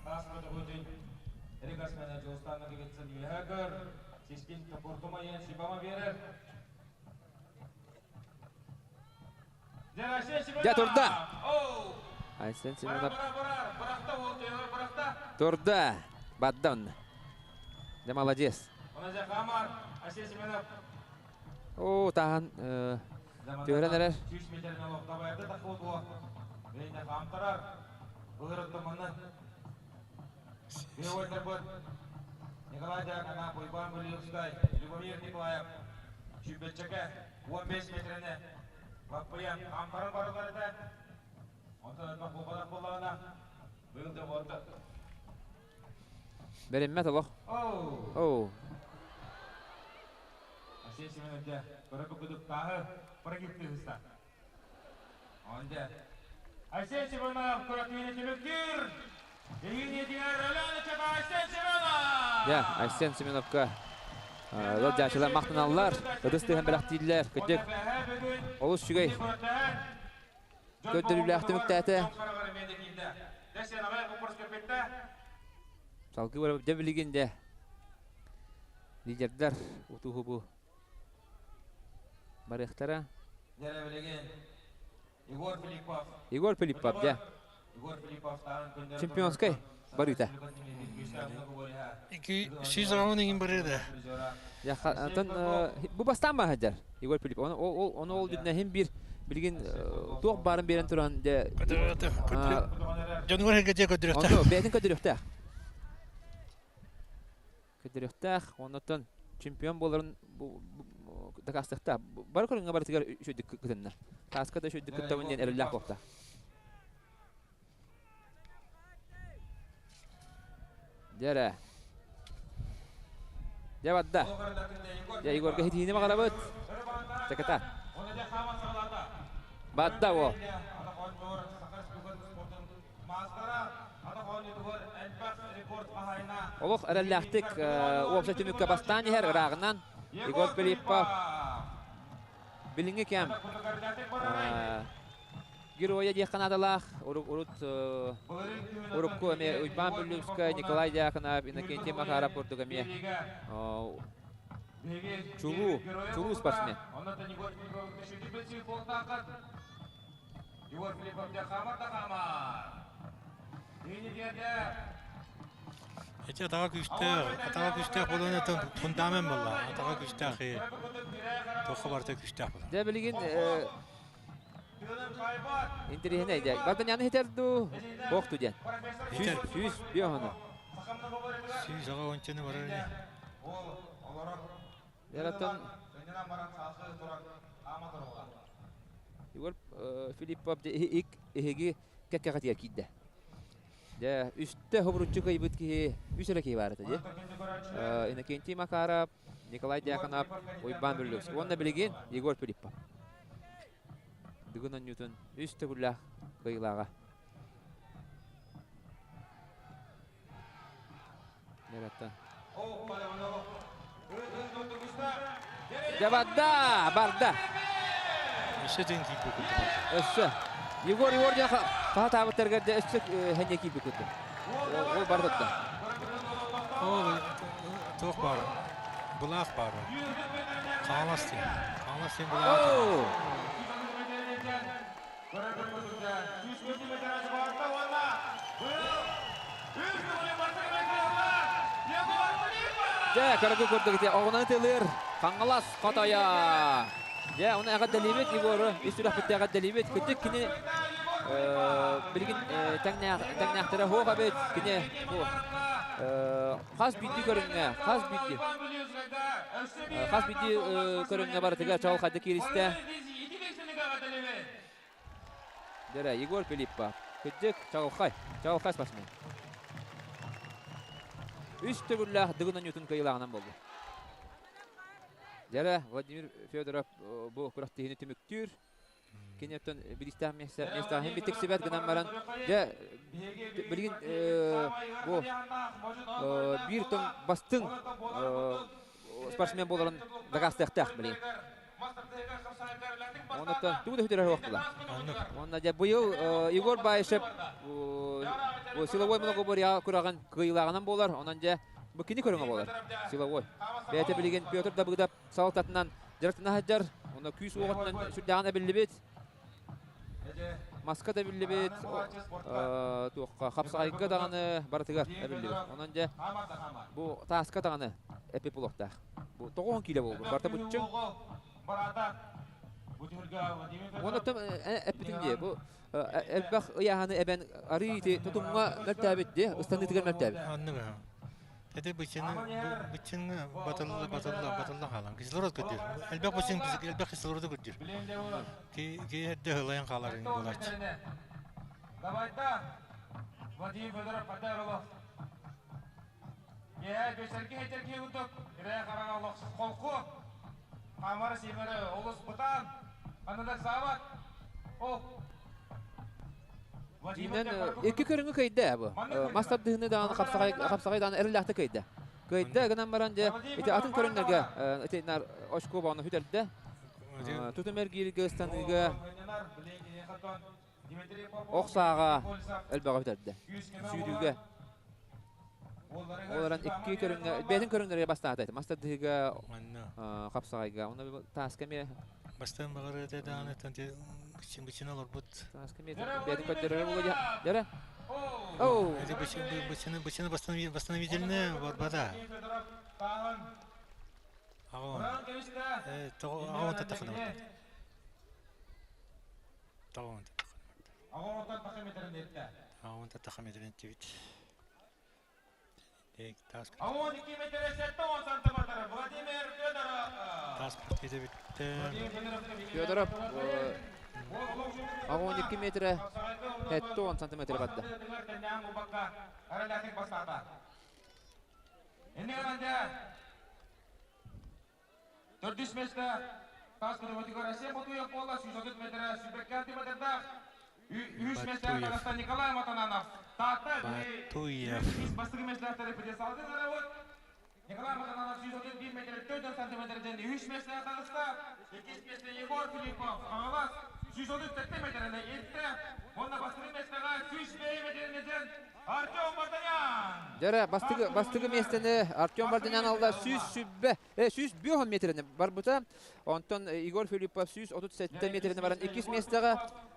Speaker 3: тас көтөгөтүн Регасмена Жолстана кегетсен үйәгір, сескин топуртумайын сибама берер.
Speaker 1: Дьэ турда. Айсен Семенов турда. Бадда онно. Дьэ молодец. Оо, таһан түһэрэн эрэр.
Speaker 3: Николай Дьяконов, Уйбан Гулиевскай, Любомир Николаев, Чүбэччэкэ 15 метрини лаппыйан хамтаран баралар этэ. Онтон элбэх буолбатах буоллаҕына, быйыл да буолта.
Speaker 1: Бэриммэт олох. Оу.
Speaker 3: Асия Семенович көрө тааһы прогиб тыһыста. Онде. Айсен Семенов күрэхтэһиини түмүктүүр. Игин едигер Өлөөнө Айсен Семенов!
Speaker 1: Дьэ, Айсен Семеновка ыалдьааччылар махтаналлар, ытыс тыаһын бэлэхтииллэр. Кырдьык, олус үчүгэй көрдөрүүлээх түмүктээтэ. Салгыы барабыт дьэ билигин дьэ лидердэр утуһубу барыахтара.
Speaker 3: Егор Филиппов.
Speaker 1: Егор Филиппов дьэ. Чемпионскай барыыта.
Speaker 4: Ики сүүс аҕын иҥин барыа да.
Speaker 1: Дьэ, онтон бу бастаан баа сылдьар Егор Филиппов. Оны ол оны ол дүннэһин биир билигин туох баарын биэрэн туран дьэ
Speaker 4: Дьонугар эргэ көрдөрүөхтээх.
Speaker 1: Онно бэйэтин көрдөрүөхтээх. Көрдөрүөхтээх. Оннуттан чемпион буоларын дакаастыахтаах. Бары көрүҥҥэ барытыгар үчүгдүк кытынна. Тааска да үчүгдүк кыттабын диэн эрэллээх буолта. Дьэ Дьэ барда. Дьэ Егорга ситиһиини баҕарабыт. Чаката. Барда о. Олох эрэллээхтик уопсай түмүккэ бастаан иһэр ырааҕынан Егор Филиппов билиҥҥи кэм геройа диэххэ наадалаах. Урут урукку эмиэ Уйбаан Бүллүмскэй, Николай Дьяконов, Иннокентий Макаров курдук эмиэ чулуу, чулуу спортсмен.
Speaker 4: Эти атаҕа күүстээх, атаҕа күүстээх буолан атын фундамент буолла. Атаҕа күүстээх, туохха барыта күүстээх буолар.
Speaker 1: Дьэ билигин интэриэһинэй дьэ. Вартаняны хитэр дуу, туох диэн.
Speaker 4: Хитэр.
Speaker 1: Сүүс биоһону.
Speaker 4: 160-чаны барар ини.
Speaker 1: Яратан Егор Филиппов ик эһиги кэккэҕитигэр киирдэ. Дьэ, үстэ хобуруччу кыайбыт киһи үс эрэ киһи баар этэ дии. Иннокентий Макаров, Николай Дьяконов, Уйбаан Бүллүкс уонна билигин Егор Филиппов. Дыгын оонньуутун үс төгүллээх кыайыылааҕа. Нераттан. Дьэ барда, барда.
Speaker 4: Өссө дьин киирбит курдук.
Speaker 1: Өссө. Егор Егор диэн хаһатаабыттарыгар дьэ өссө хэньэ киирбит курдук. Ол барда.
Speaker 4: Ол туох баар? Былаах баар. Хаҥалас диэн. Хаҥалас диэн былаах.
Speaker 1: Дьэ, көргө курдук ити оҕунан ытылыр Хаҥалас хотойо. Дьэ, оны эҕэрдэлиибит Егору, ис сүрэхпиттэн эҕэрдэлиибит. Кырдьык кини билигин тэҥнээхтэрэ суох эбит. Кини бу хас биирдии көрүҥҥэ, хас биирдии хас биирдии көрүҥҥэ барытыгар чаҕылхайдык кииристэ. Дьэрэ, Егор Филиппов. Кырдьык, чаҕылхай, чаҕылхай спортсмен. Үс төгүллээх Дыгын оонньуутун кыайыылааҕынан буолла. Дьэрэ, Владимир Федоров бу күрэхтэһиини түмүктүүр. Кини оттон бириистээх миэстэҕэ иһин тиксибэт гынан баран, дьэ, билигин бу биир том бастыҥ спортсмен буоларын дакаастыахтаах билигин. Онуттан тугу да сүтэрэр суох була. Уонна дьэ быйыл Егор Баишев бу силовой многоборье күрэҕин кыайыылааҕынан буолар. Онон дьэ бу кини көрүҥэ буолар силовой. Бэйэтэ билигин Петр Давыдов салалтатынан дьарыктана сылдьар. Онно күүс уоҕутунан сүрдээҕин эбиллибит. Маска да эбиллибит, туохха хапсаҕайга даҕаны барытыгар эбиллибит. Онон дьэ бу тааска даҕаны эппит буолуохтаах. Бу 90 киилэ буолбут. Барыта буччуҥ. Уонна эппитиҥ дии, бу элбэх ыйааһыны эбэн арыы ити тутумҥа мөлтөөбүт дии, ыстаныытыгар мөлтөөбүт.
Speaker 4: Оннук Эти быччыны быччыны батылла батылла батылла хаалан кислород көрдүүр. Элбэх быччын элбэх кислороду көрдүүр. Ки ки эрдэ ылайан хаалар буолааччы.
Speaker 3: Давайда Владимир Федоров Патер Киэһэ бэсэрги-хэтэрги курдук ирээ хараҥа олохсус холку, хаамара-сиэмэрэ олус бытаан, ханна да ыксаабат. Ол
Speaker 1: Дьиҥинэн икки көрүҥү кыайда бу. Мас тардыһыыны даҕаны хапсаҕай хапсаҕай даҕаны эрэллээхтик кыайда. Кыайда гынан баран дьэ ити атын көрүҥнэргэ ити нар очко баҕана сүтэрдэ. Тутум эргииргэ ыстаныыга Ох сааҕа элбэҕи бүтэрдэ. Сүүрүүгэ. Ол эрэн икки көрүҥҥэ, бэйэтин көрүҥнэригэр бастаата этэ. Мас тардыһыыга, хапсаҕайга. Онно тааска эмиэ
Speaker 4: Бастаан баҕар этэ даҕаны быччын олорбут.
Speaker 1: Тааска эмиэ бэйэтин көрдөрөрө буолуо дьэ. Оу!
Speaker 4: Эти быччыны быччыны восстановительные барбата. Аҕа аҕа татахына
Speaker 1: Федоров 12 метрэ 70 сантиметр барда.
Speaker 3: Төрдүс месте тас көтөҕөтүгэр Россия Батуев буолла 130 метрэ 102 метрдаах. Үһүс месте
Speaker 4: Батуев.
Speaker 3: таҕыста Николай Матананов. Таатта
Speaker 4: Батуев.
Speaker 3: үс бастакы месtelээхтэри пьедесталга ыҥырабыт. Николай Матананов 131 метр 4 сантиметрден үһүс месте таҕыста. Иккис месте Егор Филиппов Хаҥалас 137 метрини иртэ. Уонна бастакы местеҕэ 105 метринеден Артем Варданян.
Speaker 1: Дьэрэ, бастыгы, бастыгы миэстэни Артем Варданян алла 100 сүббэ, 105 метрини барбыта. Онтон Егор Филиппов 137 метрини баран иккис миэстэҕэ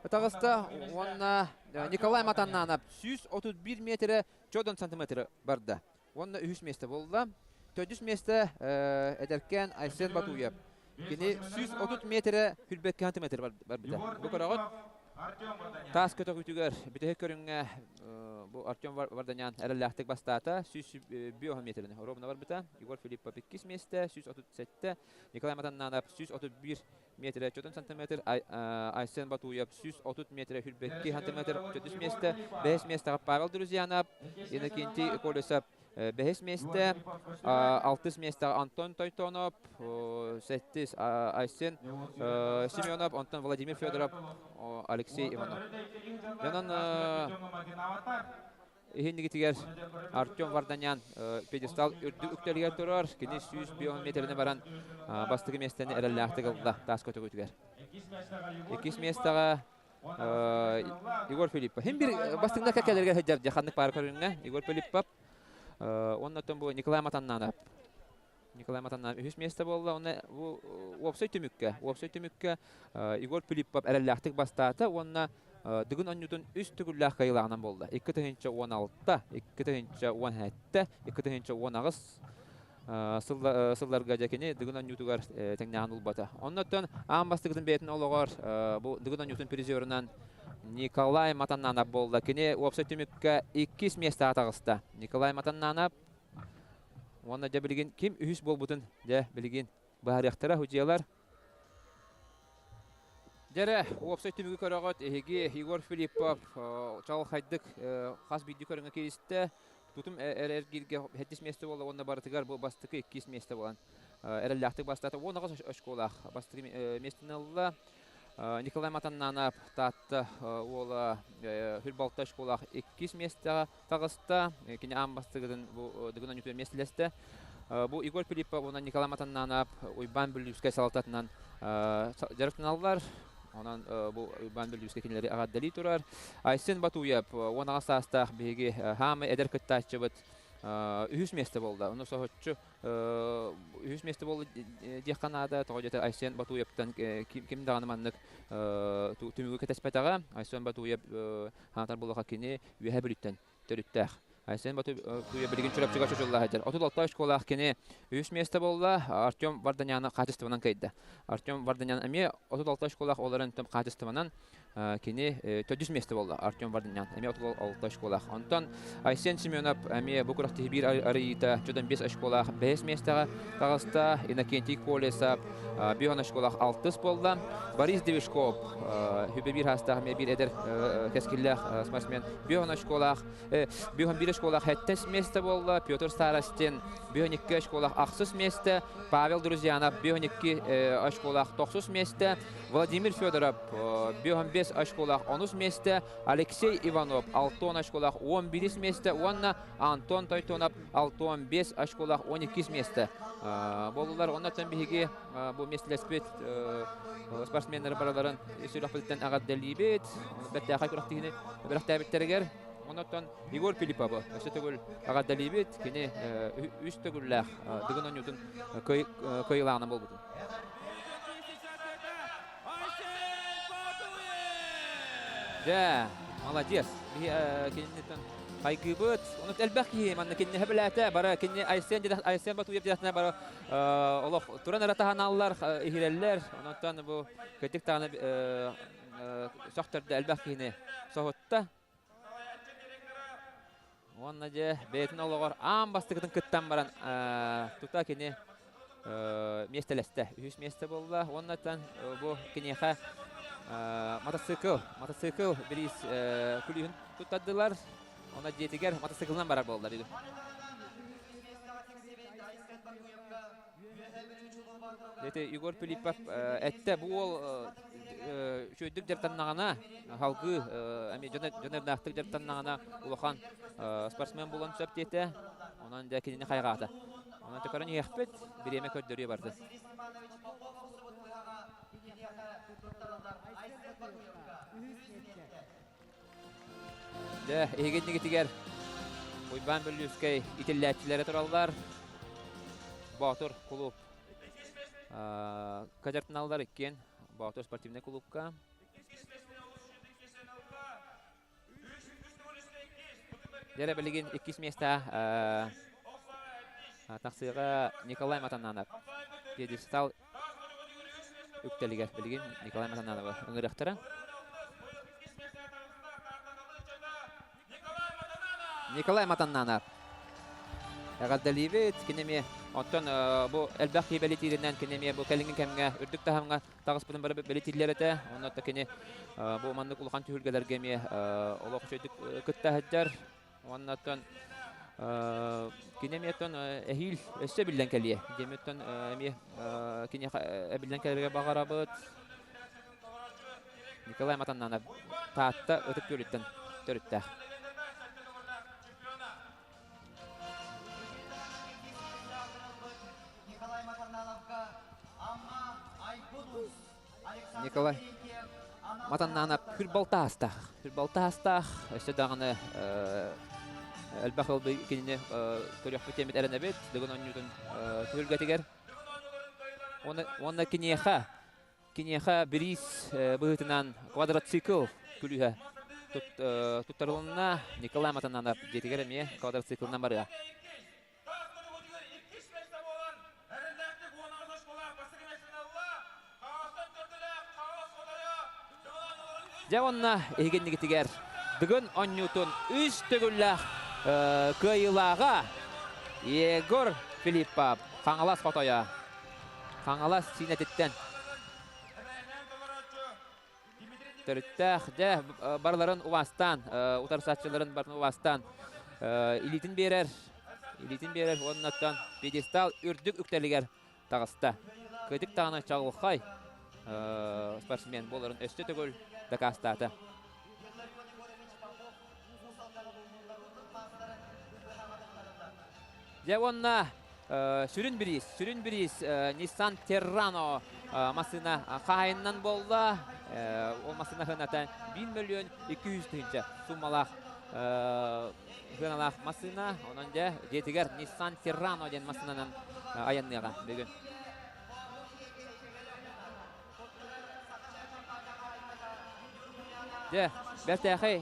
Speaker 1: таҕыста. Уонна Николай Матаннанов 131 метрэ 4 сантиметры барда. Уонна үһүс миэстэ буолла. Төрдүс миэстэ эдэркээн Айсен Батуев. Кини 130 метрэ 22 сантиметр барбыта. Бу көрөҕүт. Таас көтөҕүүтүгэр бүтэһик көрүҥҥэ бу Артем Варданян эрэллээхтик бастаата. 105 метрини ровно барбыта. Егор Филиппов иккис миэстэ, 137. Николай Матаннанов 131 метрэ 4 сантиметр. Айсен Батуев 130 метрэ 22 сантиметр төрдүс миэстэ. Бэһис миэстэҕэ Павел Друзьянов, Иннокентий Колесов бэһис миэстэ, алтыс миэстэҕэ Антон Тойтонов, сэттис Айсен Семенов, онтон Владимир Федоров, Алексей Иванов. Онон иһиннигитигэр Артем Варданян пьедестал үрдүк үктэлигэр турар. Кини 105 метрини баран бастакы миэстэни эрэллээхтик ылла таас көтөгүтүгэр. Иккис миэстэҕэ Егор Филиппов. Хим бир бастыҥна кэлэргэ сылдьар дьэ ханнык баар көрүҥҥэ Егор Филиппов. Оннотон бу Николай Матаннанов. Николай Матаннанов үһүс миэстэ буолла. Онно бу уопсай түмүккэ, уопсай түмүккэ Егор Филиппов эрэллээхтик бастаата уонна Дыгын оонньуутун үс төгүллээх кыайыылааҕынан буолла. 2016, 2017, 2018 сылларга дьэ кини Дыгын оонньуутугар тэҥнээҕин булбата. Оннуттан аан бастакытын бэйэтин олоҕор бу Дыгын оонньуутун призерынан Николай Матаннанов буолла. Кини уопсай түмүккэ иккис миэстэҕэ таҕыста. Николай Матаннанов уонна дьэ билигин ким үһүс буолбутун дьэ билигин быһаарыахтара судьуйалар. Дьэрэ, уопсай түмүгү көрөҕүт. Эһиги Егор Филиппов чаҕылхайдык хас биирдии көрүҥҥэ кииристэ. Тутум эргииргэ сэттис миэстэ буолла уонна барытыгар бу бастакы иккис миэстэ буолан эрэллээхтик бастаата. 18 очколаах бастакы миэстэни ылла. Николай Матаннанов Таатта уола Хүрбалта очколаах иккис миэстэҕэ таҕыста. Кини аан бастакытын бу Дыгын оонньуутугар миэстэлэстэ. Бу Егор Филиппов уонна Николай Матаннанов Уйбаан Бүлүүскэй салалтатынан дьарыктаналлар. Онон бу Уйбаан Бүлүүскэй кинилэри эҕэрдэлии турар. Айсен Батуев 18 саастаах биһиги хаамай эдэр кыттааччыбыт үһүс миэстэ буолла. Ону соһуччу үһүс миэстэ буолла диэххэ наада. Тоҕо диэтэр Айсен Батуевтан ким даҕаны маннык түмүгү кэтэспэтэҕэ. Айсен Батуев хаатар буоллаха кини Үөһээ Бүлүүттэн төрүттээх. Айсен Батуев билигин Чурапчыга чочулла сылдьар. 36 очколаах кини үһүс миэстэ буолла. Артем Варданяны хаачыстыбанан кыайда. Артем Варданян эмиэ 36 очколаах олорон хаачыстыбанан кини төрдүс миэстэ буолла. Артем Варданян эмиэ 36 очколаах. Онтон Айсен Семенов эмиэ бу күрэхтэһии биир арыйыыта чөдөн 5 очколаах бэһис миэстэҕэ таҕыста. Иннокентий Колесов 5 очколаах алтыс буолла. Борис Девишков хүбэ биир хаастаах эмиэ биир эдэр кэскиллээх спортсмен 5 очколаах 5 очколаах сэттис миэстэ буолла. Петр Старостин 5 очколаах ахсыс миэстэ. Павел Друзьянов 5 очколаах тохсус миэстэ. Владимир Федоров 5 очколаах онус миэстэ. Алексей Иванов 6 очколаах 11 миэстэ уонна Антон Тойтонов 65 очколаах 12 миэстэ буоллулар. Оннуттан биһиги бу миэстэлэспит спортсменнары барыларын сүрэхпититтэн эҕэрдэлиибит. Бэртээхэй күрэхтэһиини бэлэхтээбиттэригэр. Оннуттан Егор Филипповы өссө төгүл эҕэрдэлиибит. Кини үс төгүллээх Дыгын оонньуутун кыайыылааҕынан буолбутун. Дьэ, молодец. Киниттэн хайгыыбыт. Онут элбэх киһи манна кинини сөбүлээтэ. Бары кини Айсен Айсен Батуев диэхтэнэ бары олох туран эрэ таһаналлар, иһирэллэр. Онон бу кырдьык даҕаны сөхтөрдө элбэх киһини соһутта. Уонна дьэ бэйэтин олоҕор аан бастакытын кыттан баран тута кини миэстэлэстэ. Үһүс миэстэ буолла. Уоннаттан бу киниэхэ мотоцикл, мотоцикл бириис күлүүһүн туттардылар. Онно дьиэтигэр мотоциклынан барар буолла бүгүн. Ити Егор Филиппов эттэ бу уол үчүгэйдик дьарыктаннаҕына, салгыы эмиэ дьонордаахтык дьарыктаннаҕына улахан спортсмен буолуон сөп диэтэ. Онон дьэ кинини хайҕаата. Онон көрөн иһиэхпит, бириэмэ көрдөрүө барды. Дьэ, эһигиннигитигэр Уйбаан Бүллүүскэй итиллээччилэрэ тураллар. Боотур кулууп кадартыналлар иккиэн Боотур спортивнай кулуупка. Дьэ, билигин иккис миэстэ тахсыыга Николай Матананов пьедестал үктэлигэр билигин Николай Матананова ыҥырыахтара. Николай Матаннанов. Эҕэрдэлиибит кини эмиэ оттон бу элбэх киһи бэлиэтииринэн кини эмиэ бу кэлиҥҥи кэмҥэ үрдүк таһымҥа таҕыспытын бары бэлиэтииллэр этэ. Онно кини бу маннык улахан түһүлгэлэргэ эмиэ олох үчүгэйдик кытта сылдьар. Уонна оттон кини эмиэ оттон эһиил өссө биллэн кэлиэ. Диэми оттон эмиэ киниэхэ эбиллэн кэлэргэ баҕарабыт. Николай Матаннанов Таатта Ытык Күөлүттэн төрүттээх. Николай Матаннаанап хүрбалтаастаах. Хүрбалтаастаах өссө даҕаны элбэх ылбы кинини көрүөхпүт диэммит эрэнэбит. Дыгын оонньуутун түһүлгэтигэр. Уонна киниэхэ киниэхэ бириис быһыытынан квадроцикл күлүүһэ туттарылынна. Николай Матаннаанап дьиэтигэр эмиэ квадроциклынан барыа. Дьэ уонна эһигиннигитигэр Дыгын оонньуутун үс төгүллээх кыайыылааҕа Егор Филиппов Хаҥалас хотойо Хаҥалас Сиинэтиттэн төрүттээх дьэ барыларын убаастаан утарсааччыларын барытын убаастаан илиитин биэрэр илиитин биэрэр уонна оттон пьедестал үрдүк үктэлигэр таҕыста. Кыдык даҕаны чаҕылхай спортсмен буоларын өссө төгүл дакаастаата. Дьэ уонна сүрүн бириис, сүрүн бириис Nissan Terrano массыына хаһайынынан буолла. Ол массыына сыаната 1 миллион 200 тыһыынча суммалаах сыаналаах массыына. Онон дьэ дьиэтигэр Nissan Terrano диэн массыынанан айанныаҕа бүгүн. Дьэ, бэртээхэй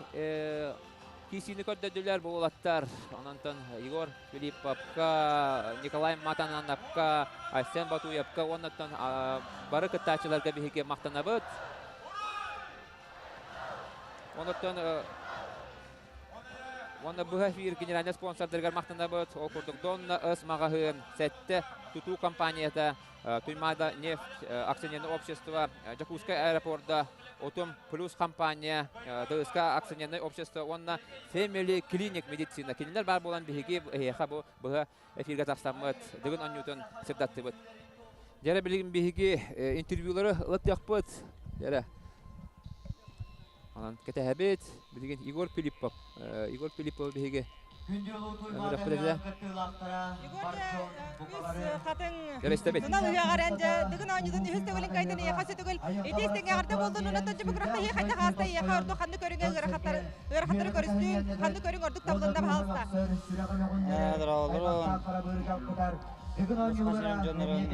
Speaker 1: киисиини көрдөрдүлэр бу уолаттар. Ононтон Егор Филипповка, Николай Матанановка, Айсен Батуевка уоннаттан бары кыттааччыларга биһиги махтанабыт. Онуттан уонна быһа эфир генеральнай спонсордарыгар махтанабыт. Ол курдук Донна С маҕаһыын, Сэттэ тутуу компанията, Туймаада нефть акционерное общество, Дьокуускай аэропорда, Утум Плюс компания, ДСК акционерное общество уонна Family Clinic медицина. Кинилэр баар буолан биһиги эһиэхэ бу быһа эфиргэ тахсаммыт, Дыгын оонньуутун сырдаттыбыт. Дьэрэ билигин биһиги интервьюлары ылыттыахпыт. Дьэрэ. Онон кэтэһэбит. Билигин Егор Филиппов. Егор Филиппов биһиги
Speaker 6: Хатын ыһыаҕар эн дьэ дыгын оонньуутун үһүс төгүлүн кайтын эйиэхэ сүтүгүл ити истиҥ эҕэрдэ буолдун онон дьыбыгырахта иһи хайдах ааста эйиэхэ ордук ханнык көрүҥэ ыарахаттары ыарахаттары көрүстүүн ханнык көрүҥ ордук табылынна баһаалыста
Speaker 7: Дороолорун Саха дьоннорун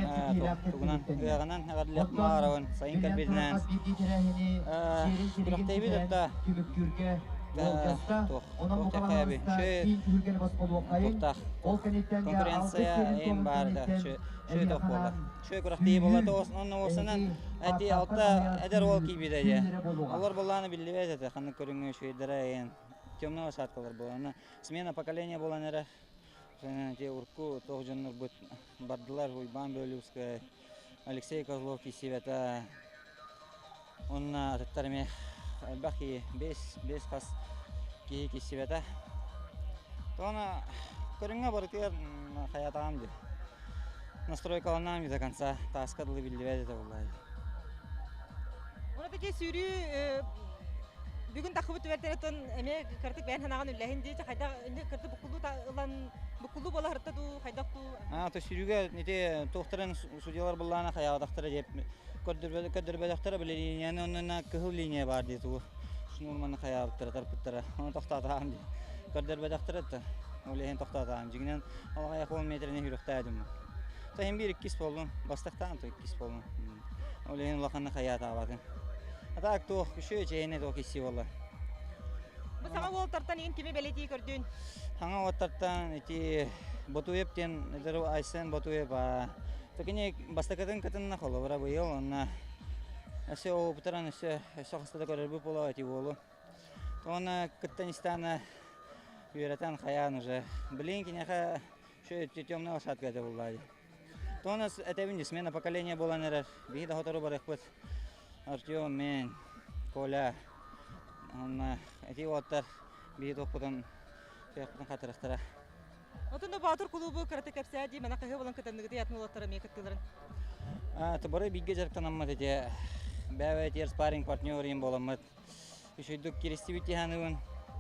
Speaker 7: тугунан ыаҕынан эҕэрдэлиэх баҕарабын сайын кэлбитинэн күрэхтэһиибит отта туох туох туохтаах конкуренция эйин баар да шөй туох буолла шөй күрэхтэһии буолла онно уопсанан эти алта эдэр уол киирбитэ дьэ олор буоллааны биллибэт этэ ханнык көрүҥҥэ үчүгэйдэрэ эйин темного садкалар буолла смена поколения буолан эрэ урукку туох дьоннорбут бардылар Уйбаан Бөлүүскэй, Алексей Козлов киирсибэтэ. Уонна атыттар эмиэ элбэх киһи, биэс, биэс хас киһи киирсибэтэ. Тоҕо көрүҥҥэ барытыгар хайатаҕым дии. настройкаланаам до конца тааска дылы биллибэт этэ буоллаа.
Speaker 6: Оны таки сүүрүү бүгүн тахыбыт түбэлтэритон эмиэ кыртык бэйэн ханаҕын үллэһин дии хайдах кыртык буккулуу ылан буккулуу буола сырытта дуу хайдах дуу
Speaker 7: А то сүүрүүгэ ити туохтарын судьялар былаана хайаабатахтара диэп көрдөрбөтөхтөрө били линияны оннуна кыһыл линия баар дии тугу шнурманы хайаабыттара тарпыттара ону тохтоотоһом дии көрдөрбөтөхтөрө да ол иһин тохтоотоһом дьиҥинэн ол аҕыйах уон метрини хүрүхтээдим то иһин биир иккис буоллум бастахтаан то иккис буоллум ол иһин улаханнык хайаатаабатым а так туох үчүгэй чэйинэ туох кисси буолла
Speaker 6: Бу саҥа уолтартан иин кими бэлиэтии көрдүн?
Speaker 7: Саҥа уолтартан ити Ботуев диэн эдэр Айсен Ботуев кини бастакытын кытынна холобура быйыл уонна өссө опытыран өссө өссө хаста да көрөрбүт буолуо ити уолу. Уонна кыттан истэҕинэ үөрэтэн хайаан уже. Блин киниэхэ темная лошадка этэ буоллаа дии. Туона этэбин смена поколения буолан эрэр. Биһи да сотору барыахпыт. Артем, мен, Коля, уонна ити уолаттар биһи туохпутун туохпутун хатырахтара.
Speaker 6: Отон да Боотур кулуубу кырата кэпсээ дии, мана хаһыы болан кытанныгыты атын уолаттара эмиэ кыттыыларын.
Speaker 7: Бары бииргэ дьарыктанаммыт ити бэйэ спарринг партнер им буоламмыт. Үчүгдүк киристибит дии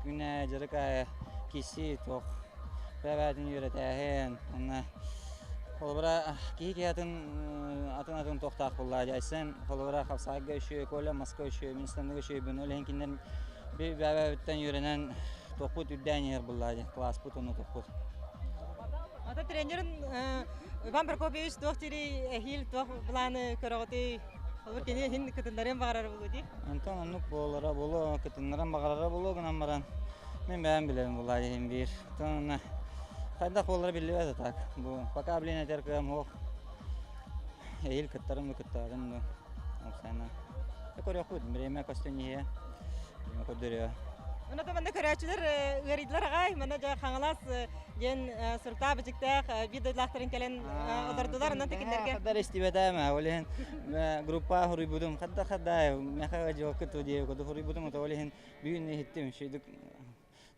Speaker 7: күнэ дьарык аайы киси туох бэйэ-бэйэтин үөрэтээһин уонна холобура киһи киһи атын атын атын туохтаах буоллаа дии Айсен холобура хапсаайга үчүгэй Коля маска үчүгэй мин станныга үчүгэйбин ол иһин кинилэр бэйэ-бэйэбиттэн үөрэнэн туохпут үрдээн иһэр буоллаа дии класспыт уонна туохпут.
Speaker 6: Ата тренерин Иван Прокопьевич туох дири эһиил туох былааны көрөҕүтүй? Олор кини иһин кытыннарыан баҕарар буолуо дии.
Speaker 7: Онтон оннук буолара буолуо, кытыннаран баҕарара буолуо гынан баран мин бэйэм билэбин булаа иһин биир. Онтон хайдах буолара биллибэт так. Бу пока блин этэр кыам суох. Эһиил кыттарым да кыттаатым да. Оксана. Көрүөхпүт, время көстөн иһиэ. Время көрдөрүө.
Speaker 6: Онно манна көрөөччүлэр ыарыйдылар аҕай. Манна дьэ Хаҥалас диэн суруктаах бичиктээх биир дойдулаахтарын кэлэн олордулар. Онон тикиннэргэ.
Speaker 7: Хаддар истибэтээм ол иһин группа хуруйбутум. Хадда хадда меха дьуокка ту диэ куду хуруйбутум ол иһин бүгүн иһиттим шүйдүк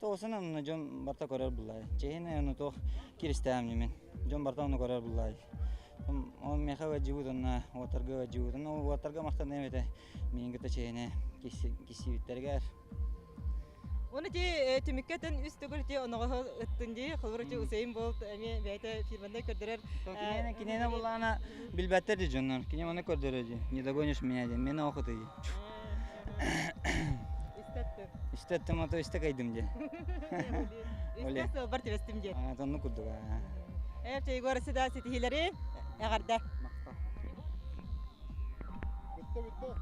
Speaker 7: тоҕусун онно дьон барта көрөр буллай. Чэһин ону туох киристээм мен. Дьон барта ону көрөр буллай. Ол меха ваджибут онна уотарга ваджибут. Онно уотарга махтаныам этэ. Миин кытта чэһине киссибиттэригэр.
Speaker 6: Оны ти түмүккэ тэн үс төгүл ти оноҕоһо ыттын дии, холобур ти Усейн Болт эмиэ бэйэтэ фирманнай көрдөрөр.
Speaker 7: Киниэнэ киниэнэ буллаана билбэттэр ди дьоннор. Кини оны көрдөрөр ди. Не догонишь меня ди. Мен охоты ди.
Speaker 6: Истеттим.
Speaker 7: Истеттим, а то исте кайдым ди.
Speaker 6: Исте сылбар тибестим ди.
Speaker 7: Тонну курдук.
Speaker 6: Ээ, Егор сида ситиһилери эҕэрдэ.
Speaker 2: Бүттэ, бүттэ.